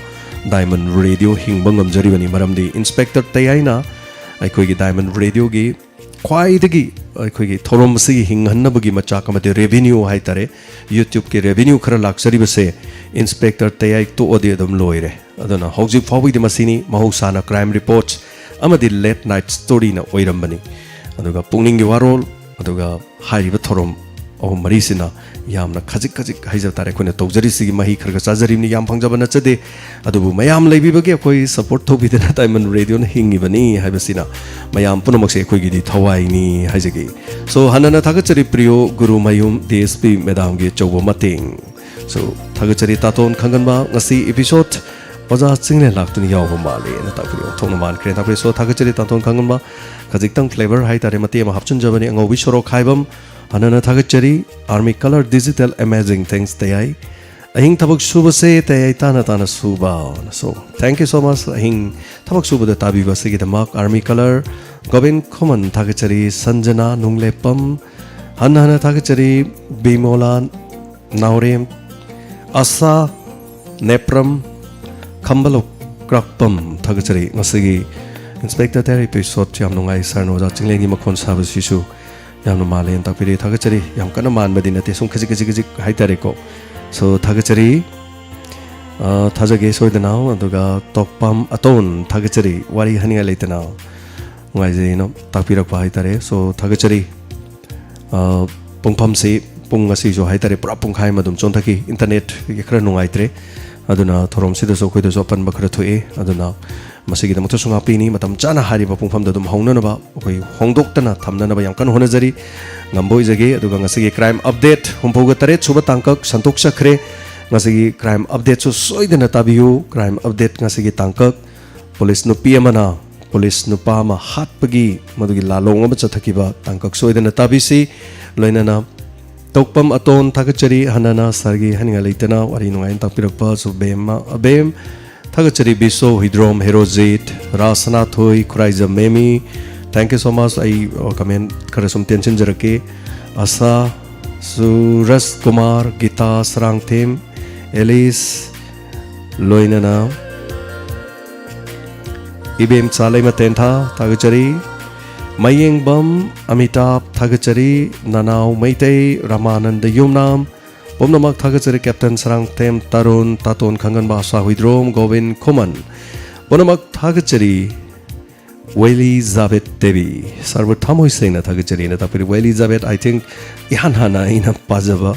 ꯗꯥꯏꯃꯟ ꯔꯦꯗꯤꯑꯣ ꯍꯤꯡꯕ ꯉꯝꯖꯔꯤꯕꯅꯤ꯫ ꯃꯔꯝꯗꯤ ꯏꯟꯁꯄꯦꯛꯇꯔ ꯇꯌꯥꯏꯅ ꯑꯩꯈꯣꯏꯒꯤ ꯗꯥꯏꯃꯟ ꯔꯦꯗꯤꯑꯣꯒꯤ ꯈ꯭ꯋꯥꯏꯗꯒꯤ ꯑꯩꯈꯣꯏꯒꯤ ꯊꯧꯔꯝ ꯑꯁꯤꯒꯤ ꯍꯤꯡꯍꯟꯅꯕꯒꯤ ꯃꯆꯥꯛ ꯑꯃꯗꯤ ꯔꯦꯚꯤꯅ꯭ꯌꯨ ꯍꯥꯏꯇꯥꯔꯦ, ꯌꯨꯇ꯭ꯌꯨꯕꯀꯤ ꯔꯦꯚꯤꯅ꯭ꯌꯨ ꯈꯔ ꯂꯥꯛꯆꯔꯤꯕꯁꯦ ꯏꯟꯁꯄꯦꯛꯇꯔ ꯇꯌꯥꯏ ꯇꯣꯛꯑꯗꯤ ꯑꯗꯨꯝ ꯂꯣꯏꯔꯦ꯫ ꯑꯗꯨꯅ ꯍꯧꯖꯤꯛ ꯐꯥꯎꯕꯒꯤꯗꯤ ꯃꯁꯤꯅꯤ, ꯃꯍꯧꯁꯥꯅ ꯀ꯭ꯔꯥꯏꯝ ꯔꯤꯄꯣꯔꯠꯁ ꯑꯃꯗꯤ ꯂꯦꯠ ꯅꯥꯏꯠ ꯁ꯭ꯇꯣꯔꯤꯅ ꯑꯣꯏꯔꯝꯕꯅꯤ꯫ ꯑꯗꯨꯒ ꯄꯨꯛꯅꯤꯡꯒꯤ ꯋꯥꯔꯣꯜ, ꯑꯗꯨꯒ ꯍꯥꯏꯔꯤꯕ ꯊꯧꯔꯝ ꯑꯍꯨꯝ ꯃꯔꯤꯁꯤꯅ ꯌꯥꯝꯅ ꯈꯖꯤꯛ ꯈꯖꯤꯛ ꯍꯥꯏꯖꯕ ꯇꯥꯔꯦ, ꯑꯩꯈꯣꯏꯅ ꯇꯧꯖꯔꯤꯁꯤꯒꯤ ꯃꯍꯩ ꯈꯔ ꯈꯔ ꯆꯥꯖꯔꯤꯕꯅꯤ, ꯌꯥꯝ ꯐꯪꯖꯕ ꯅꯠꯆꯗꯦ꯫ ꯑꯗꯨꯕꯨ ꯃꯌꯥꯝ ꯂꯩꯕꯤꯕꯒꯤ ꯑꯩꯈꯣꯏ ꯁꯄꯣꯔꯠ ꯇꯧꯕꯤꯗꯅ ꯗꯥꯏꯃꯟ ꯔꯦꯗꯤꯑꯣꯅ ꯍꯤꯡꯉꯤꯕꯅꯤ ꯍꯥꯏꯕꯁꯤꯅ ꯃꯌꯥꯝ ꯄꯨꯝꯅꯃꯛꯁꯦ ꯑꯩꯈꯣꯏꯒꯤꯗꯤ ꯊꯋꯥꯏꯅꯤ ꯍꯥꯏꯖꯒꯦ꯫ So, ꯍꯟꯅꯅ ꯊꯥꯒꯠꯆꯔꯤ ꯄ꯭ꯔꯤꯌꯣ ꯒꯨꯔꯨꯃꯌꯨꯝ ꯗꯤ ꯑꯦꯁ ꯄꯤ ꯃꯦꯗꯥꯝꯒꯤ ꯑꯆꯧꯕ ꯃꯇꯦꯡ꯫ So, ꯊꯥꯒꯠꯆꯔꯤ ꯇꯥꯇꯣꯟ ꯈꯪꯒꯟꯕ꯫ ꯉꯁꯤ ꯏꯄꯤꯁꯣꯗ ꯑꯣꯖꯥ ꯆꯤꯡꯂꯦꯟ ꯂꯥꯛꯇꯨꯅ ꯌꯥꯎꯕ ꯃꯥꯜꯂꯦꯅ ꯇꯥꯛꯄꯤꯔꯤ, ꯑꯣꯟꯊꯣꯛꯅ ꯃꯥꯟꯈ꯭ꯔꯦ ꯇꯥꯛꯄꯤꯔꯤ꯫ So, ꯊꯥꯒꯠꯆꯔꯤ ꯇꯥꯇꯣꯟ ꯈꯪꯒꯟꯕ꯫ ꯈꯖꯤꯛꯇꯪ ꯐ꯭ꯂꯦꯕꯔ ꯍꯥꯏꯇꯥꯔꯦ, ꯃꯇꯦꯛ ꯑꯃ ꯍꯥꯞꯆꯤꯟꯖꯕꯅꯤ꯫ ꯑꯉꯧꯕꯤ ꯁꯣꯔꯣꯛ ꯈꯥꯏꯕꯝ, ꯍꯟꯅꯅ ꯊꯥꯒꯠꯆꯔꯤ꯫ Army Color Digital, amazing, thanks ꯇꯌꯥꯏ꯫ ꯑꯍꯤꯡ ꯊꯕꯛ ꯁꯨꯕꯁꯦ ꯇꯌꯥꯏ ꯇꯥꯅ ꯇꯥꯅ ꯁꯨꯕ꯫ So, thank you so much, ꯑꯍꯤꯡ ꯊꯕꯛ ꯁꯨꯕꯗ ꯇꯥꯕꯤꯕ ꯑꯁꯤꯒꯤꯗꯃꯛ꯫ Army Color, ꯒꯣꯕꯤꯟ ꯈꯨꯃꯟ ꯊꯥꯒꯠꯆꯔꯤ꯫ ꯁꯟꯖꯅꯥ ꯅꯨꯡꯂꯦꯞꯄꯝ, ꯍꯟꯅ ꯍꯟꯅ ꯊꯥꯒꯠꯆꯔꯤ꯫ ꯕꯤꯃꯣꯂꯥ ꯅꯥꯎꯔꯦꯝ, ꯑꯁꯥ ꯅꯦꯄ꯭ꯔꯝ, ꯈꯝꯕ ꯂꯧꯀ꯭ꯔꯥꯛꯄꯝ ꯊꯥꯒꯠꯆꯔꯤ꯫ ꯉꯁꯤꯒꯤ ꯏꯟꯁꯄꯦꯛꯇꯔ ꯇꯌꯥꯏ ꯏꯄꯤꯁꯣꯗ ꯌꯥꯝ ꯅꯨꯡꯉꯥꯏ꯫ ꯁꯥꯔꯅ ꯑꯣꯖꯥ ꯆꯤꯡꯂꯦꯟꯒꯤ ꯃꯈꯣꯟ ꯁꯥꯕꯁꯤꯁꯨ ꯌꯥꯝꯅ ꯃꯥꯜꯂꯦꯅ ꯇꯥꯛꯄꯤꯔꯤ꯫ ꯊꯥꯒꯠꯆꯔꯤ꯫ ꯌꯥꯝ ꯀꯟꯅ ꯃꯥꯟꯕꯗꯤ ꯅꯠꯇꯦ, ꯁꯨꯝ ꯈꯖꯤꯛ ꯈꯖꯤꯛ ꯈꯖꯤꯛ ꯍꯥꯏꯇꯥꯔꯦꯀꯣ꯫ So, ꯊꯥꯒꯠꯆꯔꯤ꯫ ꯑ, ꯊꯥꯖꯒꯦ ꯁꯣꯏꯗꯅ꯫ ꯑꯗꯨꯒ ꯇꯣꯛꯄꯝ ꯑꯇꯣꯟ ꯊꯥꯒꯠꯆꯔꯤ꯫ ꯋꯥꯔꯤ ꯍꯥꯏꯅꯤꯡꯉꯥꯏ ꯂꯩꯇꯅ꯫ ꯅꯨꯡꯉꯥꯏꯖꯩꯅ ꯇꯥꯛꯄꯤꯔꯛꯄ ꯍꯥꯏꯇꯥꯔꯦ꯫ So, ꯊꯥꯒꯠꯆꯔꯤ꯫ ꯑ, ꯄꯨꯡꯐꯝꯁꯤ ꯄꯨꯡ ꯉꯁꯤꯁꯨ ꯍꯥꯏꯇꯥꯔꯦ, ꯄꯨꯔꯥ ꯄꯨꯡꯈꯥꯏ ꯑꯃ ꯑꯗꯨꯝ ꯆꯣꯟꯊꯈꯤ꯫ ꯏꯟꯇꯔꯅꯦꯠꯀꯤ ꯈꯔ ꯅꯨꯡꯉꯥꯏꯇ꯭ꯔꯦ, ꯑꯗꯨꯅ ꯊꯧꯔꯝꯁꯤꯗꯁꯨ ꯑꯩꯈꯣꯏꯗꯁꯨ ꯑꯄꯟꯕ ꯈꯔ ꯊꯣꯛꯑꯦ꯫ ꯑꯗꯨꯅ ꯃꯁꯤꯒꯤꯗꯃꯛꯇꯁꯨ ꯉꯥꯛꯄꯤꯅꯤ꯫ ꯃꯇꯝ ꯆꯥꯅ ꯍꯥꯏꯔꯤꯕ ꯄꯨꯡꯐꯝꯗ ꯑꯗꯨꯝ ꯍꯧꯅꯅꯕ ꯑꯩꯈꯣꯏ ꯍꯣꯡꯗꯣꯛꯇꯅ ꯊꯝꯅꯅꯕ ꯌꯥꯝ ꯀꯟꯅ ꯍꯣꯠꯅꯖꯔꯤ꯫ ꯉꯝꯕ ꯑꯣꯏꯖꯒꯦ꯫ ꯑꯗꯨꯒ ꯉꯁꯤꯒꯤ ꯀ꯭ꯔꯥꯏꯝ ꯑꯞꯗꯦꯠ ꯍꯨꯝꯐꯨꯒ ꯇꯔꯦꯠ ꯁꯨꯕ ꯇꯥꯡꯀꯛ ꯁꯟꯗꯣꯛꯆꯈ꯭ꯔꯦ꯫ ꯉꯁꯤꯒꯤ ꯀ꯭ꯔꯥꯏꯝ ꯑꯞꯗꯦꯠꯁꯨ ꯁꯣꯏꯗꯅ ꯇꯥꯕꯤꯌꯨ꯫ ꯀ꯭ꯔꯥꯏꯝ ꯑꯞꯗꯦꯠ ꯉꯁꯤꯒꯤ ꯇꯥꯡꯀꯛ: ꯄꯨꯂꯤꯁ ꯅꯨꯄꯤ ꯑꯃꯅ ꯄꯨꯂꯤꯁ ꯅꯨꯄꯥ ꯑꯃ ꯍꯥꯠꯄꯒꯤ ꯃꯗꯨꯒꯤ ꯂꯥꯂꯣꯡ ꯑꯃ ꯆꯠꯊꯈꯤꯕ ꯇꯥꯡꯀꯛ ꯁꯣꯏꯗꯅ ꯇꯥꯕꯤꯁꯤ꯫ ꯂꯣꯏꯅꯅ ꯇꯧꯄꯝ ꯑꯇꯣꯟ ꯊꯥꯒꯠꯆꯔꯤ꯫ ꯍꯟꯅꯅ ꯁꯥꯔꯒꯤ ꯍꯥꯏꯅꯤꯡꯉꯥꯏ ꯂꯩꯇꯅ ꯋꯥꯔꯤ ꯅꯨꯡꯉꯥꯏꯅ ꯇꯥꯛꯄꯤꯔꯛꯄ ꯁꯨꯕꯦꯝ ꯑꯕꯦꯝ ꯊꯥꯒꯠꯆꯔꯤ꯫ ꯕꯤꯁꯣ ꯍꯨꯏꯗ꯭ꯔꯣꯝ ꯍꯦꯔꯣꯖꯤꯠ, ꯔꯥꯁ ꯁꯅꯥꯊꯣꯏ, Khuraijam ꯃꯦꯃꯤ, thank you so much꯫ ꯑꯩ, ꯑ, ꯀꯃꯦꯟ ꯈꯔ ꯁꯨꯝ ꯇꯦꯟꯁꯤꯟꯖꯔꯛꯀꯦ꯫ ꯑꯁꯥ, ꯁꯨꯔꯖ ꯀꯨꯃꯥꯔ, ꯒꯤꯇꯥ ꯁꯔꯥꯡꯊꯦꯝ, ꯑꯦꯂꯤꯁ, ꯂꯣꯏꯅꯅ ꯏꯕꯦꯝꯆꯥ ꯂꯩꯃ ꯇꯦꯟꯊꯥ ꯊꯥꯒꯠꯆꯔꯤ꯫ ꯃꯌꯦꯡꯕꯝ ꯑꯃꯤꯇꯥꯕ ꯊꯥꯒꯠꯆꯔꯤ꯫ ꯅꯅꯥꯎ ꯃꯩꯇꯩ, ꯔꯃꯥꯅꯟꯗ ꯌꯨꯝꯅꯥꯝ, ꯄꯨꯝꯅꯃꯛ ꯊꯥꯒꯠꯆꯔꯤ꯫ ꯀꯦꯞꯇꯟ ꯁꯔꯥꯡꯊꯦꯝ ꯇꯔꯨꯟ, ꯇꯥꯇꯣꯟ ꯈꯪꯍꯟꯕ, ꯑꯁꯥ ꯍꯨꯏꯗ꯭ꯔꯣꯝ, ꯒꯣꯕꯤꯟ ꯈꯨꯃꯟ, ꯄꯨꯝꯅꯃꯛ ꯊꯥꯒꯠꯆꯔꯤ꯫ ꯋꯦꯂꯤꯖꯥꯕꯦꯠ ꯗꯦꯕꯤ, ꯁꯥꯔꯕꯨ ꯊꯃꯣꯏ ꯁꯦꯡꯅ ꯊꯥꯒꯠꯆꯔꯤꯅ ꯇꯥꯛꯄꯤꯔꯤ꯫ ꯋꯦꯂꯤꯖꯥꯕꯦꯠ, I think, ꯏꯍꯥꯟ ꯍꯥꯟꯅ ꯑꯩꯅ ꯄꯥꯖꯕ,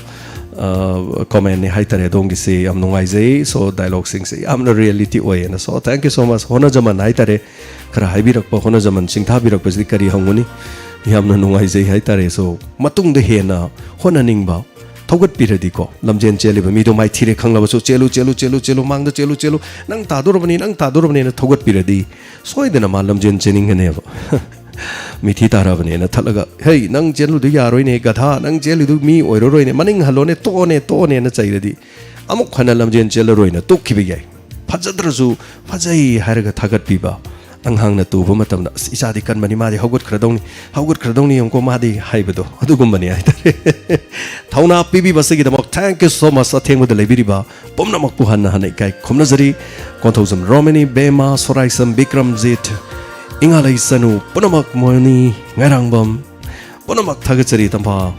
ꯑ, ꯀꯣꯃꯦꯟꯅꯤ ꯍꯥꯏꯇꯥꯔꯦ ꯑꯗꯣꯝꯒꯤꯁꯦ꯫ ꯌꯥꯝ ꯅꯨꯡꯉꯥꯏꯖꯩ꯫ So, ꯗꯥꯏꯂꯣꯒꯁꯤꯡꯁꯦ ꯌꯥꯝꯅ reality ꯑꯣꯏꯌꯦꯅ꯫ So, thank you so much꯫ ꯍꯣꯠꯅꯖꯃꯟ ꯍꯥꯏꯇꯥꯔꯦ, ꯈꯔ ꯍꯥꯏꯕꯤꯔꯛꯄ, ꯍꯣꯠꯅꯖꯃꯟ ꯁꯤꯡꯊꯥꯕꯤꯔꯛꯄꯁꯤꯗꯤ ꯀꯔꯤ ꯍꯪꯉꯨꯅꯤ? ꯌꯥꯝꯅ ꯅꯨꯡꯉꯥꯏꯖꯩ ꯍꯥꯏꯇꯥꯔꯦ꯫ So, ꯃꯇꯨꯡꯗ ꯍꯦꯟꯅ ꯍꯣꯠꯅꯅꯤꯡꯕ ꯊꯧꯒꯠꯄꯤꯔꯗꯤꯀꯣ, ꯂꯝꯖꯦꯟ ꯆꯦꯜꯂꯤꯕ ꯃꯤꯗꯣ ꯃꯥꯏꯊꯤꯔꯦ ꯈꯪꯂꯕꯁꯨ, "ꯆꯦꯜꯂꯨ, ꯆꯦꯜꯂꯨ, ꯆꯦꯜꯂꯨ, ꯆꯦꯜꯂꯨ, ꯃꯥꯡꯗ ꯆꯦꯜꯂꯨ, ꯆꯦꯜꯂꯨ, ꯅꯪ ꯇꯥꯗꯣꯔꯕꯅꯤ, ꯅꯪ ꯇꯥꯗꯣꯔꯕꯅꯤꯅ" ꯊꯧꯒꯠꯄꯤꯔꯗꯤ ꯁꯣꯏꯗꯅ ꯃꯥ ꯂꯝꯖꯦꯟ ꯆꯦꯟꯅꯤꯡꯒꯅꯦꯕ꯫ ꯃꯤꯊꯤ ꯇꯥꯔꯕꯅꯦꯅ ꯊꯠꯂꯒ, "ꯍꯩ, ꯅꯪ ꯆꯦꯜꯂꯨꯗꯨ ꯌꯥꯔꯣꯏꯅꯦ, ꯒꯙꯥ, ꯅꯪ ꯆꯦꯜꯂꯤꯗꯨ ꯃꯤ ꯑꯣꯏꯔꯔꯣꯏꯅꯦ, ꯃꯅꯤꯡ ꯍꯜꯂꯣꯅꯦ, ꯇꯣꯛꯑꯣꯅꯦ, ꯇꯣꯛꯑꯣꯅꯦꯅ" ꯆꯩꯔꯗꯤ ꯑꯃꯨꯛ ꯍꯟꯅ ꯂꯝꯖꯦꯟ ꯆꯦꯜꯂꯔꯣꯏꯅ ꯇꯣꯛꯈꯤꯕ ꯌꯥꯏ꯫ ꯐꯖꯗ꯭ꯔꯁꯨ "ꯐꯖꯩ" ꯍꯥꯏꯔꯒ ꯊꯥꯒꯠꯄꯤꯕ꯫ ꯑꯉꯥꯡꯅ ꯇꯨꯕ ꯃꯇꯝꯗ, "ꯑꯁ, ꯏꯆꯥꯗꯤ ꯀꯟꯕꯅꯤ, ꯃꯥꯗꯤ ꯍꯧꯒꯠꯈ꯭ꯔꯗꯧꯅꯤ, ꯍꯧꯒꯠꯈ꯭ꯔꯗꯧꯅꯤ, ꯌꯦꯡꯉꯨꯀꯣ ꯃꯥꯗꯤ" ꯍꯥꯏꯕꯗꯣ ꯑꯗꯨꯒꯨꯝꯕꯅꯤ ꯍꯥꯏꯇꯥꯔꯦ꯫ ꯊꯧꯅꯥ ꯄꯤꯕꯤꯕꯁꯤꯒꯤꯗꯃꯛ thank you so much꯫ ꯑꯊꯦꯡꯕꯗ ꯂꯩꯕꯤꯔꯤꯕ ꯄꯨꯝꯅꯃꯛꯄꯨ ꯍꯟꯅ ꯍꯟꯅ ꯏꯀꯥꯏ ꯈꯨꯝꯅꯖꯔꯤ꯫ ꯀꯣꯟꯊꯧꯖꯝ ꯔꯣꯃꯤꯅꯤ, ꯕꯦꯃꯥ, ꯁꯣꯔꯥꯏꯁꯝ ꯕꯤꯀ꯭ꯔꯝꯖꯤꯠ, ꯏꯉꯥꯂꯩ ꯆꯅꯨ, ꯄꯨꯝꯅꯃꯛ ꯃꯣꯅꯤ, ꯉꯥꯏꯔꯥꯡꯕꯝ, ꯄꯨꯝꯅꯃꯛ ꯊꯥꯒꯠꯆꯔꯤ꯫ ꯇꯝꯐꯥ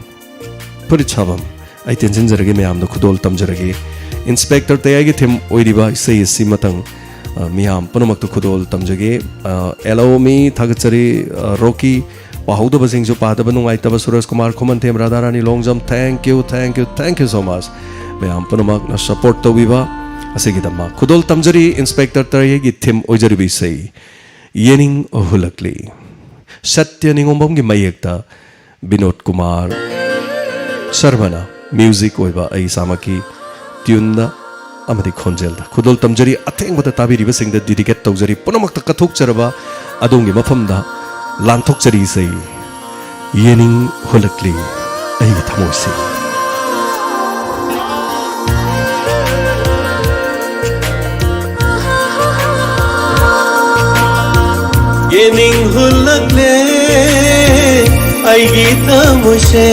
ꯐꯨꯔꯤꯠ ꯁꯥꯐꯝ, ꯑꯩ ꯇꯦꯟꯁꯤꯟꯖꯔꯒꯦ, ꯃꯌꯥꯝꯗ ꯈꯨꯗꯣꯜ ꯇꯝꯖꯔꯒꯦ꯫ ꯏꯟꯁꯄꯦꯛꯇꯔ ꯇꯌꯥꯏꯒꯤ ꯊꯤꯝ ꯑꯣꯏꯔꯤꯕ ꯏꯁꯩ ꯑꯁꯤ ꯃꯇꯪ ꯑ, ꯃꯤꯌꯥꯝ ꯄꯨꯝꯅꯃꯛꯇ ꯈꯨꯗꯣꯜ ꯇꯝꯖꯒꯦ꯫ ꯑ, ꯑꯦꯂꯣꯃꯤ ꯊꯥꯒꯠꯆꯔꯤ, ꯑ, ꯔꯣꯀꯤ, ꯄꯥꯍꯧꯗꯕꯁꯤꯡꯁꯨ ꯄꯥꯗꯕ ꯅꯨꯡꯉꯥꯏꯇꯕ, ꯁꯨꯔꯖ ꯀꯨꯃꯥꯔ ꯈꯨꯃꯟꯊꯦꯝ, ꯔꯥꯙꯥꯔꯥꯅꯤ Longjam, thank you, thank you, thank you so much꯫ ꯃꯌꯥꯝ ꯄꯨꯝꯅꯃꯛꯅ support ꯇꯧꯕꯤꯕ ꯑꯁꯤꯒꯤꯗꯃꯛ ꯈꯨꯗꯣꯜ ꯇꯝꯖꯔꯤ꯫ ꯏꯟꯁꯄꯦꯛꯇꯔ ꯇꯔꯩꯒꯤ theme ꯑꯣꯏꯖꯔꯤꯕ ꯏꯁꯩ ꯌꯦꯅꯤꯡ ꯍꯨꯜꯂꯛꯂꯤ꯫ ꯁꯇ꯭ꯌ ꯅꯤꯉꯣꯝꯕꯝꯒꯤ ꯃꯌꯦꯛꯇ ꯕꯤꯅꯣꯗ ꯀꯨꯃꯥꯔ ꯁꯔꯃꯅ music ꯑꯣꯏꯕ ꯑꯩ ꯏꯁꯥꯃꯛꯀꯤ tuneꯗ ꯑꯃꯗꯤ ꯈꯣꯟꯖꯦꯜꯗ ꯈꯨꯗꯣꯜ ꯇꯝꯖꯔꯤ꯫ ꯑꯊꯦꯡꯕꯗ ꯇꯥꯕꯤꯔꯤꯕꯁꯤꯡꯗ dedicate ꯇꯧꯖꯔꯤ꯫ ꯄꯨꯝꯅꯃꯛꯇ ꯀꯠꯊꯣꯛꯆꯔꯕ ꯑꯗꯣꯝꯒꯤ ꯃꯐꯝꯗ ꯂꯥꯟꯊꯣꯛꯆꯔꯤ ꯏꯁꯩ ꯌꯦꯅꯤꯡ ꯍꯨꯜꯂꯛꯂꯤ ꯑꯩꯒꯤ ꯊꯃꯣꯏꯁꯦ꯫ ꯌꯦꯅꯤꯡ ꯍꯨꯜꯂꯛꯂꯦ ꯑꯩꯒꯤ ꯊꯃꯣꯏꯁꯦ,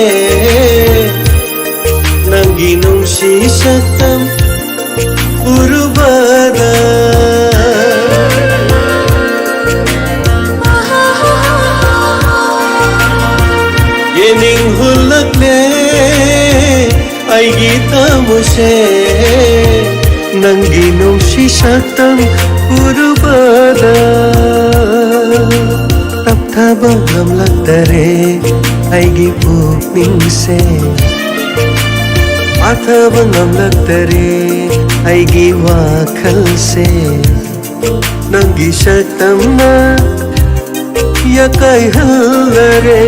ꯅꯪꯒꯤ ꯅꯨꯡꯁꯤ ꯁꯛꯇꯝ ꯎꯔꯨꯕꯗ꯫ ꯌꯦꯅꯤꯡ ꯍꯨꯜꯂꯛꯂꯦ ꯑꯩꯒꯤ ꯊꯃꯣꯏꯁꯦ, ꯅꯪꯒꯤ ꯅꯨꯡꯁꯤ ꯁꯛꯇꯝ ꯎꯔꯨꯕꯗ꯫ ꯇꯞꯊꯕ ꯉꯝꯂꯛꯇꯔꯦ ꯑꯩꯒꯤ ꯄꯨꯛꯅꯤꯡꯁꯦ, ꯄꯥꯊꯕ ꯉꯝꯂꯛꯇꯔꯦ ꯑꯩꯒꯤ ꯋꯥꯈꯜꯁꯦ꯫ ꯅꯪꯒꯤ ꯁꯛꯇꯝꯅ ꯌꯥꯀꯥꯏꯍꯜꯂꯔꯦ,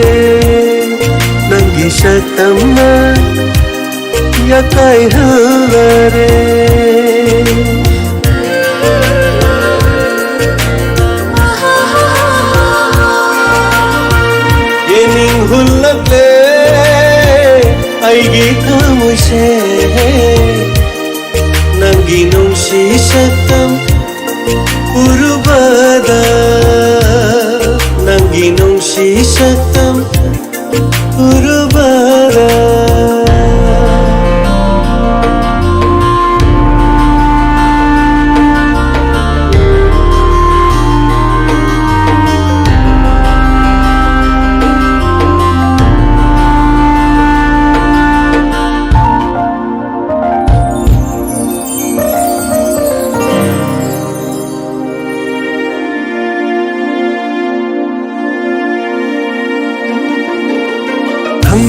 ꯅꯪꯒꯤ ꯁꯛꯇꯝꯅ ꯌꯥꯀꯥꯏꯍꯜꯂꯔꯦ꯫ ꯌꯦꯅꯤꯡ ꯍꯨꯜꯂꯛꯂꯦ ꯑꯩꯒꯤ ꯊꯃꯣꯏꯁꯦ, ꯅꯪꯒꯤ ꯅꯨꯡꯁꯤ ꯁꯛꯇꯝ ꯎꯔꯨꯕꯗ, ꯅꯪꯒꯤ ꯅꯨꯡꯁꯤ ꯁꯛꯇꯝ ꯎꯔꯨꯕꯗ꯫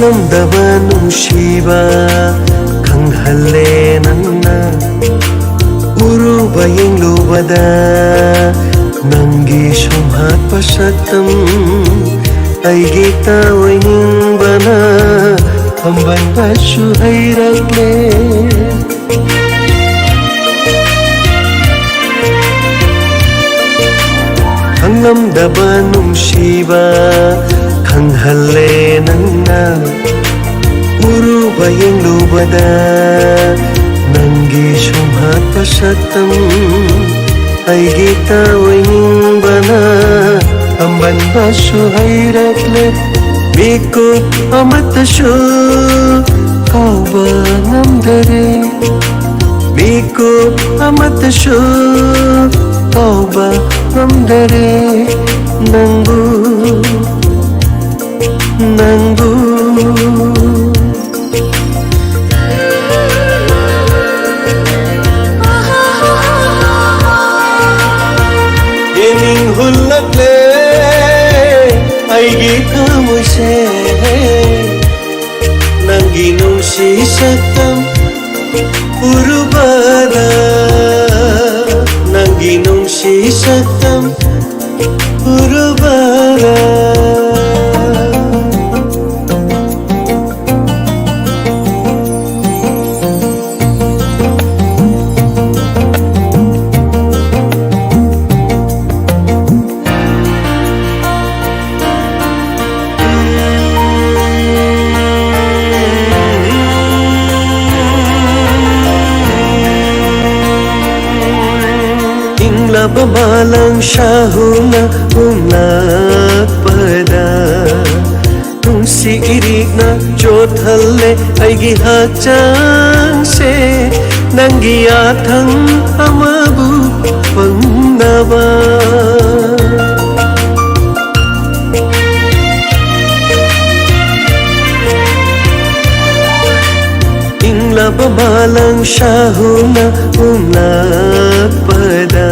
ꯉꯝꯗꯕ ꯅꯨꯡꯁꯤꯕ ꯈꯪꯍꯜꯂꯦ ꯅꯪꯅ꯫ ꯎꯔꯨꯕ ꯌꯦꯡꯂꯨꯕꯗ ꯅꯪꯒꯤ ꯁꯨꯝꯍꯠꯄ ꯁꯛꯇꯝ ꯑꯩꯒꯤ ꯇꯥꯑꯣꯏꯅꯤꯡꯕꯅ ꯑꯝꯕꯟꯕꯁꯨ ꯍꯩꯔꯛꯂꯦ꯫ ꯈꯪꯂꯝꯗꯕ ꯅꯨꯡꯁꯤꯕ ꯈꯪꯍꯜꯂꯦ ꯅꯪꯅ꯫ ꯎꯔꯨꯕ ꯌꯦꯡꯂꯨꯕꯗ ꯅꯪꯒꯤ ꯁꯨꯝꯍꯠꯄ ꯁꯛꯇꯝ ꯑꯩꯒꯤ ꯇꯥꯑꯣꯏꯅꯤꯡꯕꯅ ꯑꯝꯕꯟꯕꯁꯨ ꯍꯩꯔꯛꯂꯦ꯫ ꯃꯤꯀꯨꯞ ꯑꯃꯠꯇꯁꯨ ꯀꯥꯎꯕ ꯉꯝꯗꯔꯦ꯫ ꯃꯤꯀꯨꯞ ꯑꯃꯠꯇꯁꯨ ꯀꯥꯎꯕ ꯉꯝꯗꯔꯦ꯫ ꯅꯪꯕꯨ, ꯅꯪꯕꯨ꯫ ꯌꯦꯡꯅꯤꯡ ꯍꯨꯜꯂꯛꯂꯦ ꯑꯩꯒꯤ ꯊꯃꯣꯏꯁꯦ꯫ ꯅꯪꯒꯤ ꯅꯨꯡꯁꯤ ꯁꯛꯇꯝ ꯎꯔꯨꯕꯗ, ꯅꯪꯒꯤ ꯅꯨꯡꯁꯤ ꯁꯛꯇꯝ ꯎꯔꯨꯕꯗ꯫ ꯏꯪꯂꯕ ꯃꯥꯂꯪ ꯁꯥꯍꯨꯅ ꯍꯨꯝꯂꯛꯄꯗ, ꯅꯨꯡꯁꯤ ꯏꯔꯤꯛꯅ ꯆꯣꯠꯍꯜꯂꯦ ꯑꯩꯒꯤ ꯍꯛꯆꯥꯡꯁꯦ꯫ ꯅꯪꯒꯤ ꯌꯥꯊꯪ ꯑꯃꯕꯨ ꯐꯪꯅꯕ꯫ ꯏꯪꯂꯕ ꯃꯥꯂꯪ ꯁꯥꯍꯨꯅ ꯍꯨꯝꯂꯛꯄꯗ,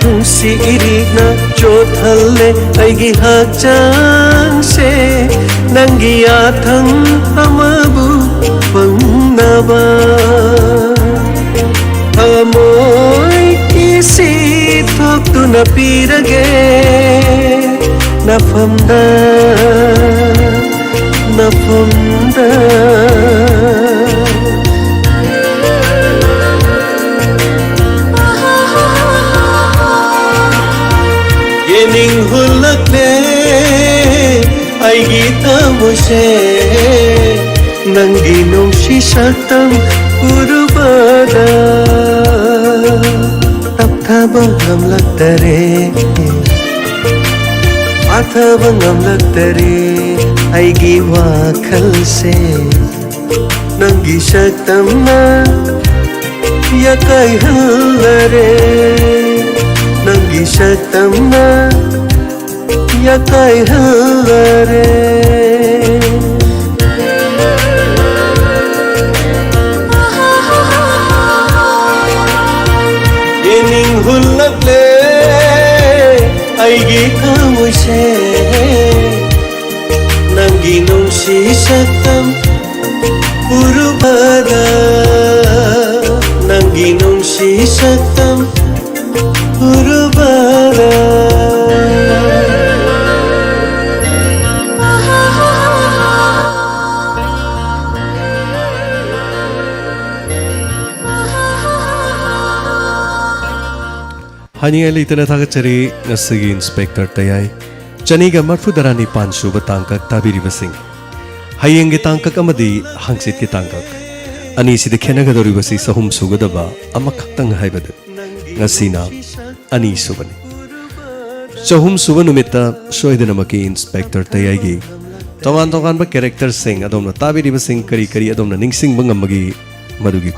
ꯅꯨꯡꯁꯤ ꯏꯔꯤꯛꯅ ꯆꯣꯠꯍꯜꯂꯦ ꯑꯩꯒꯤ ꯍꯛꯆꯥꯡꯁꯦ꯫ ꯅꯪꯒꯤ ꯌꯥꯊꯪ ꯑꯃꯕꯨ ꯐꯪꯅꯕ ꯊꯃꯣꯏ ꯏꯁꯤ ꯊꯣꯛꯇꯨꯅ ꯄꯤꯔꯒꯦ ꯅꯐꯝꯗ, ꯅꯐꯝꯗ꯫ ꯌꯦꯅꯤꯡ ꯍꯨꯜꯂꯛꯂꯦ ꯑꯩꯒꯤ ꯊꯃꯣꯏꯁꯦ ꯅꯪꯒꯤ ꯅꯨꯡꯁꯤ ꯁꯛꯇꯝ ꯎꯔꯨꯕꯗ ꯇꯞꯊꯕ ꯉꯝꯂꯛꯇꯔꯦ, ꯐꯥꯊꯕ ꯉꯝꯂꯛꯇꯔꯦ ꯑꯩꯒꯤ ꯋꯥꯈꯜꯁꯦ ꯅꯪꯒꯤ ꯁꯛꯇꯝꯅ ꯌꯥꯀꯥꯏꯍꯜꯂꯔꯦ, ꯅꯪꯒꯤ ꯁꯛꯇꯝꯅ ꯌꯥꯀꯥꯏꯍꯜꯂꯔꯦ꯫ ꯌꯦꯅꯤꯡ ꯍꯨꯜꯂꯛꯂꯦ ꯑꯩꯒꯤ ꯊꯃꯣꯏꯁꯦ ꯅꯪꯒꯤ ꯅꯨꯡꯁꯤ ꯁꯛꯇꯝ ꯎꯔꯨꯕꯗ, ꯅꯪꯒꯤ ꯅꯨꯡꯁꯤ ꯁꯛꯇꯝ ꯎꯔꯨꯕꯗ꯫ ꯍꯥꯏꯅꯤꯡꯉꯥꯏ ꯂꯩꯇꯅ ꯊꯥꯒꯠꯆꯔꯤ ꯉꯁꯤꯒꯤ ꯏꯟꯁꯄꯦꯛꯇꯔ ꯇꯌꯥꯏ꯫ ꯆꯅꯤꯒ ꯃꯔꯐꯨ ꯇꯔꯥꯅꯤꯄꯥꯟ ꯁꯨꯕ ꯇꯥꯡꯀꯛ ꯇꯥꯕꯤꯔꯤꯕꯁꯤꯡ, ꯍꯌꯦꯡꯒꯤ ꯇꯥꯡꯀꯛ ꯑꯃꯗꯤ ꯍꯪꯆꯤꯠꯀꯤ ꯇꯥꯡꯀꯛ ꯑꯅꯤꯁꯤꯗ ꯈꯦꯠꯅꯒꯗꯧꯔꯤꯕꯁꯤ ꯆꯍꯨꯝ ꯁꯨꯒꯗꯕ ꯑꯃꯈꯛꯇꯪ ꯍꯥꯏꯕꯗꯨ꯫ ꯉꯁꯤꯅ ꯑꯅꯤꯁꯨꯕꯅꯤ꯫ ꯆꯍꯨꯝ ꯁꯨꯕ ꯅꯨꯃꯤꯠꯇ ꯁꯣꯏꯗꯅꯃꯛꯀꯤ ꯏꯟꯁꯄꯦꯛꯇꯔ ꯇꯌꯥꯏꯒꯤ ꯇꯣꯉꯥꯟ ꯇꯣꯉꯥꯟꯕ ꯀꯦꯔꯦꯛꯇꯔꯁꯤꯡ ꯑꯗꯣꯝꯅ ꯇꯥꯕꯤꯔꯤꯕꯁꯤꯡ ꯀꯔꯤ ꯀꯔꯤ ꯑꯗꯣꯝꯅ ꯅꯤꯡꯁꯤꯡꯕ ꯉꯝꯕꯒꯤ ꯃꯗꯨꯒꯤ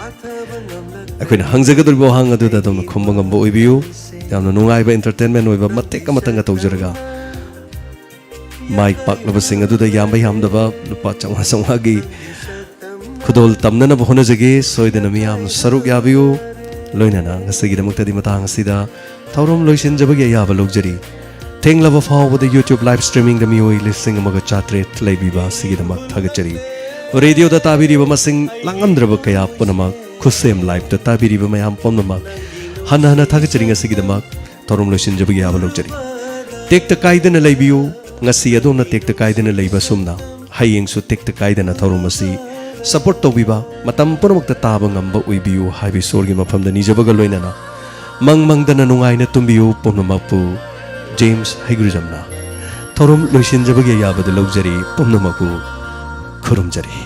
ꯑꯩꯈꯣꯏꯅ ꯍꯪꯖꯒꯗꯧꯔꯤꯕ ꯋꯥꯍꯪ ꯑꯗꯨꯗ ꯑꯗꯣꯝꯅ ꯈꯨꯝꯕ ꯉꯝꯕ ꯑꯣꯏꯕꯤꯌꯨ꯫ ꯌꯥꯝꯅ ꯅꯨꯡꯉꯥꯏꯕ entertainment ꯑꯣꯏꯕ ꯃꯇꯦꯛ ꯑꯃꯇꯪꯒ ꯇꯧꯖꯔꯒ ꯃꯥꯏ ꯄꯥꯛꯂꯕꯁꯤꯡ ꯑꯗꯨꯗ ꯌꯥꯝꯕ ꯌꯥꯝꯗꯕ ꯂꯨꯄꯥ ꯆꯥꯝꯃꯉꯥ ꯆꯥꯝꯃꯉꯥꯒꯤ ꯈꯨꯗꯣꯜ ꯇꯝꯅꯅꯕ ꯍꯣꯠꯅꯖꯒꯦ꯫ ꯁꯣꯏꯗꯅ ꯃꯤꯌꯥꯝ ꯁꯔꯨꯛ ꯌꯥꯕꯤꯌꯨ꯫ ꯂꯣꯏꯅꯅ ꯉꯁꯤꯒꯤꯗꯃꯛꯇꯗꯤ ꯃꯇꯥꯡ ꯑꯁꯤꯗ ꯊꯧꯔꯝ ꯂꯣꯏꯁꯤꯟꯖꯕꯒꯤ ꯑꯌꯥꯕ ꯂꯧꯖꯔꯤ꯫ ꯊꯦꯡꯂꯕ ꯐꯥꯎꯕꯗ YouTube live streamingꯗ ꯃꯤꯑꯣꯏ ꯂꯤꯁꯤꯡ ꯑꯃꯒ ꯆꯥꯇ꯭ꯔꯦꯠ ꯂꯩꯕꯤꯕ ꯑꯁꯤꯒꯤꯗꯃꯛ ꯊꯥꯒꯠꯆꯔꯤ꯫ ꯔꯦꯗꯤꯑꯣꯗ ꯇꯥꯕꯤꯔꯤꯕ ꯃꯁꯤꯡ ꯂꯥꯡꯉꯝꯗ꯭ꯔꯕ ꯀꯌꯥ ꯄꯨꯝꯅꯃꯛ, ꯈꯨꯠꯁꯦꯝ liveꯇ ꯇꯥꯕꯤꯔꯤꯕ ꯃꯌꯥꯝ ꯄꯨꯝꯅꯃꯛ ꯍꯟꯅ ꯍꯟꯅ ꯊꯥꯒꯠꯆꯔꯤ꯫ ꯉꯁꯤꯒꯤꯗꯃꯛ ꯊꯧꯔꯝ ꯂꯣꯏꯁꯤꯟꯖꯕꯒꯤ ꯑꯌꯥꯕ ꯂꯧꯖꯔꯤ꯫ ꯇꯦꯛꯇ ꯀꯥꯏꯗꯅ ꯂꯩꯕꯤꯌꯨ꯫ ꯉꯁꯤ ꯑꯗꯣꯝꯅ ꯇꯦꯛꯇ ꯀꯥꯏꯗꯅ ꯂꯩꯕ ꯑꯁꯨꯝꯅ ꯍꯌꯦꯡꯁꯨ ꯇꯦꯛꯇ ꯀꯥꯏꯗꯅ ꯊꯧꯔꯝ ꯑꯁꯤ support ꯇꯧꯕꯤꯕ, ꯃꯇꯝ ꯄꯨꯝꯅꯃꯛꯇ ꯇꯥꯕ ꯉꯝꯕ ꯑꯣꯏꯕꯤꯌꯨ ꯍꯥꯏꯕ ꯏꯁꯣꯔꯒꯤ ꯃꯐꯝꯗ ꯅꯤꯖꯕꯒ ꯂꯣꯏꯅꯅ, ꯃꯪ ꯃꯪꯗꯅ ꯅꯨꯡꯉꯥꯏꯅ ꯇꯨꯝꯕꯤꯌꯨ ꯄꯨꯝꯅꯃꯛꯄꯨ꯫ ꯖꯦꯝꯁ ꯍꯩꯒ꯭ꯔꯨꯖꯝꯅ ꯊꯧꯔꯝ ꯂꯣꯏꯁꯤꯟꯖꯕꯒꯤ ꯑꯌꯥꯕꯗ ꯂꯧꯖꯔꯤ꯫ ꯄꯨꯝꯅꯃꯛꯄꯨ ꯈꯨꯔꯨꯝꯖꯔꯤ꯫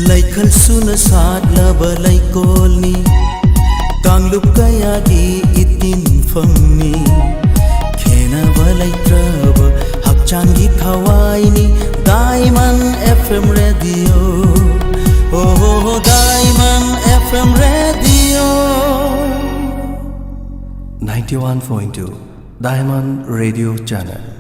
ꯂꯩꯈꯜ ꯁꯨꯅ ꯁꯥꯠꯂꯕ ꯂꯩꯀꯣꯜꯅꯤ, ꯀꯥꯡꯂꯨꯞ ꯀꯌꯥꯒꯤ ꯏꯇꯤꯟꯐꯝꯅꯤ꯫ ꯈꯦꯅꯕ ꯂꯩꯇ꯭ꯔꯕ ꯍꯛꯆꯥꯡꯒꯤ ꯊꯋꯥꯏꯅꯤ, Diamond FM Radio. Oh, Diamond FM Radio. Ninety one point two Diamond Radio Channel.